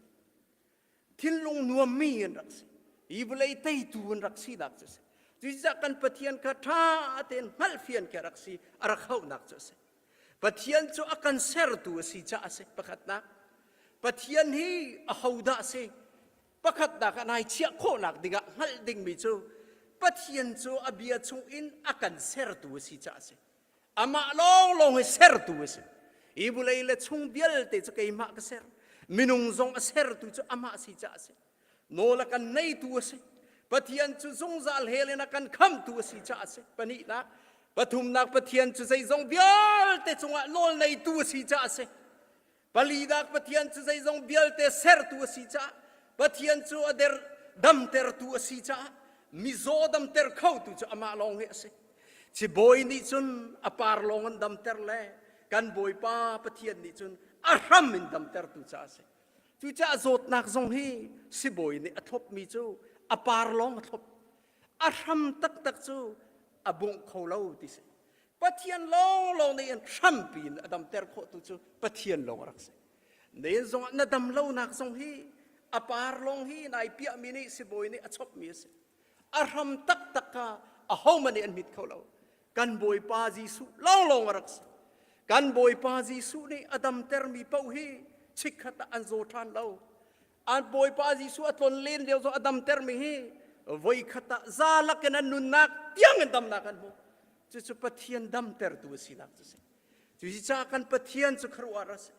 [SPEAKER 9] Thinlung nuammi an rak si. Hi vawlei teitu an rak sinak cu a si. Cucaah kan Pathian kha ṭha tein hngalhfian khi a rak si, a rak hauhnak cu a si. Pathian cu a kan sertu a si caah a si pakhatnak. Pathian hi ahodah a si? Pakhatnak ah nai chiah khawhnak dingah hngalh dingmi cu Pathian cu a bia chungin a kan sertu a si caah a si. Amah lawnglawng hi sertu a si. Hi vawlei le chung vialte cu keimah ka ser. Minung zong a sertu cu amah a si caah a si. Nawl a kan neitu a si. Pathian cu zungzal hell in a kan khamtu a si caah a si. Pahnihnak, pathumnak Pathian cu zeizong vialte cungah nawl neitu a si caah a si. Palinak Pathian cu zeizong vialte sertu a si caah Pathian cu a der damtertu a si caah mizaw damter khotu cu amah lawng hi a si. Cibawi nih cun a par lawng an damter le kan Bawipa Pathian nih cun a hram in damtertu caah a si. Cucaah zawtnak zong hi sibawi nih a thlopmi cu a par lawng a thlop. A hram taktak cu a bungh kho lo ti si. Pathian lawnglawng nih in hrampi in a damter khawhtu cu Pathian lawng a rak si. Nen zongah na dam lonak zong hi a par lawng hi nai piahmi nih sibawi nih a chopmi a si. A hram taktak kha ahohmanh nih an hmit kho lo. Kan Bawipa Jesuh lawnglawng a rak si. Kan Bawipa Jesuh nih a damtermi paoh hi chikkhat ah an zaw ṭhan lo. An Bawipa Jesuh a tlon len lio zong a damtermi hi voikhat ah za lakin an nunnak tiang in damnak an hmu. Cucu Pathian damtertu a sinak cu si. Cucaah kan Pathian cu khuaruahhar a si.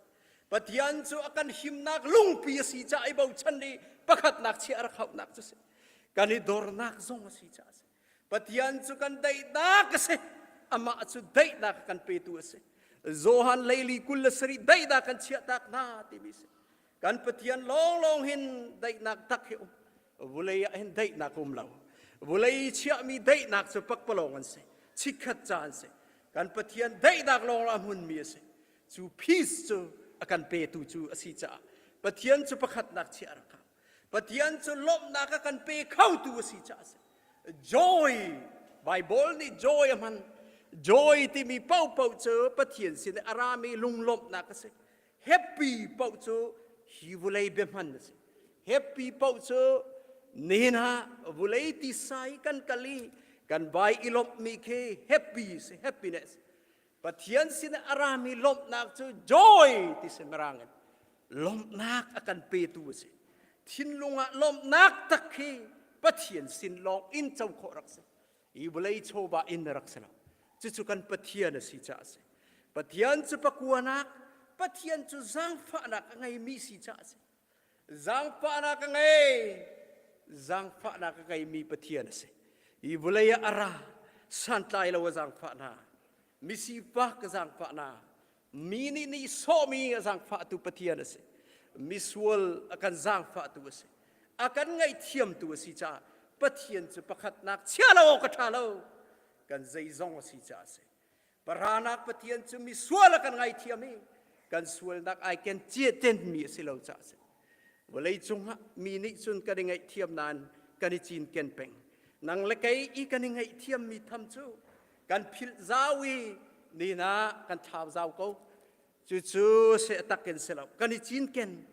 [SPEAKER 9] Pathian cu a kan himnak lungpi a si caah i bochan i pakhatnak chiah a rak hauhnak cu si. Kan i dornak zong a si caah a si. Pathian cu kan daihnak a si. Amah cu daihnak a kan petu a si. Johan leili 27 daihnak kan chiahtak hna timi si. Kan Pathian lawnglawng hin daihnak tak hi um. Vulei ah hin daihnak um lo. Vulei chiahmi daihnak cu pakpalawng an si. Chikkhat ca an si. Kan Pathian daihnak lawng a hmunmi a si. Cu peace cu a kan petu cu a si caah Pathian cu pakhatnak chiah a rak hau. Pathian cu lawmhnak a kan pe khotu a si caah a si. Joy, Bible nih joy a hman. Joy timi paohpaoh cu Pathian sin i a rami lunglawmhnak a si. Happy paoh cu hi vulei biahman a si. Happy paoh cu nihin ah vulei tisa i kan kal i kan vai i lawmhmi khi happy si, happiness. Pathian sin a rami lawmhnak cu joy ti si mirang in. Lawmhnak a kan petu a si. Thinlung ah lawmhnak tak khi Pathian sin lawng in co khawh rak si. Hi vawlei chawva in rak si lo. Cucu kan Pathian a si caah a si. Pathian cu pakuanak, Pathian cu zaangfahnak a ngeimi si caah a si. Zaangfahnak a ngei, zaangfahnak a ngeimi Pathian a si. Hi vawlei ah a ra, santlai lo a zaangfah hna, misifak a zaangfah hna, mi nih nih sawhmi a zaangfahtu Pathian a si. Misual a kan zaangfahtu a si. A kan ngaihthiamtu a si caah Pathian cu pakhatnak chia lo awk a ṭha lo. Kan zeizong a si caah a si. Paranak Pathian cu misual a kan ngaithiam i kan sualnak ai ken tenmi a si lo caah a si. Vawlei cungah mi nih cun kan i ngaihthiam nain kan i cinken peng. Nang le kei i kan i ngaihthiammi tham cu kan philh zau i nina kan thlau zau ko. Cucu seh tak in si lo. Kan i cinken.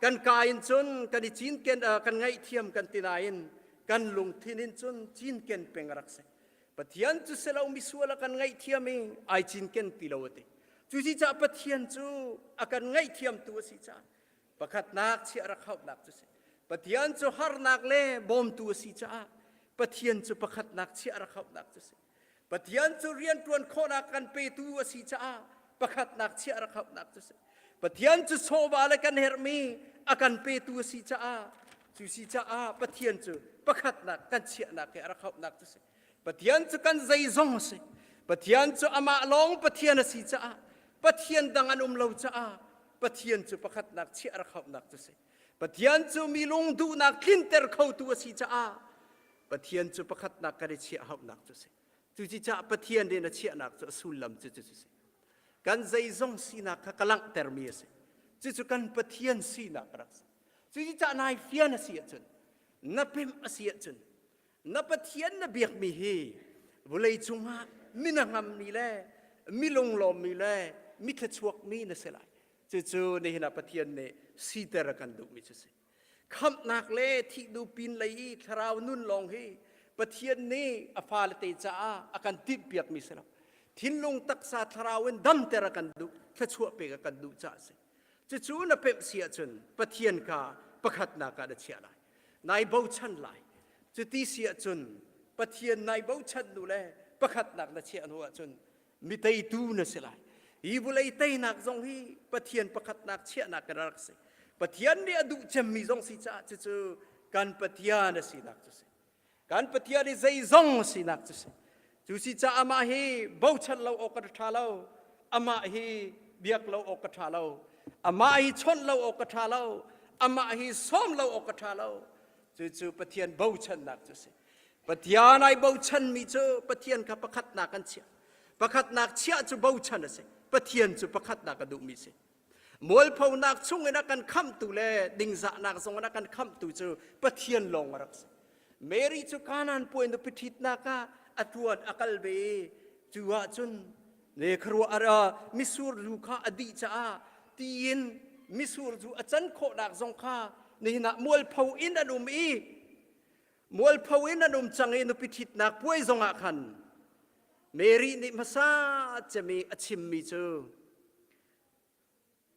[SPEAKER 9] Kan ka in cun kan i cinken kan ngaihthiam kan ti nain kan lungthin in cun cinken peng a rak si. Pathian cu si lo misual a kan ngaihthiam i ai cinken ti lo a ti.
[SPEAKER 10] Cusicaah Pathian cu a kan ngaihthiamtu a si caah pakhatnak chiah rak hauhnak cu si. Pathian cu harnak le bawmtu a si caah Pathian cu pakhatnak chiah rak hauhnak cu si. Pathian cu rianṭuan khawhnak kan petu a si caah pakhatnak chiah rak hauhnak cu si. Pathian cu chawva le kan herhmi a kan petu a si caah cu si caah Pathian cu pakhatnak kan chiahnak he a rak hauhnak cu si. Pathian cu kan zeizong a si. Pathian cu amah lawng Pathian a si caah Pathian dang an um lo caah Pathian cu pakhatnak chiah rak hauhnak cu si. Pathian cu mi lung duhnak tlinter khotu a si caah Pathian cu pakhatnak kan i chiah hauhnak cu si. Cucaah Pathian rian a chiahnak cu a sullam cu cu si. Kan zeizong sinak kha ka langhtermi a si. Cucu kan Pathian sinak a rak si. Cucaah nai fian a si ahcun, na pemh a si ahcun, na Pathian na biakmi hi vawlei cungah minangammi le mi lunglawmmi le mi thluachuakmi na si lai. Cucu nihin ah Pathian nih siter a kan duhmi cu si. Khamhnak le thih hnu pin lei i thlarau nun lawng hi Pathian nih a fale te caah a kan timhpiakmi si lo. Thinlung taksa thlarau in damter a kan duh, thluachuah pek a kan duh caah a si. Cucu na pemh si ahcun Pathian kha pakhatnak ah na chiah lai. Nai bochan lai. Cuti si ahcun Pathian nai bochan hnu le pakhatnak na chiah hnu ahcun mi teitu na si lai. Hi vawlei teinak zong hi Pathian pakhatnak chiahnak in a rak si. Pathian nih a duh cemmi zong si caah cucu kan Pathian a sinak cu si. Kan Pathian i zeizong a sinak cu si. Cu si caah amah hi bochan lo awk a ṭha lo. Amah hi biak lo awk a ṭha lo. Amah hi chawnh lo awk a ṭha lo. Amah hi sawm lo awk a ṭha lo. Cucu Pathian bochannak cu si. Pathian ai bochanmi cu Pathian kha pakhatnak an chiah. Pakhatnak chiah cu bochan a si. Pathian cu pakhatnak a duhmi si. Mualphonak chungin a kan khamhtu le dingzahnak zongin a kan khamhtu cu Pathian lawng a rak si. Mary cu Kanaan puai nupi ṭhitnak ah a ṭuan a kal ve i cu ahcun ne khuaruah ar misur zu kha a dih caah tiin misur zu a can khawhnak zong kha nihin ah mualpho in an um i Mualpho in an um cang i nupi ṭhitnak puai zongah khan Mary nih hmasa cem i a chimmi cu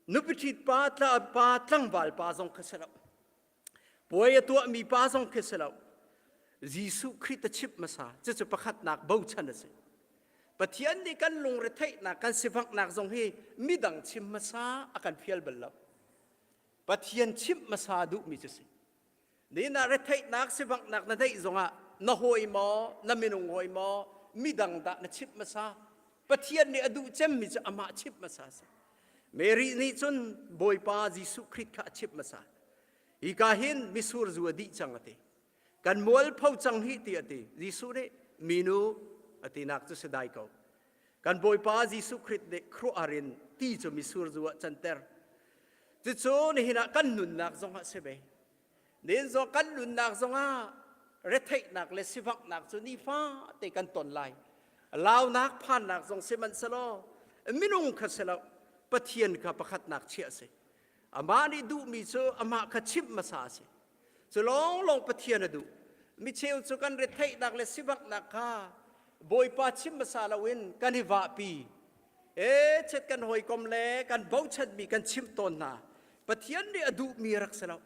[SPEAKER 10] nupi ṭhit pa tla pa tlangval pa zong kha si lo puai a tuahmi pa zong khi si lo Jesuh Khrih ta chimh hmasa cucu pakhatnak bochan a si Pathian nih kan lungretheihnak kan sivanghnak zong hi midang chim hmasa a kan fial bal lo Pathian chimh hmasa duhmi cu si Ni na retheihnak sivanghnak na neih zongah na hawi maw, na minung hawi maw, midang dah na chimh hmasa? Pathian nih a duh cemmi cu amah chimh hmasa a si. Mary nih cun Bawipa Jesuh Khrih kha a chimh hmasa. Hika hin misur zu a dih cang a ti. Kan mualpho cang hi ti a ti. Jesuh nih minu a tinak cu si dai ko. Kan Bawipa Jesuh Khrih nih khuaruahhar in ti cu misur zu ah canter. Cucu nihin ah kan nunnak zongah si ve. Nihin zong kan nunnak zongah retheihnak le sivanghnak cu nifate kan ton lai. Launak phannak zong sihmanhsehlaw minung kha si lo Pathian kha pakhatnak chiah a si. Amah nih duhmi cu amah kha chimh hmasa a si. Cu lawnglawng Pathian a duh. Micheu cu kan retheihnak le sivanghnak kha Bawipa chim hmasa loin kan i vahpi. E chet kan hawikom le kan bochanmi kan chimh tawn hna. Pathian nih a duhmi rak si lo.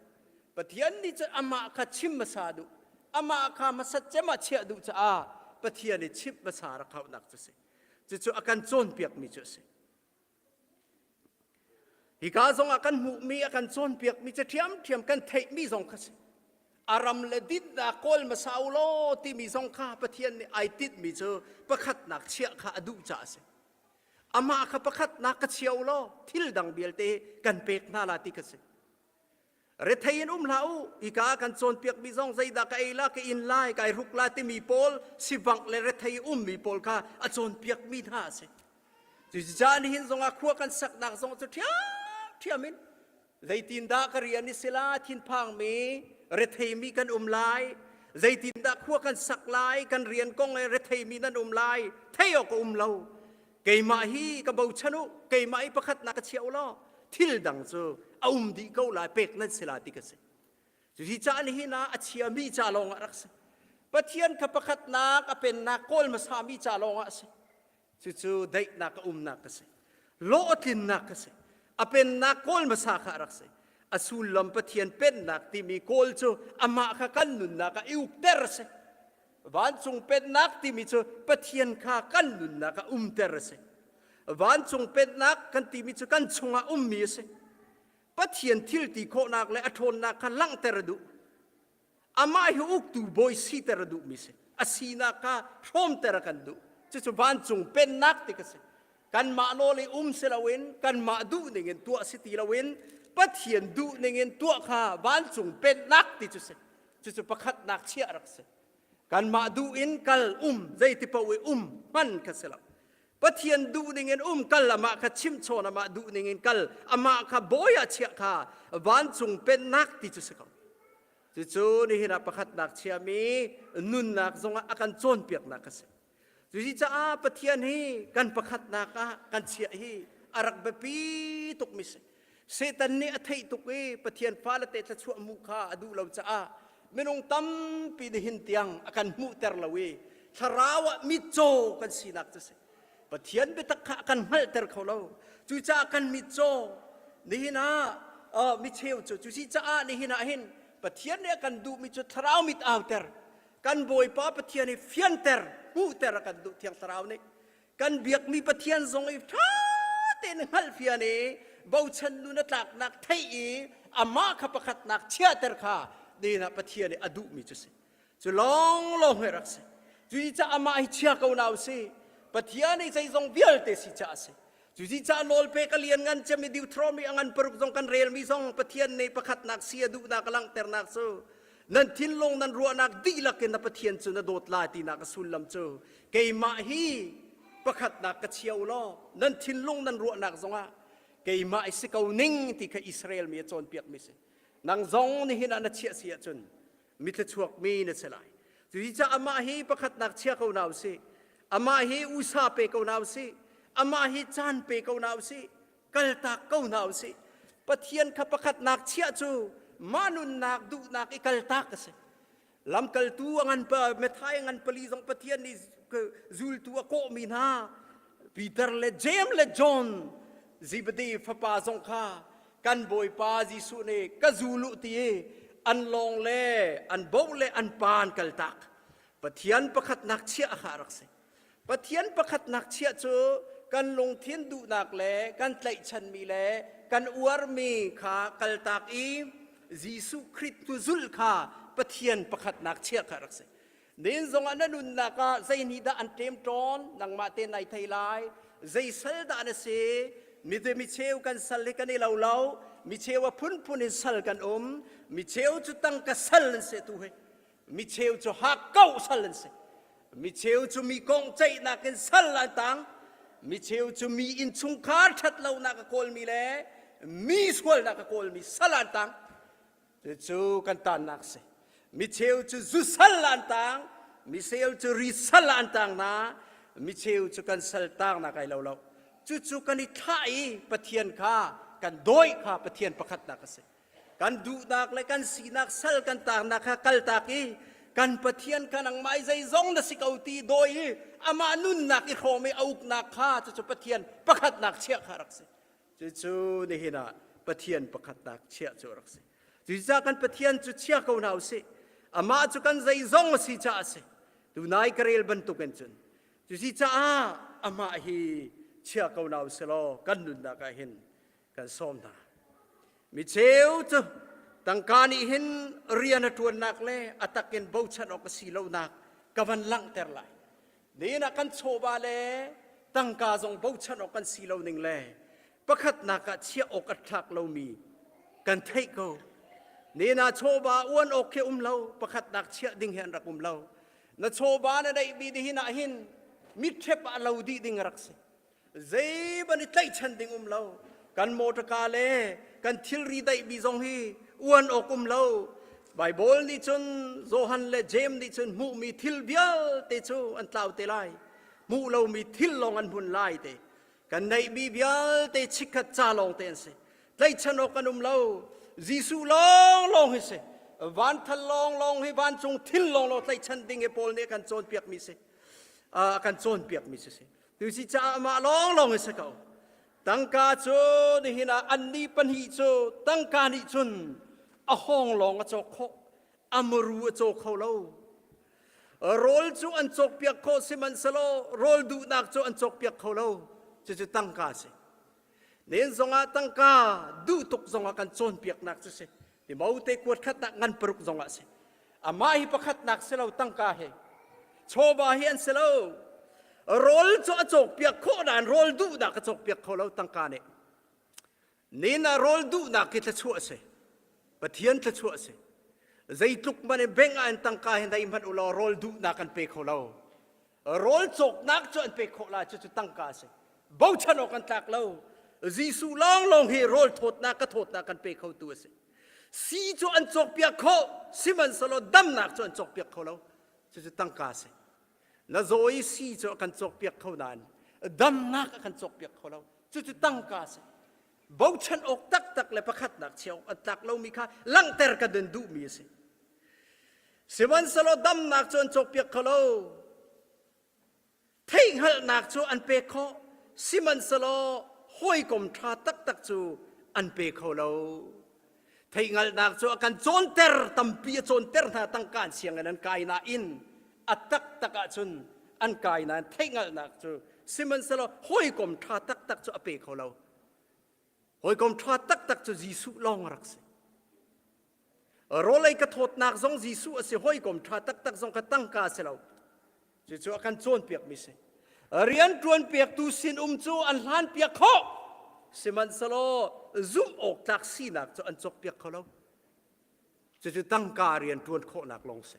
[SPEAKER 10] Pathian nih cun amah kha chim hmasa duh. Amah kha hmasat cem ah chiah duh caah Pathian i chimh hmasa rak hauhnak cu si. Cucu a kan cawnpiakmi cu a si. Hika zongah kan hmuhmi a kan cawnpiakmi cu ṭhiamṭhiam kan theihmi zong kha si. A ram le dinnak kawl hmasa u law timi zong kha Pathian nih ai tinhmi cu pakhatnak chiah kha a duh caah a si. Amah kha pakhatnak ka chia u law thil dang vialte kan pek hna la ti kha si. Rethei in um hlah u, hika kan cawnpiakmi zong zeidah ka ei la, ka in lai, kai hruk la timi pawl sivangh le rethei ummi pawl kha a cawnpiakmi hna a si. Cucaah nihin zongah khua kan saknak zong cu ṭhiamṭhiam in zeitindah ka rian i sila thinphangmi retheimi kan um lai, zeitindah khua kan sak lai, kan rian kong he retheimi nan um lai, thei awk a um lo. Keimah hi ka bochan u, keimah hi pakhatnak ka chia u law thil dang cu a um dih ko lai, pek nan si lai ti ka si. Cuhi ca nihin ah a chiami ca lawng ah rak si. Pathian kha pakhatnak a pennak kawl hmasami ca lawng ah a si. Cucu daihnak a umnak a si. Hlawhtlinnak kha si. A pennak kawl hmasa kha a rak si. A sullam Pathian pennak timi kawl cu amah kha kan nunnak ah i ukter a si. Vancung pennak timi cu Pathian kha kan nunnak ah umter a si. Vancung pennak kan timi cu kan chungah ummi a si. Pathian thil ti khawhnak le a ṭhawnnak kha langhter a duh. Amah hi uktu bawi siter a duhmi si. A sinak kha hrawmter a kan duh. Cucu vancung pennak ti ka si. Kanmah nawl i um si loin kanmah duh ningin tuah si ti loin Pathian duh ningin tuah kha vancung pennak ti cu si. Cucu pakhatnak chiah rak si. Kanmah duh in kal um zeiti paoh i um hman kha si lo. Pathian duh ningin um kal amah kha chimchawn amah duh ningin kal amah kha bawi ah chiah kha vancung pennak ti cu si ko. Cucu nihin ah pakhatnak chiami nunnak zongah a kan cawnpiaknak a si. Cucaah Pathian hi kan pakhatnak ah kan chiah hi a rak biapi tukmi si. Satan nih a theih tuk i Pathian fale te thluachuah hmuh kha a duh lo caah minung tampi nihin tiang a kan hmuhter lo i thlarau ah mitcaw kan sinak cu si. Pathian biatak kha a kan hngalhter kho lo. Cucaah kan mitcaw nihin ah uh, micheu cu cucaah nihin ah hin Pathian nih a kan duhmi cu thlarau mit auter kan Bawipa Pathian i fianter hmuhter a kan duh Thiang Thlarau nih kan biakmi Pathian zong i ṭha tein hngalhfian i bochan nun a tlaknak theih i amah kha pakhatnak chiahter kha nihin ah Pathian nih a duhmi cu si cu lawnglawng hi rak si cucaah amah hi chia ko na usih Pathian i zeizong vialte si caah a si Cucaah nawlpek a lianngan cem i Deuteronomy a ngan paruk zong kan relmi zong Pathian nih pakhatnak si a duhnak a langhternak cu nan thinlung nan ruahnak dihlak in na Pathian cu na dawt lai tinak a sullam cu keimah hi pakhatnak ka chia u law nan thinlung nan ruahnak zongah keimah i si ko ning ti kha Israel mi a cawnpiakmi si. Nang zong nihin ah na chiah si ahcun mithluachuak mi na si lai. Cucaah amah hi pakhatnak chia ko na usih. Amah hi usa pe ko na usih. Amah hi caan pe ko na usih. Kaltak ko hna usih. Pathian kha pakhatnak chiah cu mah nunnak duhnak i kaltak a si. Lamkaltu a ngan Matthai a ngan pali zong Pathian nih zultu a kawhmi hna Peter le Jeim le John Zebedee fapa zong kha kan Bawipa Jesuh nih ka zul u ti i an lawng le an bo le an pa an kaltak. Pathian pakhatnak chiah kha a rak si. Pathian pakhatnak chiah cu kan lungthin duhnak le kan tlaihchanmi le kan uarmi kha kaltak i Jesuh Khrih tu zulh kha Pathian pakhatnak chiah kha a rak si. Nin zongah na nunnak ah zei nih dah an ṭemṭawn nangmah te nai thei lai zei sal dah na si mi micheu kan sal hi kan i lo lo micheu a phunphun in sal kan um micheu cu tangka sal an si tu hi micheu cu hakkauh sal an si micheu cu mi kong ceihnak in sal an tang micheu cu mi innchungkhar ṭhat lonak a kawlmi le mi sualnak a kawlmi sal an tang Cucu kan tannak si. Micheu cu zu sal an tang, micheu cu ri sal an tang hna, micheu cu kan sal tangnak ai lo lo. Cucu kan i thlah i Pathian kha kan dawi kha Pathian pakhatnak a si. Kan duhnak le kan sinak sal kan tangnak kha kaltak i kan Pathian kha nangmah i zeizong na si ko ti dawi i amah nunnak i hrawm i a uknak kha cucu Pathian pakhatnak chiah kha rak si. Cucu nihin ah Pathian pakhatnak chiah cu a rak si. Cucaah kan Pathian cu chia ko hna usih. Amah cu kan zeizong a si caah a si. Tunai ka rel bantukin cun. Cucaah amah hi chia ko hna usih law kan nunnak ah hin kan sawm hna. Mi cheu cu tangka nih hin rian a ṭuannak le a takin bochan awk a si lonak ka van langhter lai. Nihin ah kan chawva le tangka zong bochan awk kan si lo ning le pakhatnak ah chiah awk a tlak lomi kan theih ko. Nihin ah chawva uan awk khi um lo, pakhatnak chiah ding hi an rak um lo. Na chawva na neihmi nihin ah hin mitṭhep ah lo dih ding a rak si. Zei ban i tlaihchan ding um lo. Kan motorka le kan thilri daihmi zong hi uan awk um lo. Bible nih cun Johan le James nih cun hmuhmi thil vialte cu an tlau te lai. Hmuh lomi thil lawng an hmun lai te. Kan neihmi vialte chikkhat ca lawng te an si. Tlaihchan awk an um lo. Jesuh lawnglawng hi si. Vanthal lawnglawng hi vancung thil lawnglawng tlaihchan ding hi Paul nih a kan cawnpiakmi si. A kan cawnpiakmi si si. Tusi caah amah lawnglawng hi si ko. Tangka cu nihin ah annih pahnih cu tangka nih cun a hawng lawng a cawk khawh, a muru a caw kho lo. Rawl cu an cawkpiak khawh sihmanhsehlaw rawl duhnak cu an cawkpiak kho lo. Cucu tangka a si. Nen zongah tangka duh tuk zongah kan cawnpiaknak cu si. Timote kuat khatnak ngan paruk zongah si. Amah hi pakhatnak si lo tangka he. Chawva hi an si lo. Rawl cu a cawkpiak khawh nain rawl duhnak a cawkpiak kho lo tangka nih. Nin ah rawl duhnak hi thluachuah a si. Pathian thluachuah a si. Zeitluk man in bank ah in tangka hi nei hmanh u law rawl duhnak an pe kho lo. Rawl cawknak cu an pek khawh lai cucu tangka a si. Bochan awk an tlak lo. Jesuh lawnglawng hi rawl thawtnak ka thawtnak kan pe khotu a si. Sii cu an cawkpiak khawh, sihmanhsehlaw damnak cu an cawkpiak kho lo. Cucu tangka a si. Na zaw i sii cu a kan cawkpiak kho nain damnak a kan cawkpiak kho lo. Cucu tangka a si. Bochan awk taktak le pakhatnak chia awk an tlak lomi kha langhter kan in duhmi a si. Sihmanhsehlaw damnak cu an cawkpiak kho lo. Theihhngalhnak cu an pek khawh, sihmanhsehlaw hawikom ṭha taktak cu an pe kho lo. Theihhngalhnak cu a kan cawnter, tampi a cawnter hna tangka an sianginn an kai nain a taktak ahcun an kai nain theihhngalhnak cu sihmanhsehlaw hawikom ṭha taktak cu a pe kho lo. Hawikom ṭha taktak cu Jesuh lawng a rak si. Rawlei ka thawtnak zong Jesuh a si, hawikom ṭha taktak zong ka tangka a si lo. Cucu a kan cawnpiakmi si. Rian ṭuanpiaktu sinum cu an hlanpiak khawh, sihmanhsehlaw zumh awk tlak sinak cu an cawkpiak kho lo. Cucu tangka rian ṭuan khawhnak lawng si.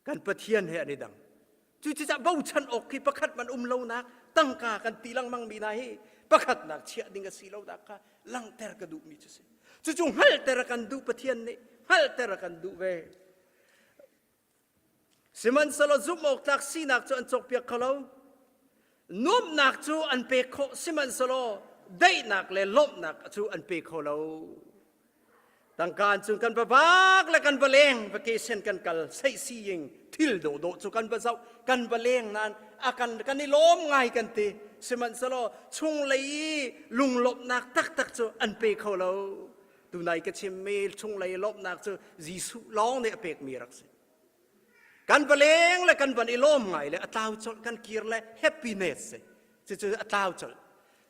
[SPEAKER 10] Kan Pathian he an i dang. Cucaah bochan awk hi pakhat man um lonak tangka kan ti lengmang mi hna hi pakhatnak chiah ding a si lonak kha langhter ka duhmi cu si. Cucu hngalhter a kan duh Pathian nih hngalhter a kan duh ve. Sihmanhsehlaw zumh awk tlak sinak cu an cawkpiak kho lo. Nuamhnak cu an pek khawh sihmanhsehlaw daihnak le lawmhnak cu an pe kho lo. Tangka an cun kan va vak le kan va leng vacation kan kal seihsiying thil dawhdawh cu kan va zoh kan va leng nain a kan kan i lawm ngai kan ti sihmanhsehlaw chunglei i lunglawmhnak taktak cu an pe kho lo tunai ka chimmi chunglei lawmhnak cu Jesuh lawng nih a pekmi rak si kan va leng le kan van i lawm ngai le a tlau colh kan kir le happiness si cucu a tlau colh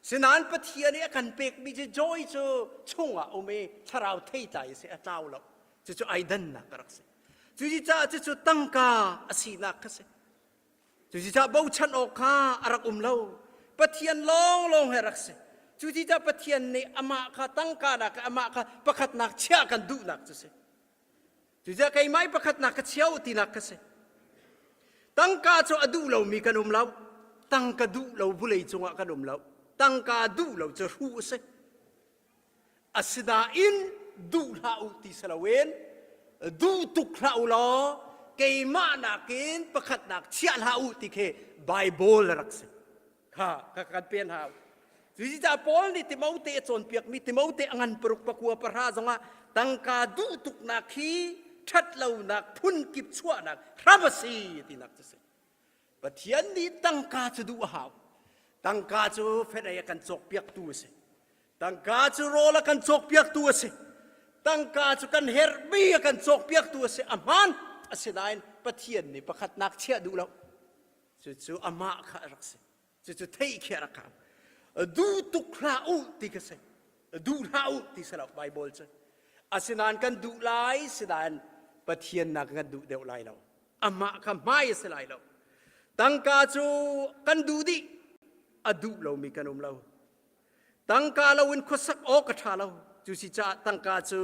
[SPEAKER 10] sinain Pathian i a kan pekmi cu joy cu chungah um i thlarau theitlai a si a tlau lo cucu ai dannak a rak si cucaah cucu tangka a sinak kha si cucaah bochan awk kha a rak um lo Pathian lawnglawng he rak si cucaah Pathian nih amah kha tangka nak amah kha pakhatnak chiah kan duhnak cu si Cucaah keimah i pakhatnak ka chia u tinak ka si. Tangka cu a duh lomi kan um lo. Tangka duh lo vulei cungah kan um lo. Tangka duh lo cu hruh a si. Asinain duh hlah u ti si loin duh tuk hlah u law keimah nakin pakhatnak chiah hlah u ti khi Bible a rak si. Kha ka kan pen hau. Cucaah Paul nih Timote a cawnpiakmi Timote a ngan paruk pakua pahra zongah tangka duh tuknak hi ṭhatlonak phunkip chuahnak hram a si tinak cu si. Pathian nih tangka cu duh a hau. Tangka cu fenei a kan cawkpiaktu a si. Tangka cu rawl a kan cawkpiaktu a si. Tangka cu kan herhmi a kan cawkpiaktu a si. A hmaan. Asinain Pathian nih pakhatnak chiah duh lo. Cucu amah kha a rak si. Cucu theih khi a rak hau. Duh tuk hlah u ti ka si. Duh hlah u ti si lo Bible cu. Asinain kan duh lai, sinain Pathian nak kan duh deuh lai lo. Amah kha hmai a si lai lo. Tangka cu kan duh dih, a duh lomi kan um lo. Tangka loin khuasak awk a ṭha lo. Cu si caah tangka cu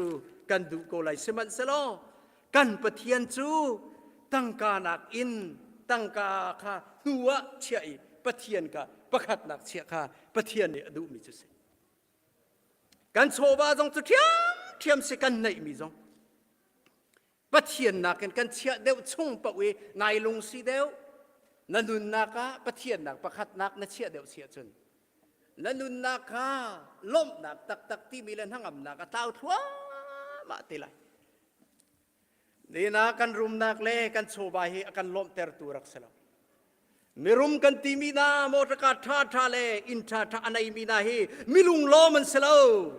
[SPEAKER 10] kan duh ko lai. Sihmanhsehlaw kan Pathian cu tangka nakin tangka kha hnu ah chiah i Pathian kha pakhatnak chiah kha Pathian nih a duhmi cu si. Kan chawva zong cu ṭhiamṭhiam si kan neihmi zong. Pathian nakin kan chiah deuh chung paoh i nai lungsi deuh na nunnak ah Pathian nak pakhatnak na chiah deuh si ahcun na nunnak kha lawmhnak taktak timi le hnangamnak a tlau thluahmah te lai. Nina kan rumnak le kan chawva hi a kan lawmhtertu rak si lo. Mirum kan timi na motorka ṭha ṭha le inn ṭha ṭha a neimi na hi milung lawm an si lo.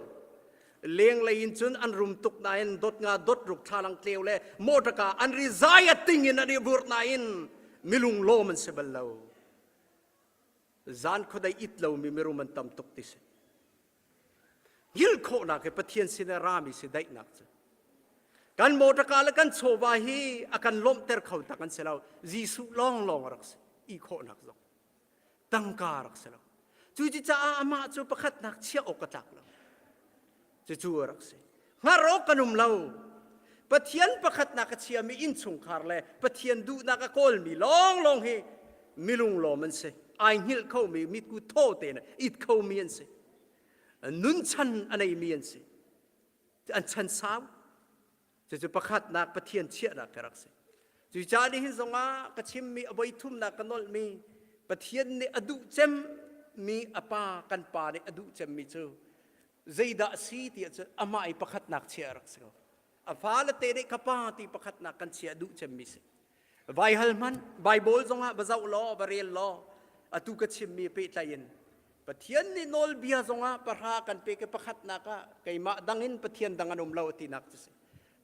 [SPEAKER 10] Lenglei in cun an rum tuk nain dot nga dot ruk ṭha lang tleu le motorka an ri zai a ting in an i vurh nain milung lawm an si bal lo. Zan khuadei it lomi mirum an tam tuk ti si. Hngilh khawhnak hi Pathian sin a rami si daihnak cu. Kan motorka le kan chawva hi a kan lawmhter kho tak an si lo. Jesuh lawnglawng a rak si. I khawhnak zong. Tangka a rak si lo. Cucaah amah cu pakhatnak chiah awk a tlak lo. Cucu a rak si. Hngar awk kan um lo. Pathian pakhatnak a chiami innchungkhar le Pathian duhnak a kawlmi lawnglawng hi milunglawm an si. Ai hngilh khomi, mitku thaw tein it khomi an si. Nunchan a neimi an si. An chan sau. Cucu pakhatnak Pathian chiahnak ka rak si. Cucaah nihin zongah ka chimmi a voi thumnak ka nolhmi Pathian nih a duh cemmi a pa kan pa nih a duh cemmi cu zeidah a si ti ahcun amah i pakhatnak chia a rak si ko. A fale te nih ka pa ti pakhatnak kan chia duh cemmi si. Vai hal hmanh Bible zongah va zoh law va rel law atu ka chimmi pehtlai in Pathian nih nawlbia zongah pahra kan pek i pakhatnak ah keimah dang in Pathian dang an um lo tinak cu si.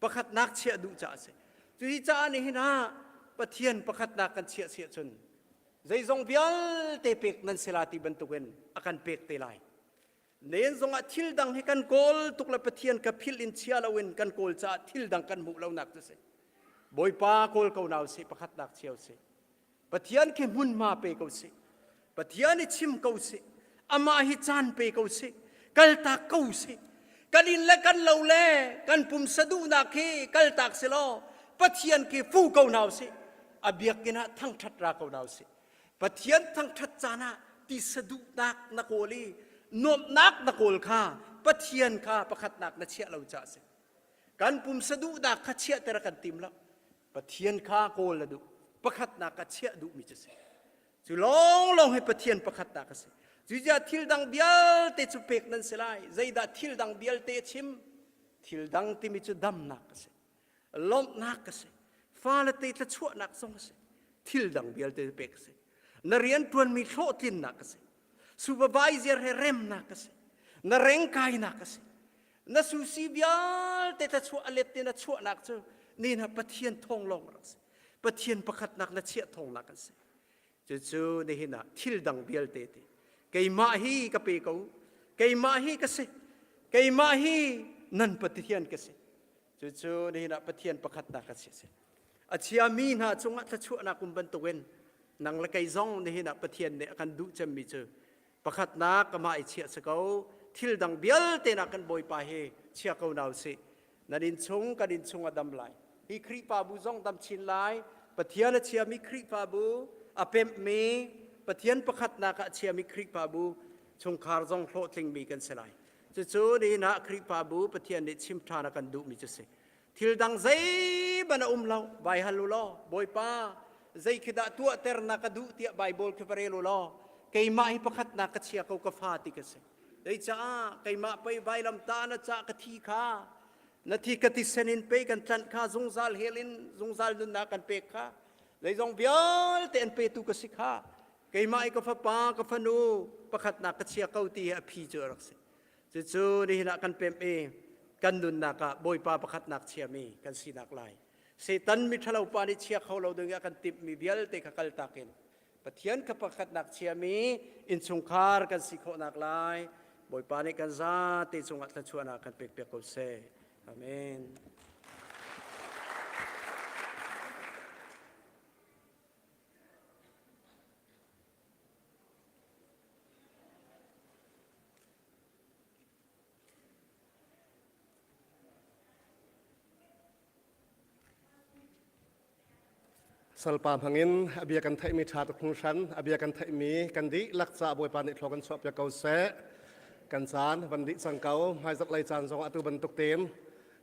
[SPEAKER 10] Pakhatnak chiah duh caah a si. Cuhi caah nihin ah Pathian pakhatnak kan chiah siah cun zeizong vialte pek nan si la ti bantukin a kan pek te lai. Nen zongah thil dang hi kan kawl tuk le Pathian ka philh in chia loin kan kawl caah thil dang kan hmuh lonak cu si. Bawipa kawl ko nau sih pakhatnak chiao si. Pathian khi hmunhma pe ko sih. Pathian i chim ko sih. Amah hi caan pe ko sih. Kaltak ko sih. Kan inn le kan lo le kan pumsa duhnak hi kaltak si law Pathian khi fu ko nau sih. A biakinn ah thangṭhat ra ko nau sih. Pathian thangṭhat caan ah tisa duhnak na kawl i nuamhnak na kawl kha Pathian kha pakhatnak na chiah lo caah a si. Kan pumsa duhnak kha chiahter a kan tim lo. Pathian kha kawl a duh. Pakhatnak ah chiah duhmi cu a si. Cu lawnglawng hi Pathian pakhatnak a si. Cucaah thil dang vialte cu pek nan si lai. Zeidah thil dang vialte a chim? Thil dang timi cu damnak a si. Lawmhnak a si. Fale te thluachuahnak zong a si. Thil dang vialte pek a si. Na rianṭuanmi hlawhtlinnak a si. Supervisor he remnak a si. Na rengkainak a si. Na susi vialte thluachuah a let in a chuahnak cu ni na Pathian thawng lawng rak si. Pathian pakhatnak na chiah thawngnak an si. Cucu nihin ah thil dang vialte ti. Keimah hi ka pe ko. Keimah hi ka si. Keimah hi nan Pathian ka si. Cucu nihin ah Pathian pakhatnak a si. A chiami hna cungah thluachuahnak um bantukin nang le kei zong nihin ah Pathian nih a kan duh cemmi cu pakhatnak amah i chiah si ko thil dang vialte nak kan Bawipa hi chia ko na usih nan inn chung kan inn chung a dam lai hi Khrihfabu zong dam chin lai Pathian a chiami Khrihfabu a pemhmi Pathian pakhatnak ah a chiami Khrihfabu chungkhar zong hlawhtlingmi kan si lai Cucu nihin ah Khrihfabu Pathian nih chim ṭhan a kan duhmi cu si. Thil dang zeihmanh a um lo. Vai hal u law, Bawipa, zei khi dah tuahter na ka duh tiah Baibal khi va rel u law, keimah hi pakhatnak ka chia ko ka fa ti ka si. Zeicaah keimah pei vailamtah na cah ka thi kha, na thi ka thisen in pei kan tlanh kha zungzal hell in zungzal nunnak kan pek kha, zeizong vialte an petu ka si kha, keimah i ka fapa ka fanu pakhatnak ka chia ko ti hi a phi cu a rak si cucu nihin ah kan pemh i kan nunnak ah bawipa pakhatnak chiami kan sinak lai Satan miṭhalo pa nih chia kho lo ding ah kan timhmi vialte kha kaltak in Pathian kha pakhatnak chiami innchungkhar kan si khawhnak lai Bawipa nih kan zate cungah thluachuahnak kan pekpiak ko seh. Amen.
[SPEAKER 1] Salpa hmangin a bia kan theihmi ṭha tuk hringhran a bia kan theihmi kan dihlak caah Bawipa nih thlua kan chuahpiak ko seh. Kan caan van dih cang ko hmaizarh lei caan zong atu bantuk tein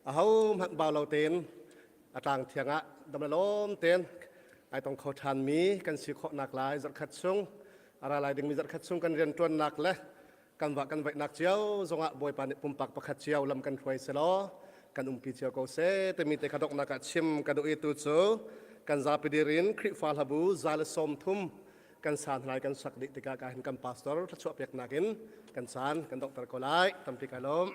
[SPEAKER 1] aho hmanh bau lo tein a tlang thiang ah dam le lawm tein ai tong kho ṭhanmi kan si khawhnak lai zarhkhat chung a ra lai dingmi zarhkhat chung kan rianṭuannak le kan vah kan vaihnak cio zongah Bawipa nih pumpak pakhat cio lam kan hruai selaw kan umpi cio ko seh timi te kha donghnak ah chim ka duh i tu cu kan zapi dir in Khrihfa hlabu za le 30. Kan san lai kan sak dih tikah ka hin kan pastor thluachuah peknak in kan caan kan donghter ko lai. Tampi kai lawm.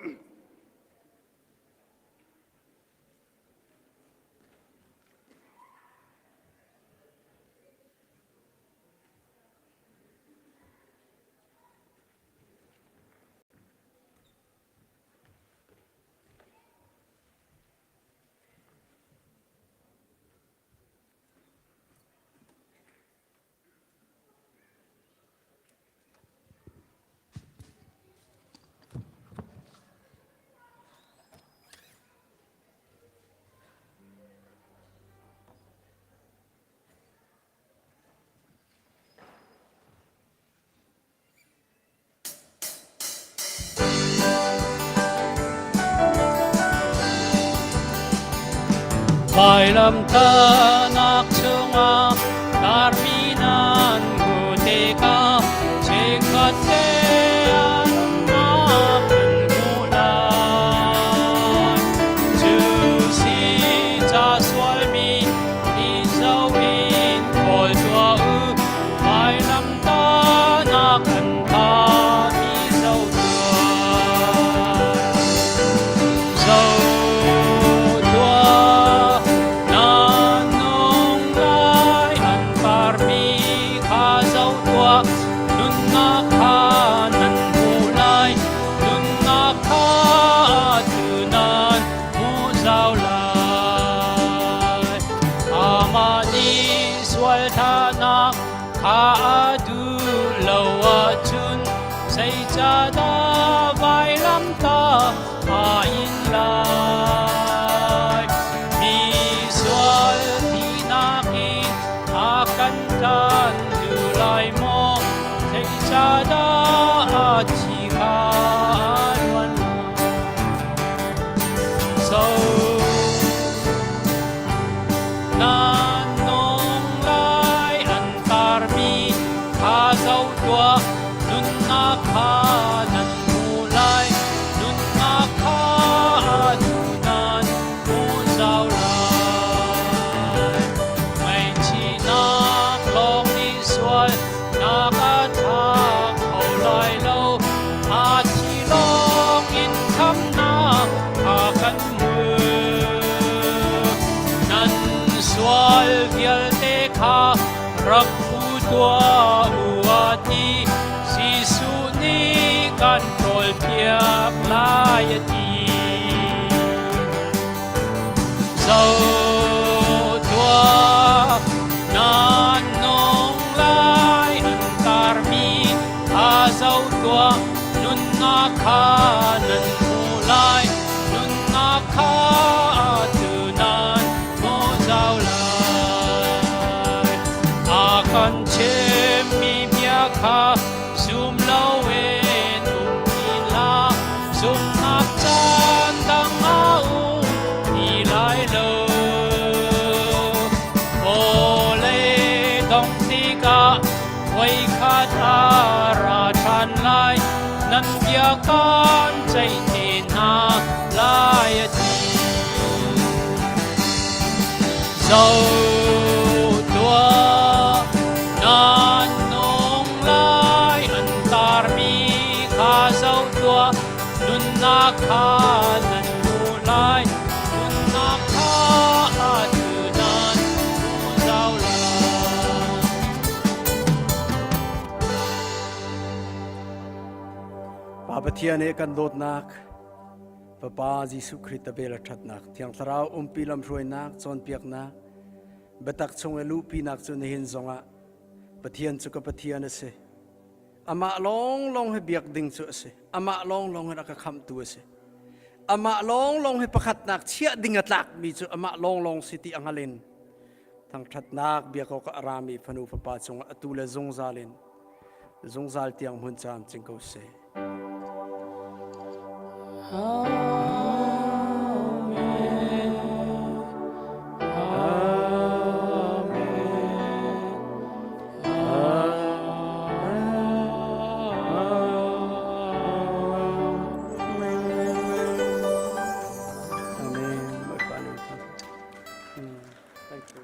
[SPEAKER 11] Vailamtahnak chungah tarmi nan hmuh tikah chikkhat te ah nunnak an hmuh lai. Cu si ca sualmi i zoh in kawl tuah u, vailamtahnak an tami zoh tuah. Zoh tuah, na nung lai an parmi kha zoh tuah, nunnak kha nan hmuh lai, nunnak kha tu nan hmuh zau lai. Amah nih sual thahnak kha a duh lo ahcun zeicahdah vailamtah aa in lai? Mi sual thihnak in a kan tlan duh lai maw? Zeicahdah a thi kha a luan lai? So nan nung lai an tarmi kha zoh tuah, nunnak kha nan hmu lai, nunnak kha atu nan hmu zau lai. Ngaihchihnak lawng nih sual nak a tha kho lai lo, a thi lawng in khamnak a kan hmuh. Nan sual vialte kha rak phu tuah u a ti, Jesuh nih kan ṭawlpiak lai a ti. Zoh tuah, nan nung lai an tarmi kha zoh tuah, nunnak kha nan hmuh lai, nunnak kha atu nan hmuh zau lai. A kan chimmi bia kha zum loin um ti hlah, zumhnak caan dang a um ti lai lo. Vawlei dongh tikah voikhat a ra ṭhan lai, nan bia kan ceih te hna lai a ti. Zoh tuah, nan nung lai an tarmi kha zoh tuah, nunnak kha nan hmuh lai, nunnak kha atu nan hmu zau lai.
[SPEAKER 9] Pa Pathian he kan dawtnak Fapa Jesuh Khrih tabel a ṭhatnak Thiang Thlarau umpi lamhruainak cawnpiaknak biatak chung i luhpinak cu nihin zongah Pathian cu ka Pathian a si. Amah lawnglawng hi biak ding cu a si. Amah lawnglawng hi a ka khamhtu a si. Amah lawnglawng hi pakhatnak chiah ding a tlakmi cu amah lawnglawng si ti a hngal in thangṭhatnak biak awk a rami fanu fapa cungah atu le zungzal in zungzal tiang hmun caam cing ko seh.
[SPEAKER 11] Amen.
[SPEAKER 9] Amen. Amen. Thank you.